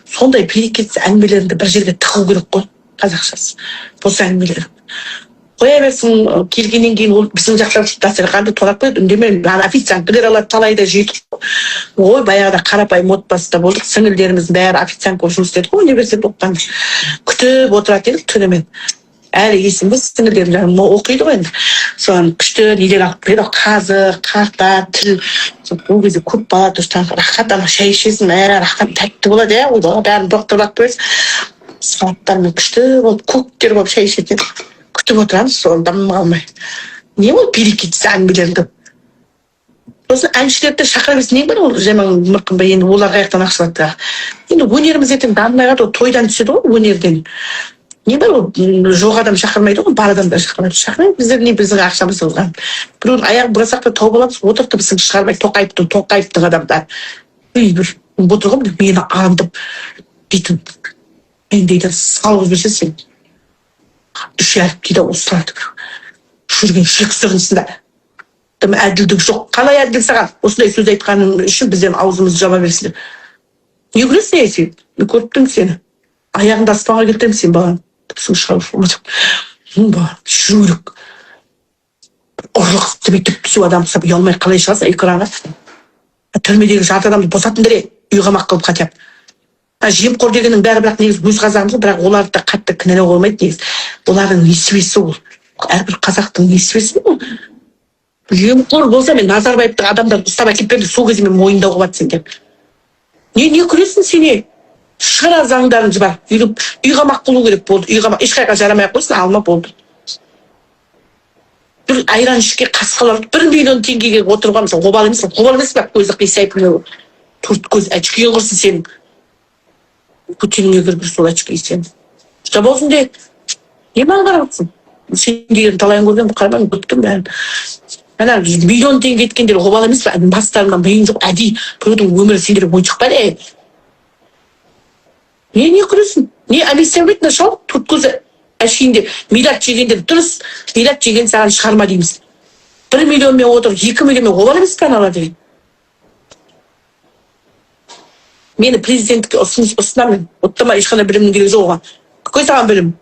Speaker 1: Сондай берекетсіз әңгімелеріңді бір жерге тығу керек қой, қазақшасы бос әңгімелер қоя берсін. Келгеннен кейін ол біздің жақта дастарханды тонап қояды, үндемей ана официанткалер алады, талайда жедік ой. Баяғыда қарапайым отбасыда болдық, сіңілдеріміздің бәрі официантка болып жұмыс істедік қой университет оқығанда. Күтіп отыратын едік түнімен, әлі есімде. Сіңілдерім жаңағы оқиды ғой енді, соған күшті нелер алып келеді ғой, қазы қарта, тіл. Ол кезде көп бала тұрса, рахат, ана шай ішесің, мә, рахат, тәтті болады, иә. Ол бәрін доқтырып алып қоясың, салаттармен күшті болып, көктер болып шай ішетін едік. Күтіп отырамыз соны дым қалмай. Не ол берекетсіз әңгімелеріңді? Сосын әншілерді шақыра берсін, нең бар ол жаман мырқымбай? Енді олар қаяқтан ақша алады? Енді өнеріміз ертең дамымай қалады, ол тойдан түседі ғой, өнерден. Не бар ол, жоқ адам шақырмайды ғой, бар адамдар шақырмайды. Шақырмайды біздер, не біздің ақшамыз оған? Біреудің аяғын бұрасақ та тауып аламыз. Отырды шығармай Тоқаевтың адамдары. Ей, бір отыр ғой мені аңдып дейтін. Мен дейді, салып жіберсе, сен үш әріп дейді, осыларды жүрген жексұрынсың да. Дым әділдік жоқ. Қалай әділ саған? Осындай сөз айтқаның үшін бізден аузымызды жаба берсін. Не күлесің, ей, сен? Мен көріп тұрмын сені, аяғыңды аспанға келтіремін сен баланы, дыбысың шығарып жүйрік. Ұрлық істемей, түп түзу адам ұқсап, ұялмай қалай шығасың экранға? Түрмедегі жарты адамды босатыңдар, ей, үй қамақ қылып хотя бы. Жемқор дегеннің бәрі бірақ негізі өз қазағымыз ғой, бірақ оларды да қатты кінәлауға болмайды негізі. Олардың несібесі ол, әрбір қазақтың несібесі ол. Жемқор болса, мен Назарбаевтың адамдарын ұстап әкеліп берді, сол кезде мен мойындауға болады сендер. Не күлесің сен, не? Шығара заңдарын бар, үй қамақ қылу керек болды. Үй қамақ, ешқайға жарамай ақ қойсын, алма, болды. Бір айран ішке қасқалар 1 миллион теңгеге отырған, мысалы, обал емес, обал емес пе? Көзі қисайып, төрт көз очкиің құрсын сенің, көтеніңе кіргір сол очки сен. Ұстап болсын де, не маған қарап отырсың? Сен деген талайын көргенмін, қарамаймын, көріп бәрін. Ана миллион теңге кеткендер обал емес пе? Бастарында миың жоқ, әдейі біреудің өмірі сендерге ойыншық па, не? Не күлесің? Не амнистия бермейді мына шал? Төрт көзі әшейінде миллиард жегендер дұрыс, миллиард жеген саған шығарма дейміз. 1 миллионмен отыр, 2 миллионмен, обал емес пе аналар деген? Мені президенттікке ұсынамын, ұттырма, ешқандай білімнің керегі жоқ оған. Какой саған білім?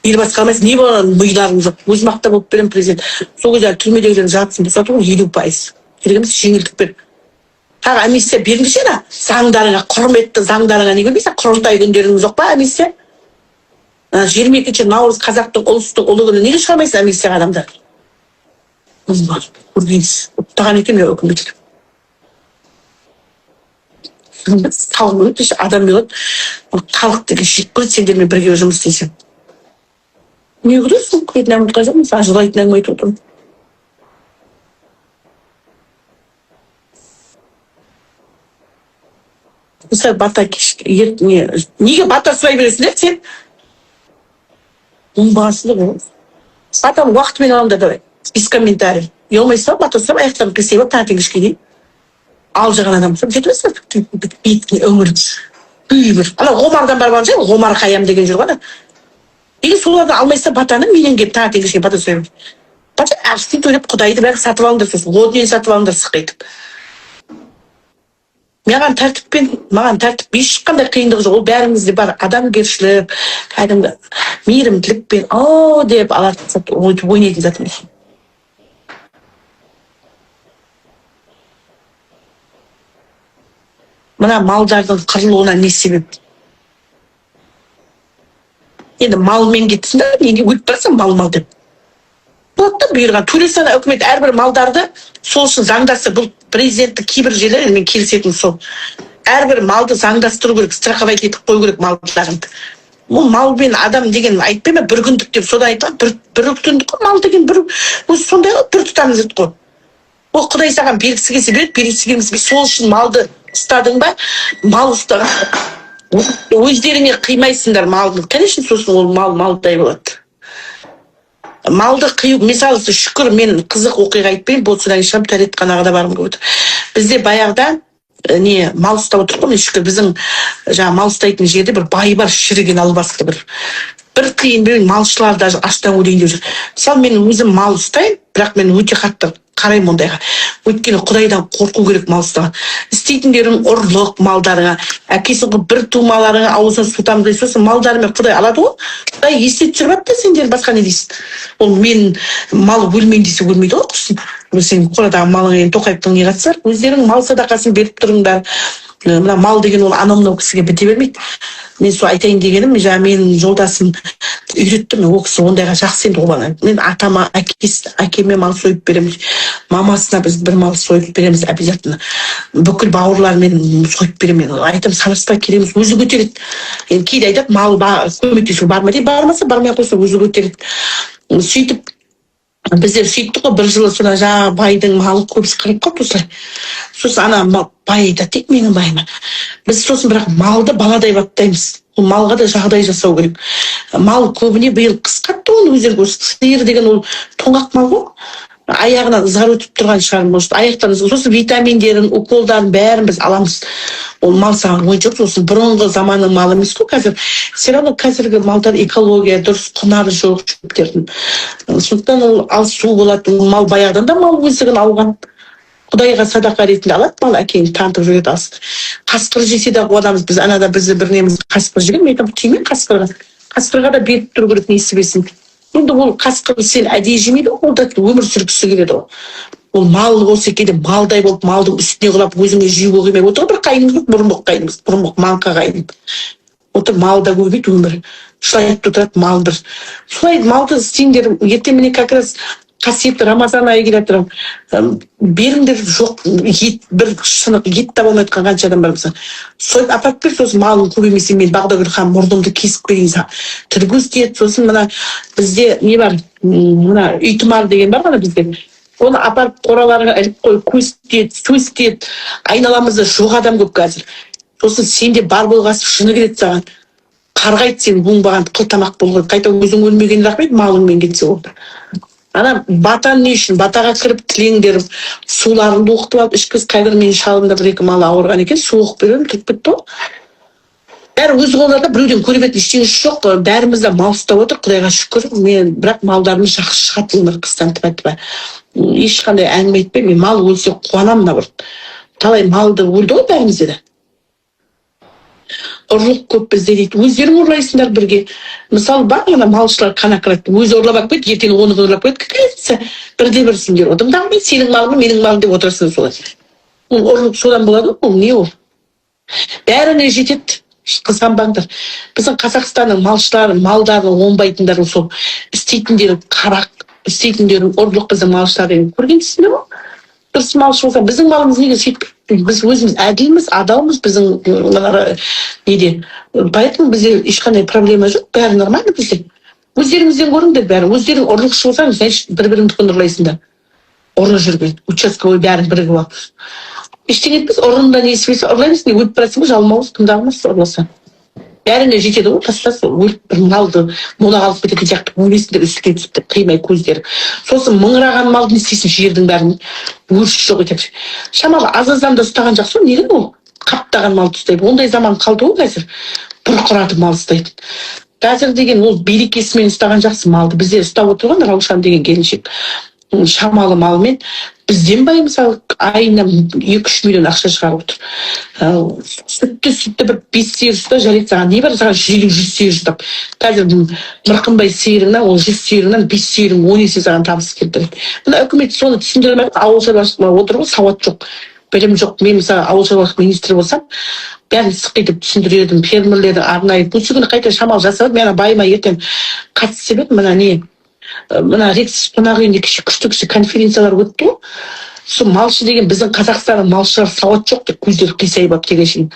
Speaker 1: Ел басқара алмайсың, не болған, миларың жоқ. Өзім ақтап болып беремін президент. Сол кезде әлі түрмедегілердің жартысын босату ғой, 50%. Керек емес, жеңілдік бер. Тағы амнистия беріңдерші ана заңдарыңа, құрметті заңдарыңа не бермейсің? Құрылтай күндерің жоқ па амнистия? 22 наурыз қазақтың ұлыстың ұлы күні, неге шығармайсың амнистияға адамдар? Көргенсіз ұттаған екен үкімет. Салғым келеді, адам болады, халық деген жек көреді сендермен бірге жұмыс істесем. Не күлесің? Күлетін әңгіме айтқан жоқпын саған, жылайтын әңгіме айтып отырмын. Мысалы, бата кеш не, неге бата сұрай бересіңдер сен? Оңбағансыңдар ғой. Батаны уақытымен алыңдар, давай, без комментариев. Ұялмайсың ба бата сұрап, аяқтарын қисайып алып, таңертең кешке дейін алжыған адам ұқсап жетіп бетіне үңіліп бір ана Омардан барған шығар, Омар Хаям деген жүр ғой ана. Неге соларды алмайсыздар батаны? Менен келіп таңертең кешке бата сұраймын. Бата ақшасын төлеп, құдайды бәрі сатып алыңдар, сосын о дүниені сатып алыңдар сықайтып. Маған тәртіппен, маған тәртіп ешқандай қиындығы жоқ. Ол бәрімізде бар. Адамгершілік, кәдімгі мейірімділікпен, о деп алатын зат, ойнайтын зат емес. Мына малдардың қырылуына не себеп? Енді малмен кетсін да, неге өліп барасың мал мал деп. Болады да бұйырған. Төлесе ана үкімет әрбір малдарды, сол үшін заңдастыр. Бұл президенттік кейбір жерлер, мен келісетінім сол. Әрбір малды заңдастыру керек, страховать етіп қою керек малдарыңды. Ол мал мен адам деген айтпай ма, бір күндік деп содан айтылған, бір күндік қой мал деген, бір өзі сондай ғой, бір тұтам зат қой. Ол Құдай саған бергісі келсе береді, бергісі келмесе. Сол үшін малды ұстадың ба, мал ұстаған өздеріңе қимайсыңдар малды. Конечно, сосын ол мал малдай болады. Малды қию, мысалы, шүкір, мен қызық оқиға айтпаймын, бұл содан кейін шығамын, дәретханаға да барғым келіп отыр. Бізде баяғыда не мал ұстап отырық қой, мен шүкір, біздің жаңағы мал ұстайтын жерде бір бай бар, шіріген албасты, бір тиын бермей, малшылар даже аштан өлейін деп жүр. Мысалы, мен өзім мал ұстаймын, бірақ мен өте қатты қараймын ондайға. Өйткені Құдайдан қорқу керек мал ұстаған. Істейтіндерің ұрлық малдарыңа, әкесі қылып бір тумаларыңа аузына су тамызбай, сосын малдарымен Құдай алады ғой. Құдай есте түсіріп алады да сендер, басқа не дейсің? Ол мен мал өлмейін десе өлмейді ғой, құрсын. Сен қорадағы малың енді Тоқаевтың не қатысы бар? Өздерің мал садақасын беріп тұрыңдар. Мына мал деген ол анау мынау кісіге біте бермейді. Мен сол айтайын дегенім, жаңа менің жолдасым үйретті, мен ол кісі ондайға жақсы енді ол. Мен атама, әкесі, әкеме мал сойып береміз, мамасына біз бір мал сойып береміз обязательно. Бүкіл бауырлармен сойып беремін. Мен айтамын, санаспай келеміз, өзі көтереді. Енді кейде айтады, мал көмектесу бар ма дейді, бармаса бармай ақ қойса, өзі көтереді. Сөйтіп біздер сөйттік қой бір жылы, содан жаңағы байдың малы көбісі қырылып қалды осылай. Сосын ана бай айтады дейді, менің байыма. Біз сосын бірақ малды баладай баптаймыз. Ол малға да жағдай жасау керек. Мал көбіне биыл қыс қатты, оны өздері көрсін. Сиыр деген ол тоңақ мал ғой. Аяғынан ызғар өтіп тұрған шығар, может, аяқтан. Сосын витаминдерін, уколдарын бәрін біз аламыз. Ол мал саған ойыншық. Сосын бұрынғы заманның малы емес қой қазір. Все равно қазіргі малдар экология дұрыс, құнары жоқ шөптердің. Сондықтан ол ал су болады. Ол мал баяғыдан да мал өздігін алған. Құдайға садақа ретінде алады мал, әкең танытып жүреді ас. Қасқыр жесе де қуанамыз біз. Анада бізді бір неміз қасқыр жеген, мен айтамын, тиме қасқырға. Қасқырға да беріп тұру керек несібесін. Енді ол қасқыр сен әдейі жемейді ғой, ол да өмір сүргісі келеді ғой. Ол мал болса кейде малдай болып малдың үстіне құлап өзіңе жеуге қимай отыр ғой. Бір қайнымыз бар, бұрынбық қайнымыз, бұрынбық маңқа қайным. Отыр, мал да көрмейді өмірі. Шулай отырады мал бір. Солай малды істеңдер. Ертең міне как раз қасиетті Рамазан айы келе жатыр. Беріңдер, жоқ ет, бір шынық ет таба алмай жатқан қанша адам бар мысалы. Сойып апарып бер, сосын малың көбеймесе, мен Бағдагүл ханым мұрнымды кесіп берейін саған. Тіл көз тиеді. Сосын мына бізде не бар, мына үй тұмар деген бар ғой бізде. Оны апарып қораларға іліп қой, көз тиеді, сөз тиеді. Айналамызда жоқ адам көп қазір. Сосын сенде бар болғасы шыны келеді саған. Қарғайды сені, оңбаған қыл тамақ болған. Қайта өзің өлмеген рахмет, малыңмен кетсе болды. Ана батан не үшін? Батаға кіріп тілеңдер, суларыңды оқытып алып ішкіз. Қазір менің шалымда бір екі малы ауырған екен, су оқып беремін, тұрып кетті ғой. Бәрі өз қолдарында, біреуден көріп ештеңесі жоқ. Бәріміз де мал ұстап отыр, Құдайға шүкір. Мен бірақ малдарымыз жақсы шығады өмір қыстан тіпа тіпа. Ешқандай әңгіме айтпаймын. Мен мал өлсе қуанамын наоборот. Талай малды өлді ғой бәрімізде де. Ұрлық көп бізде дейді. Өздерің ұрлайсыңдар бірге. Мысалы, бар ана малшылар конокрад, өзі ұрлап алып кетті, ертең оны ұрлап кетті. Какая разница? Бірде бір сендер одымдағымен сенің малың, менің малым деп отырасыңдар солай. Ол ұрлық содан болады ғой, ол не ол? Бәріне жетеді, қызғанбаңдар. Біздің Қазақстанның малшылары, малдарын оңбайтындары сол, істейтіндері қарақ, істейтіндері ұрлық біздің малшылар деген көргенсіздер ғой. Дұрыс малшы болса, біздің малымыз неге сөйтіп? Біз өзіміз әділміз, адалмыз біздің мына неде. Поэтому бізде ешқандай проблема жоқ, бәрі нормально бізде. Өздеріңізден көріңдер бәрі. Өздерің ұрлықшы болсаң, значит, бір біріңдікін ұрлайсыңдар. Ұры жүрген, участковый бәрін бірігіп алып. Ештеңе етпес, ұрының да несібесі ұрлаймыз, не өліп барасың ба, жалмауыз, кімді ұрласа. Бәріне жетеді ғой, таста сол өліп бір малды молаға алып кететін сияқты өлесіңдер үстіне түсіп деп қимай көздері. Сосын мыңыраған малды не істейсің, жердің бәрін өріс жоқ етіп. Шамалы аз аздан да ұстаған жақсы ғой, неге ол қаптаған малды ұстайды? Ондай заман қалды ғой қазір. Бұрқыратып мал ұстайтын. Қазір деген ол берекесімен ұстаған жақсы малды. Бізде ұстап отырған Раушан деген келіншек шамалы малмен Бізден бай, мысалы, айына 2-3 миллион ақша шығарып отыр. Сүтті бір бес сиыр ұста, жарайды, саған не бар, саған 150, 100 сиыр ұстап, қазір Мырқымбай сиырыңнан, ол 100 сиырыңнан бес сиырың 10 есе саған табыс келтіреді. Мына үкімет соны түсіндіре алмай, ауыл шаруашылығына отыр ғой. Сауат жоқ, білім жоқ. Мен, мысалы, ауыл шаруашылық министрі болсам, бәрін сықитып түсіндірер едім. Фермерлерді арнайы осы күні қайта шамал жасап, мен ана байыма ертең қатысып едім. Мына не, мына Рекс қонақ үйінде кеше күшті күшті конференциялар өтті ғой. Сол малшы деген, біздің Қазақстанның малшылар сауат жоқ деп көздері қисайып алып келген шейін.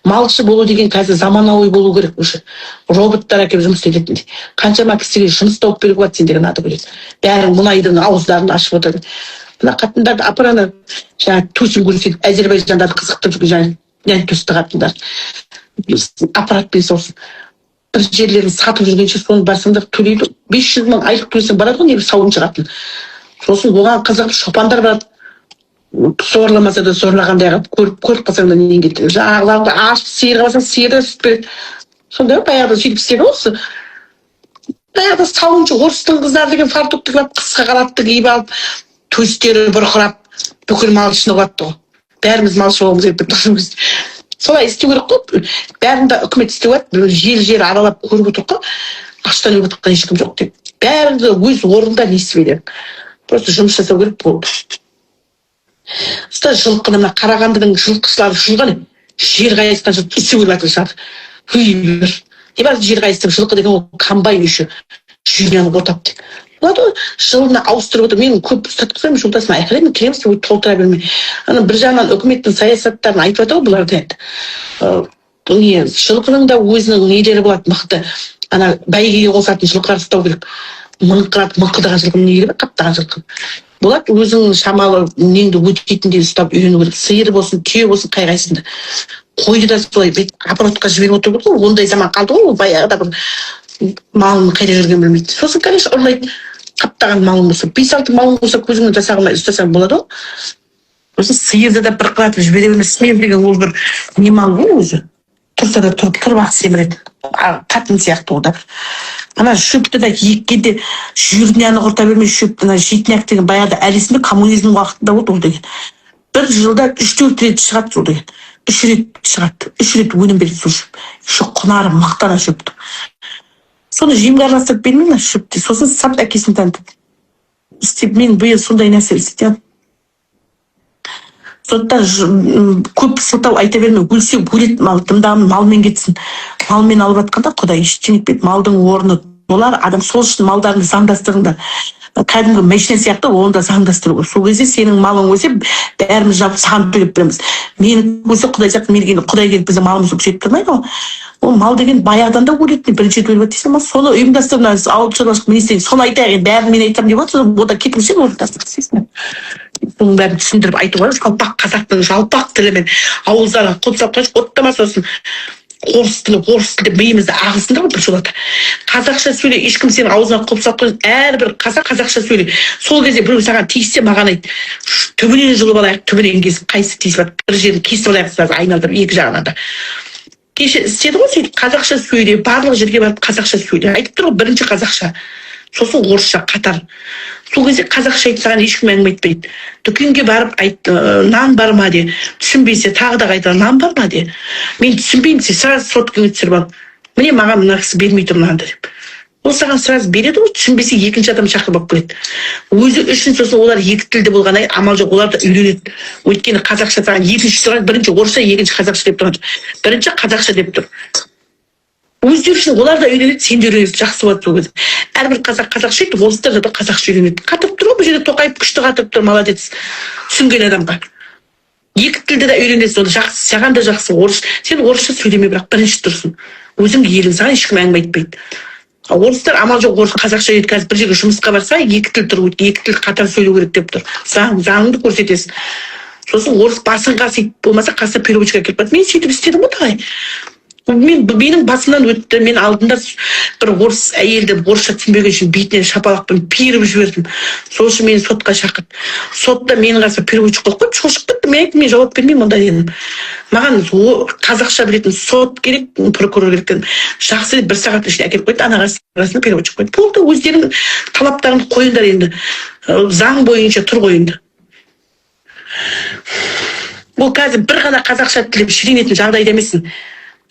Speaker 1: Малшы болу деген қазір заманауи болу керек, уже роботтар әкеліп жұмыс істететіндей. Қаншама кісіге жұмыс тауып беруге болады сендерге, надо будет. Бәрін мұнайдың ауыздарын ашып отыр. Мына қатындарды апар, ана жаңағы төсін көрсетіп, әзербайжандарды қызықтырып жүрген жаңағы нән төсті қатындар аппаратпен сосын бір жерлерін сатып жүргенше, соны барсаңдар, төлейді. 500 000 айлық төлесең, барады ғой небір сауыншы қатын. Сосын оған қызығып шопандар барады, зорламаса да, зорлағандай қылып көріп қалсаң да, нең кетеді. Жаңағыларды ашып, сиырға барсаң, сиыр да сүт береді. Сондай ғой, баяғыда сөйтіп істеді ғой. Осы баяғыда сауыншы орыстың қыздары деген фартукты киіп алып, қысқа қалатты киіп алып, төстері бұрқырап, бүкіл малшыны қылады ғой. Бәріміз малшы болғымыз келіп тұр. Солай істеу керек қой, бәрін де үкімет істеу керек. Жер жер аралап көріп отыр ғой, аштан өліп жатқан ешкім жоқ деп. Бәрі де өз орнында, несібелер, просто жұмыс жасау керек болды. Ұста жылқыны, мына Қарағандының жылқышылары жүрген, жер қайысқан жылқы үсіп өліп жатыр. Бір не бар, жер қайысып, жылқы деген ол комбайн, еще жүйрені отап деп болады ғой, жылына ауыстырып отыр. Мен көп ұстатқызамын жолдасыма, айқайлаймын: «Кіреміз, ой, толтыра берме». Ана бір жағынан үкіметтің саясаттарын айтып жатыр ғой бұлар енді. Не, жылқының да өзінің нелері болады, мықты ана бәйгеге қосатын жылқылар ұстау керек. Мыңқырап мыңқылдаған жылқы не керек, қаптаған жылқы болады. Өзің шамалы неңді өтейтіндей ұстап үйрену керек. Сиыр болсын, түйе болсын, қай қайсысында. Қойды да солай бүйтіп оборотқа жіберіп отыру керек қой. Ондай заман қалды ғой, ол баяғыда бір малын қайда жүргенін білмейді. Сосын, конечно, ұрлайды. Қаптаған малың болса, бес алты малың болса, көзіңнен жас ағылмай ұстасаң болады ғой. Сосын сиырды да бір қыратып жібере берме. Сиыр деген ол бір не мал ғой өзі, тұрса да тұрып тұрып ақ семіреді. Қатын сияқты ол да. Ана шөпті де еккенде жирняны құрта бермей, шөпті, ана житняк деген баяғыда, әлі есімде, коммунизм уақытында болды ол деген. Бір жылда үш төрт рет шығады сол деген, үш рет шығады, үш рет өнім береді сол шөп. Еще құнары мықты ана шөптің. Соны жемге араластырып бермей ма шөпті, сосын сап әкесін танытып істеп. Мен биыл сондай нәрсе істетемін. Сондықтан көп сылтау айта берме. Өлсе өледі мал, дымдаған малмен кетсін. Малмен алып жатқанда құдай ештеңе етпейді. Малдың орны болар адам. Сол үшін малдарыңды заңдастырыңдар, кәдімгі машина сияқты, оны да заңдастыру керек. Сол кезде сенің малың өлсе, бәріміз жабып саған төлеп береміз. Менікі өлсе, құдай сақтасын, мен, құдай келіп біздің малымызды күшейтіп тұрмайды ғой. Ол мал деген баяғыдан да өлетін, бірінші рет өліп жатыр дейсің ба? Соны ұйымдастыр, мына ауыл шаруашылық министрлігі, соны айтайық енді. Бәрін мен айтамын деп жатыр, одан кетіңізші, орындастыр. Соның бәрін түсіндіріп айтуға, жалпақ қазақтың жалпақ тілімен ауыздарға қол салып қойшы, оттама. Сосын орыс тілі, орыс тілі деп миымызды ағызсыңдар ғой біржолата. Қазақша сөйле, ешкім сенің аузыңа қол салып қойсын. Әрбір қазақ қазақша сөйле. Сол кезде біреу саған тиіссе, маған айт, түбінен жұлып алайық, түбінен кесіп, қайсысы тиісіп жатыр, бір жерін кесіп алайық сразу, айналдырып екі жағынан да. Кеше істеді ғой сөйтіп. Қазақша сөйле, барлық жерге барып қазақша сөйле. Айтып тұр ғой, бірінші қазақша, сосын орысша қатар. Сол кезде қазақша айт, саған ешкім әңгіме айтпайды. Дүкенге барып айт, «Нан бар ма?» де. Түсінбесе, тағы да қайтала «Нан бар ма?» де. «Мен түсінбеймін» десе, сразу соткаңа түсіріп ал: «Міне, маған мына кісі бермей тұр нанды» деп. Ол саған сразу береді ғой. Түсінбесе, екінші адам шақырып алып келеді өзі үшін. Сосын олар екі тілді болғаннан кейін, амал жоқ, олар да үйренеді. Өйткені қазақша саған екінші сұраған, бірінші орысша, екінші қазақша деп тұрған жоқ, бірінші қазақша деп тұр. Өздері үшін олар да үйренеді, сен де үйренесің, жақсы болады. Сол кезде әрбір қазақ қазақша айтты, орыстар да қазақша үйренеді. Қатырып тұр ғой бұл жерде Тоқаев, күшті қатырып тұр, молодец. Түсінген адамға екі тілді де үйренесің, ол жақсы, саған да жақсы. Орыс, сен орысша сөйлеме, бірақ бірінші тұрсын өзің елің, саған ешкім әңгіме айтпайды. А орыстар, амал жоқ, орыс қазақша үйренеді. Қазір бір жерге жұмысқа барса, екі тіл тұр, екі тіл қатар сөйлеу керек деп тұр. Заңды көрсетесің. Сосын орыс басын қасиды, болмаса қасына переводчик әкеліп қояды. Мен сөйтіп істедім ғой талай. Мен, менің басымнан өтті. Мен алдында бір орыс әйелді орысша түсінбеген үшін бетінен шапалақпен періп жібердім. Сол үшін мені сотқа шақырды. Сотта менің қасыма переводчик қойып қойды. Шошып кеттім. Мен айттым: «Мен жауап бермеймін онда», — дедім. «Маған қазақша білетін сот керек, прокурор керек», — дедім. «Жақсы», — деп, бір сағаттың ішінде әкеліп қойды. Ана қасына переводчик қойды. Болды, өздерің талаптарыңды қойыңдар енді. Заң бойынша тұр ғой енді. Ол қазір бір ғана қазақша тілеп шіренетін жағдайда емессің.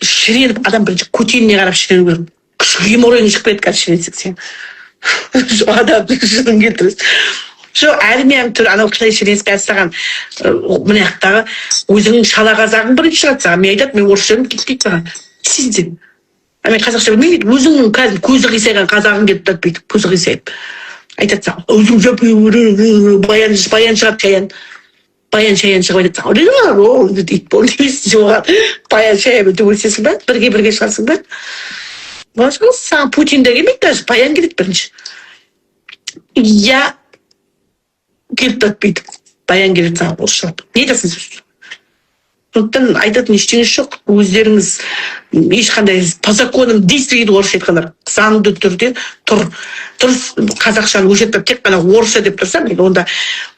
Speaker 1: Шіреніп, адам бірінші көтеніне қарап шірену керек. Күш, геморройың шығып кетеді қазір шіренсең. Сен адамның жынын келтіресің. Жоқ, армияң түрі анау қытай шіреніс. Қазір саған мына жақтағы өзіңнің шала қазағың бірінші шығады саған. Мен айтады: «Мен орысша білмеймін», — кетпейді саған. Не істейсің сен? «А мен қазақша білмеймін», — дейді. Өзіңнің қазір көзі қисайған қазағың келіп тұрады бүйтіп, көзі қисайып айтады саған. Өзің, баян, баян шығады, шаян, баян, шаян шығып айтады саған. Ол ит бол дейсің оған. Баян, шаянмен төбелесесің ба? Бірге, бірге шығасың ба? Пожалуйста, саған Путин де келмейді даже, баян келеді бірінші. Иә, келіп тұрады бүйтіп, баян келеді саған орысшалап. Не айтасың сен? Сондықтан айтатын ештеңесі жоқ. Өздеріңіз ешқандай по законам действуй дейді орысша айтқандар. Заңды түрде тұр, дұрыс. Қазақшаны өшіріп тек қана орысша деп тұрса, мен онда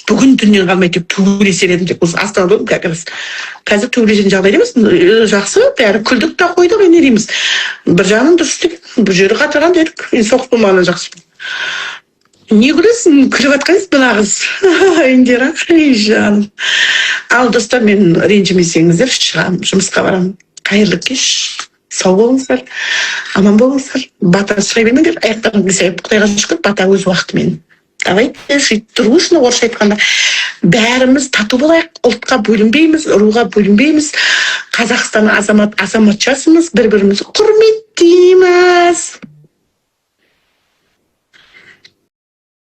Speaker 1: бүгін түннен қалмай тек төбелесер едім. Тек осы Астанада отырмын как раз қазір. Төбелесетін жағдайда емеспін. Жақсы, бәрі күлдік та қойдық енді, не дейміз? Бір жағынан дұрыс деген, бір жері қатырған дедік енді. Соғыс болмағаннан жақсы. Не күлесің? Күліп жатқан мына қыз Индира. Ей, жаным. Ал, достар, мен, ренжімесеңіздер, шығамын, жұмысқа барамын. Қайырлы кеш, сау болыңыздар, аман болыңыздар. Бата сұрай бермеңдер, аяқтарың қисайып. Құдайға шүкір, бата өз уақытымен. Давайте жить дружно, орысша айтқанда. Бәріміз тату болайық, ұлтқа бөлінбейміз, руға бөлінбейміз. Қазақстан азамат азаматшасымыз, бір бірімізді құрметтейміз.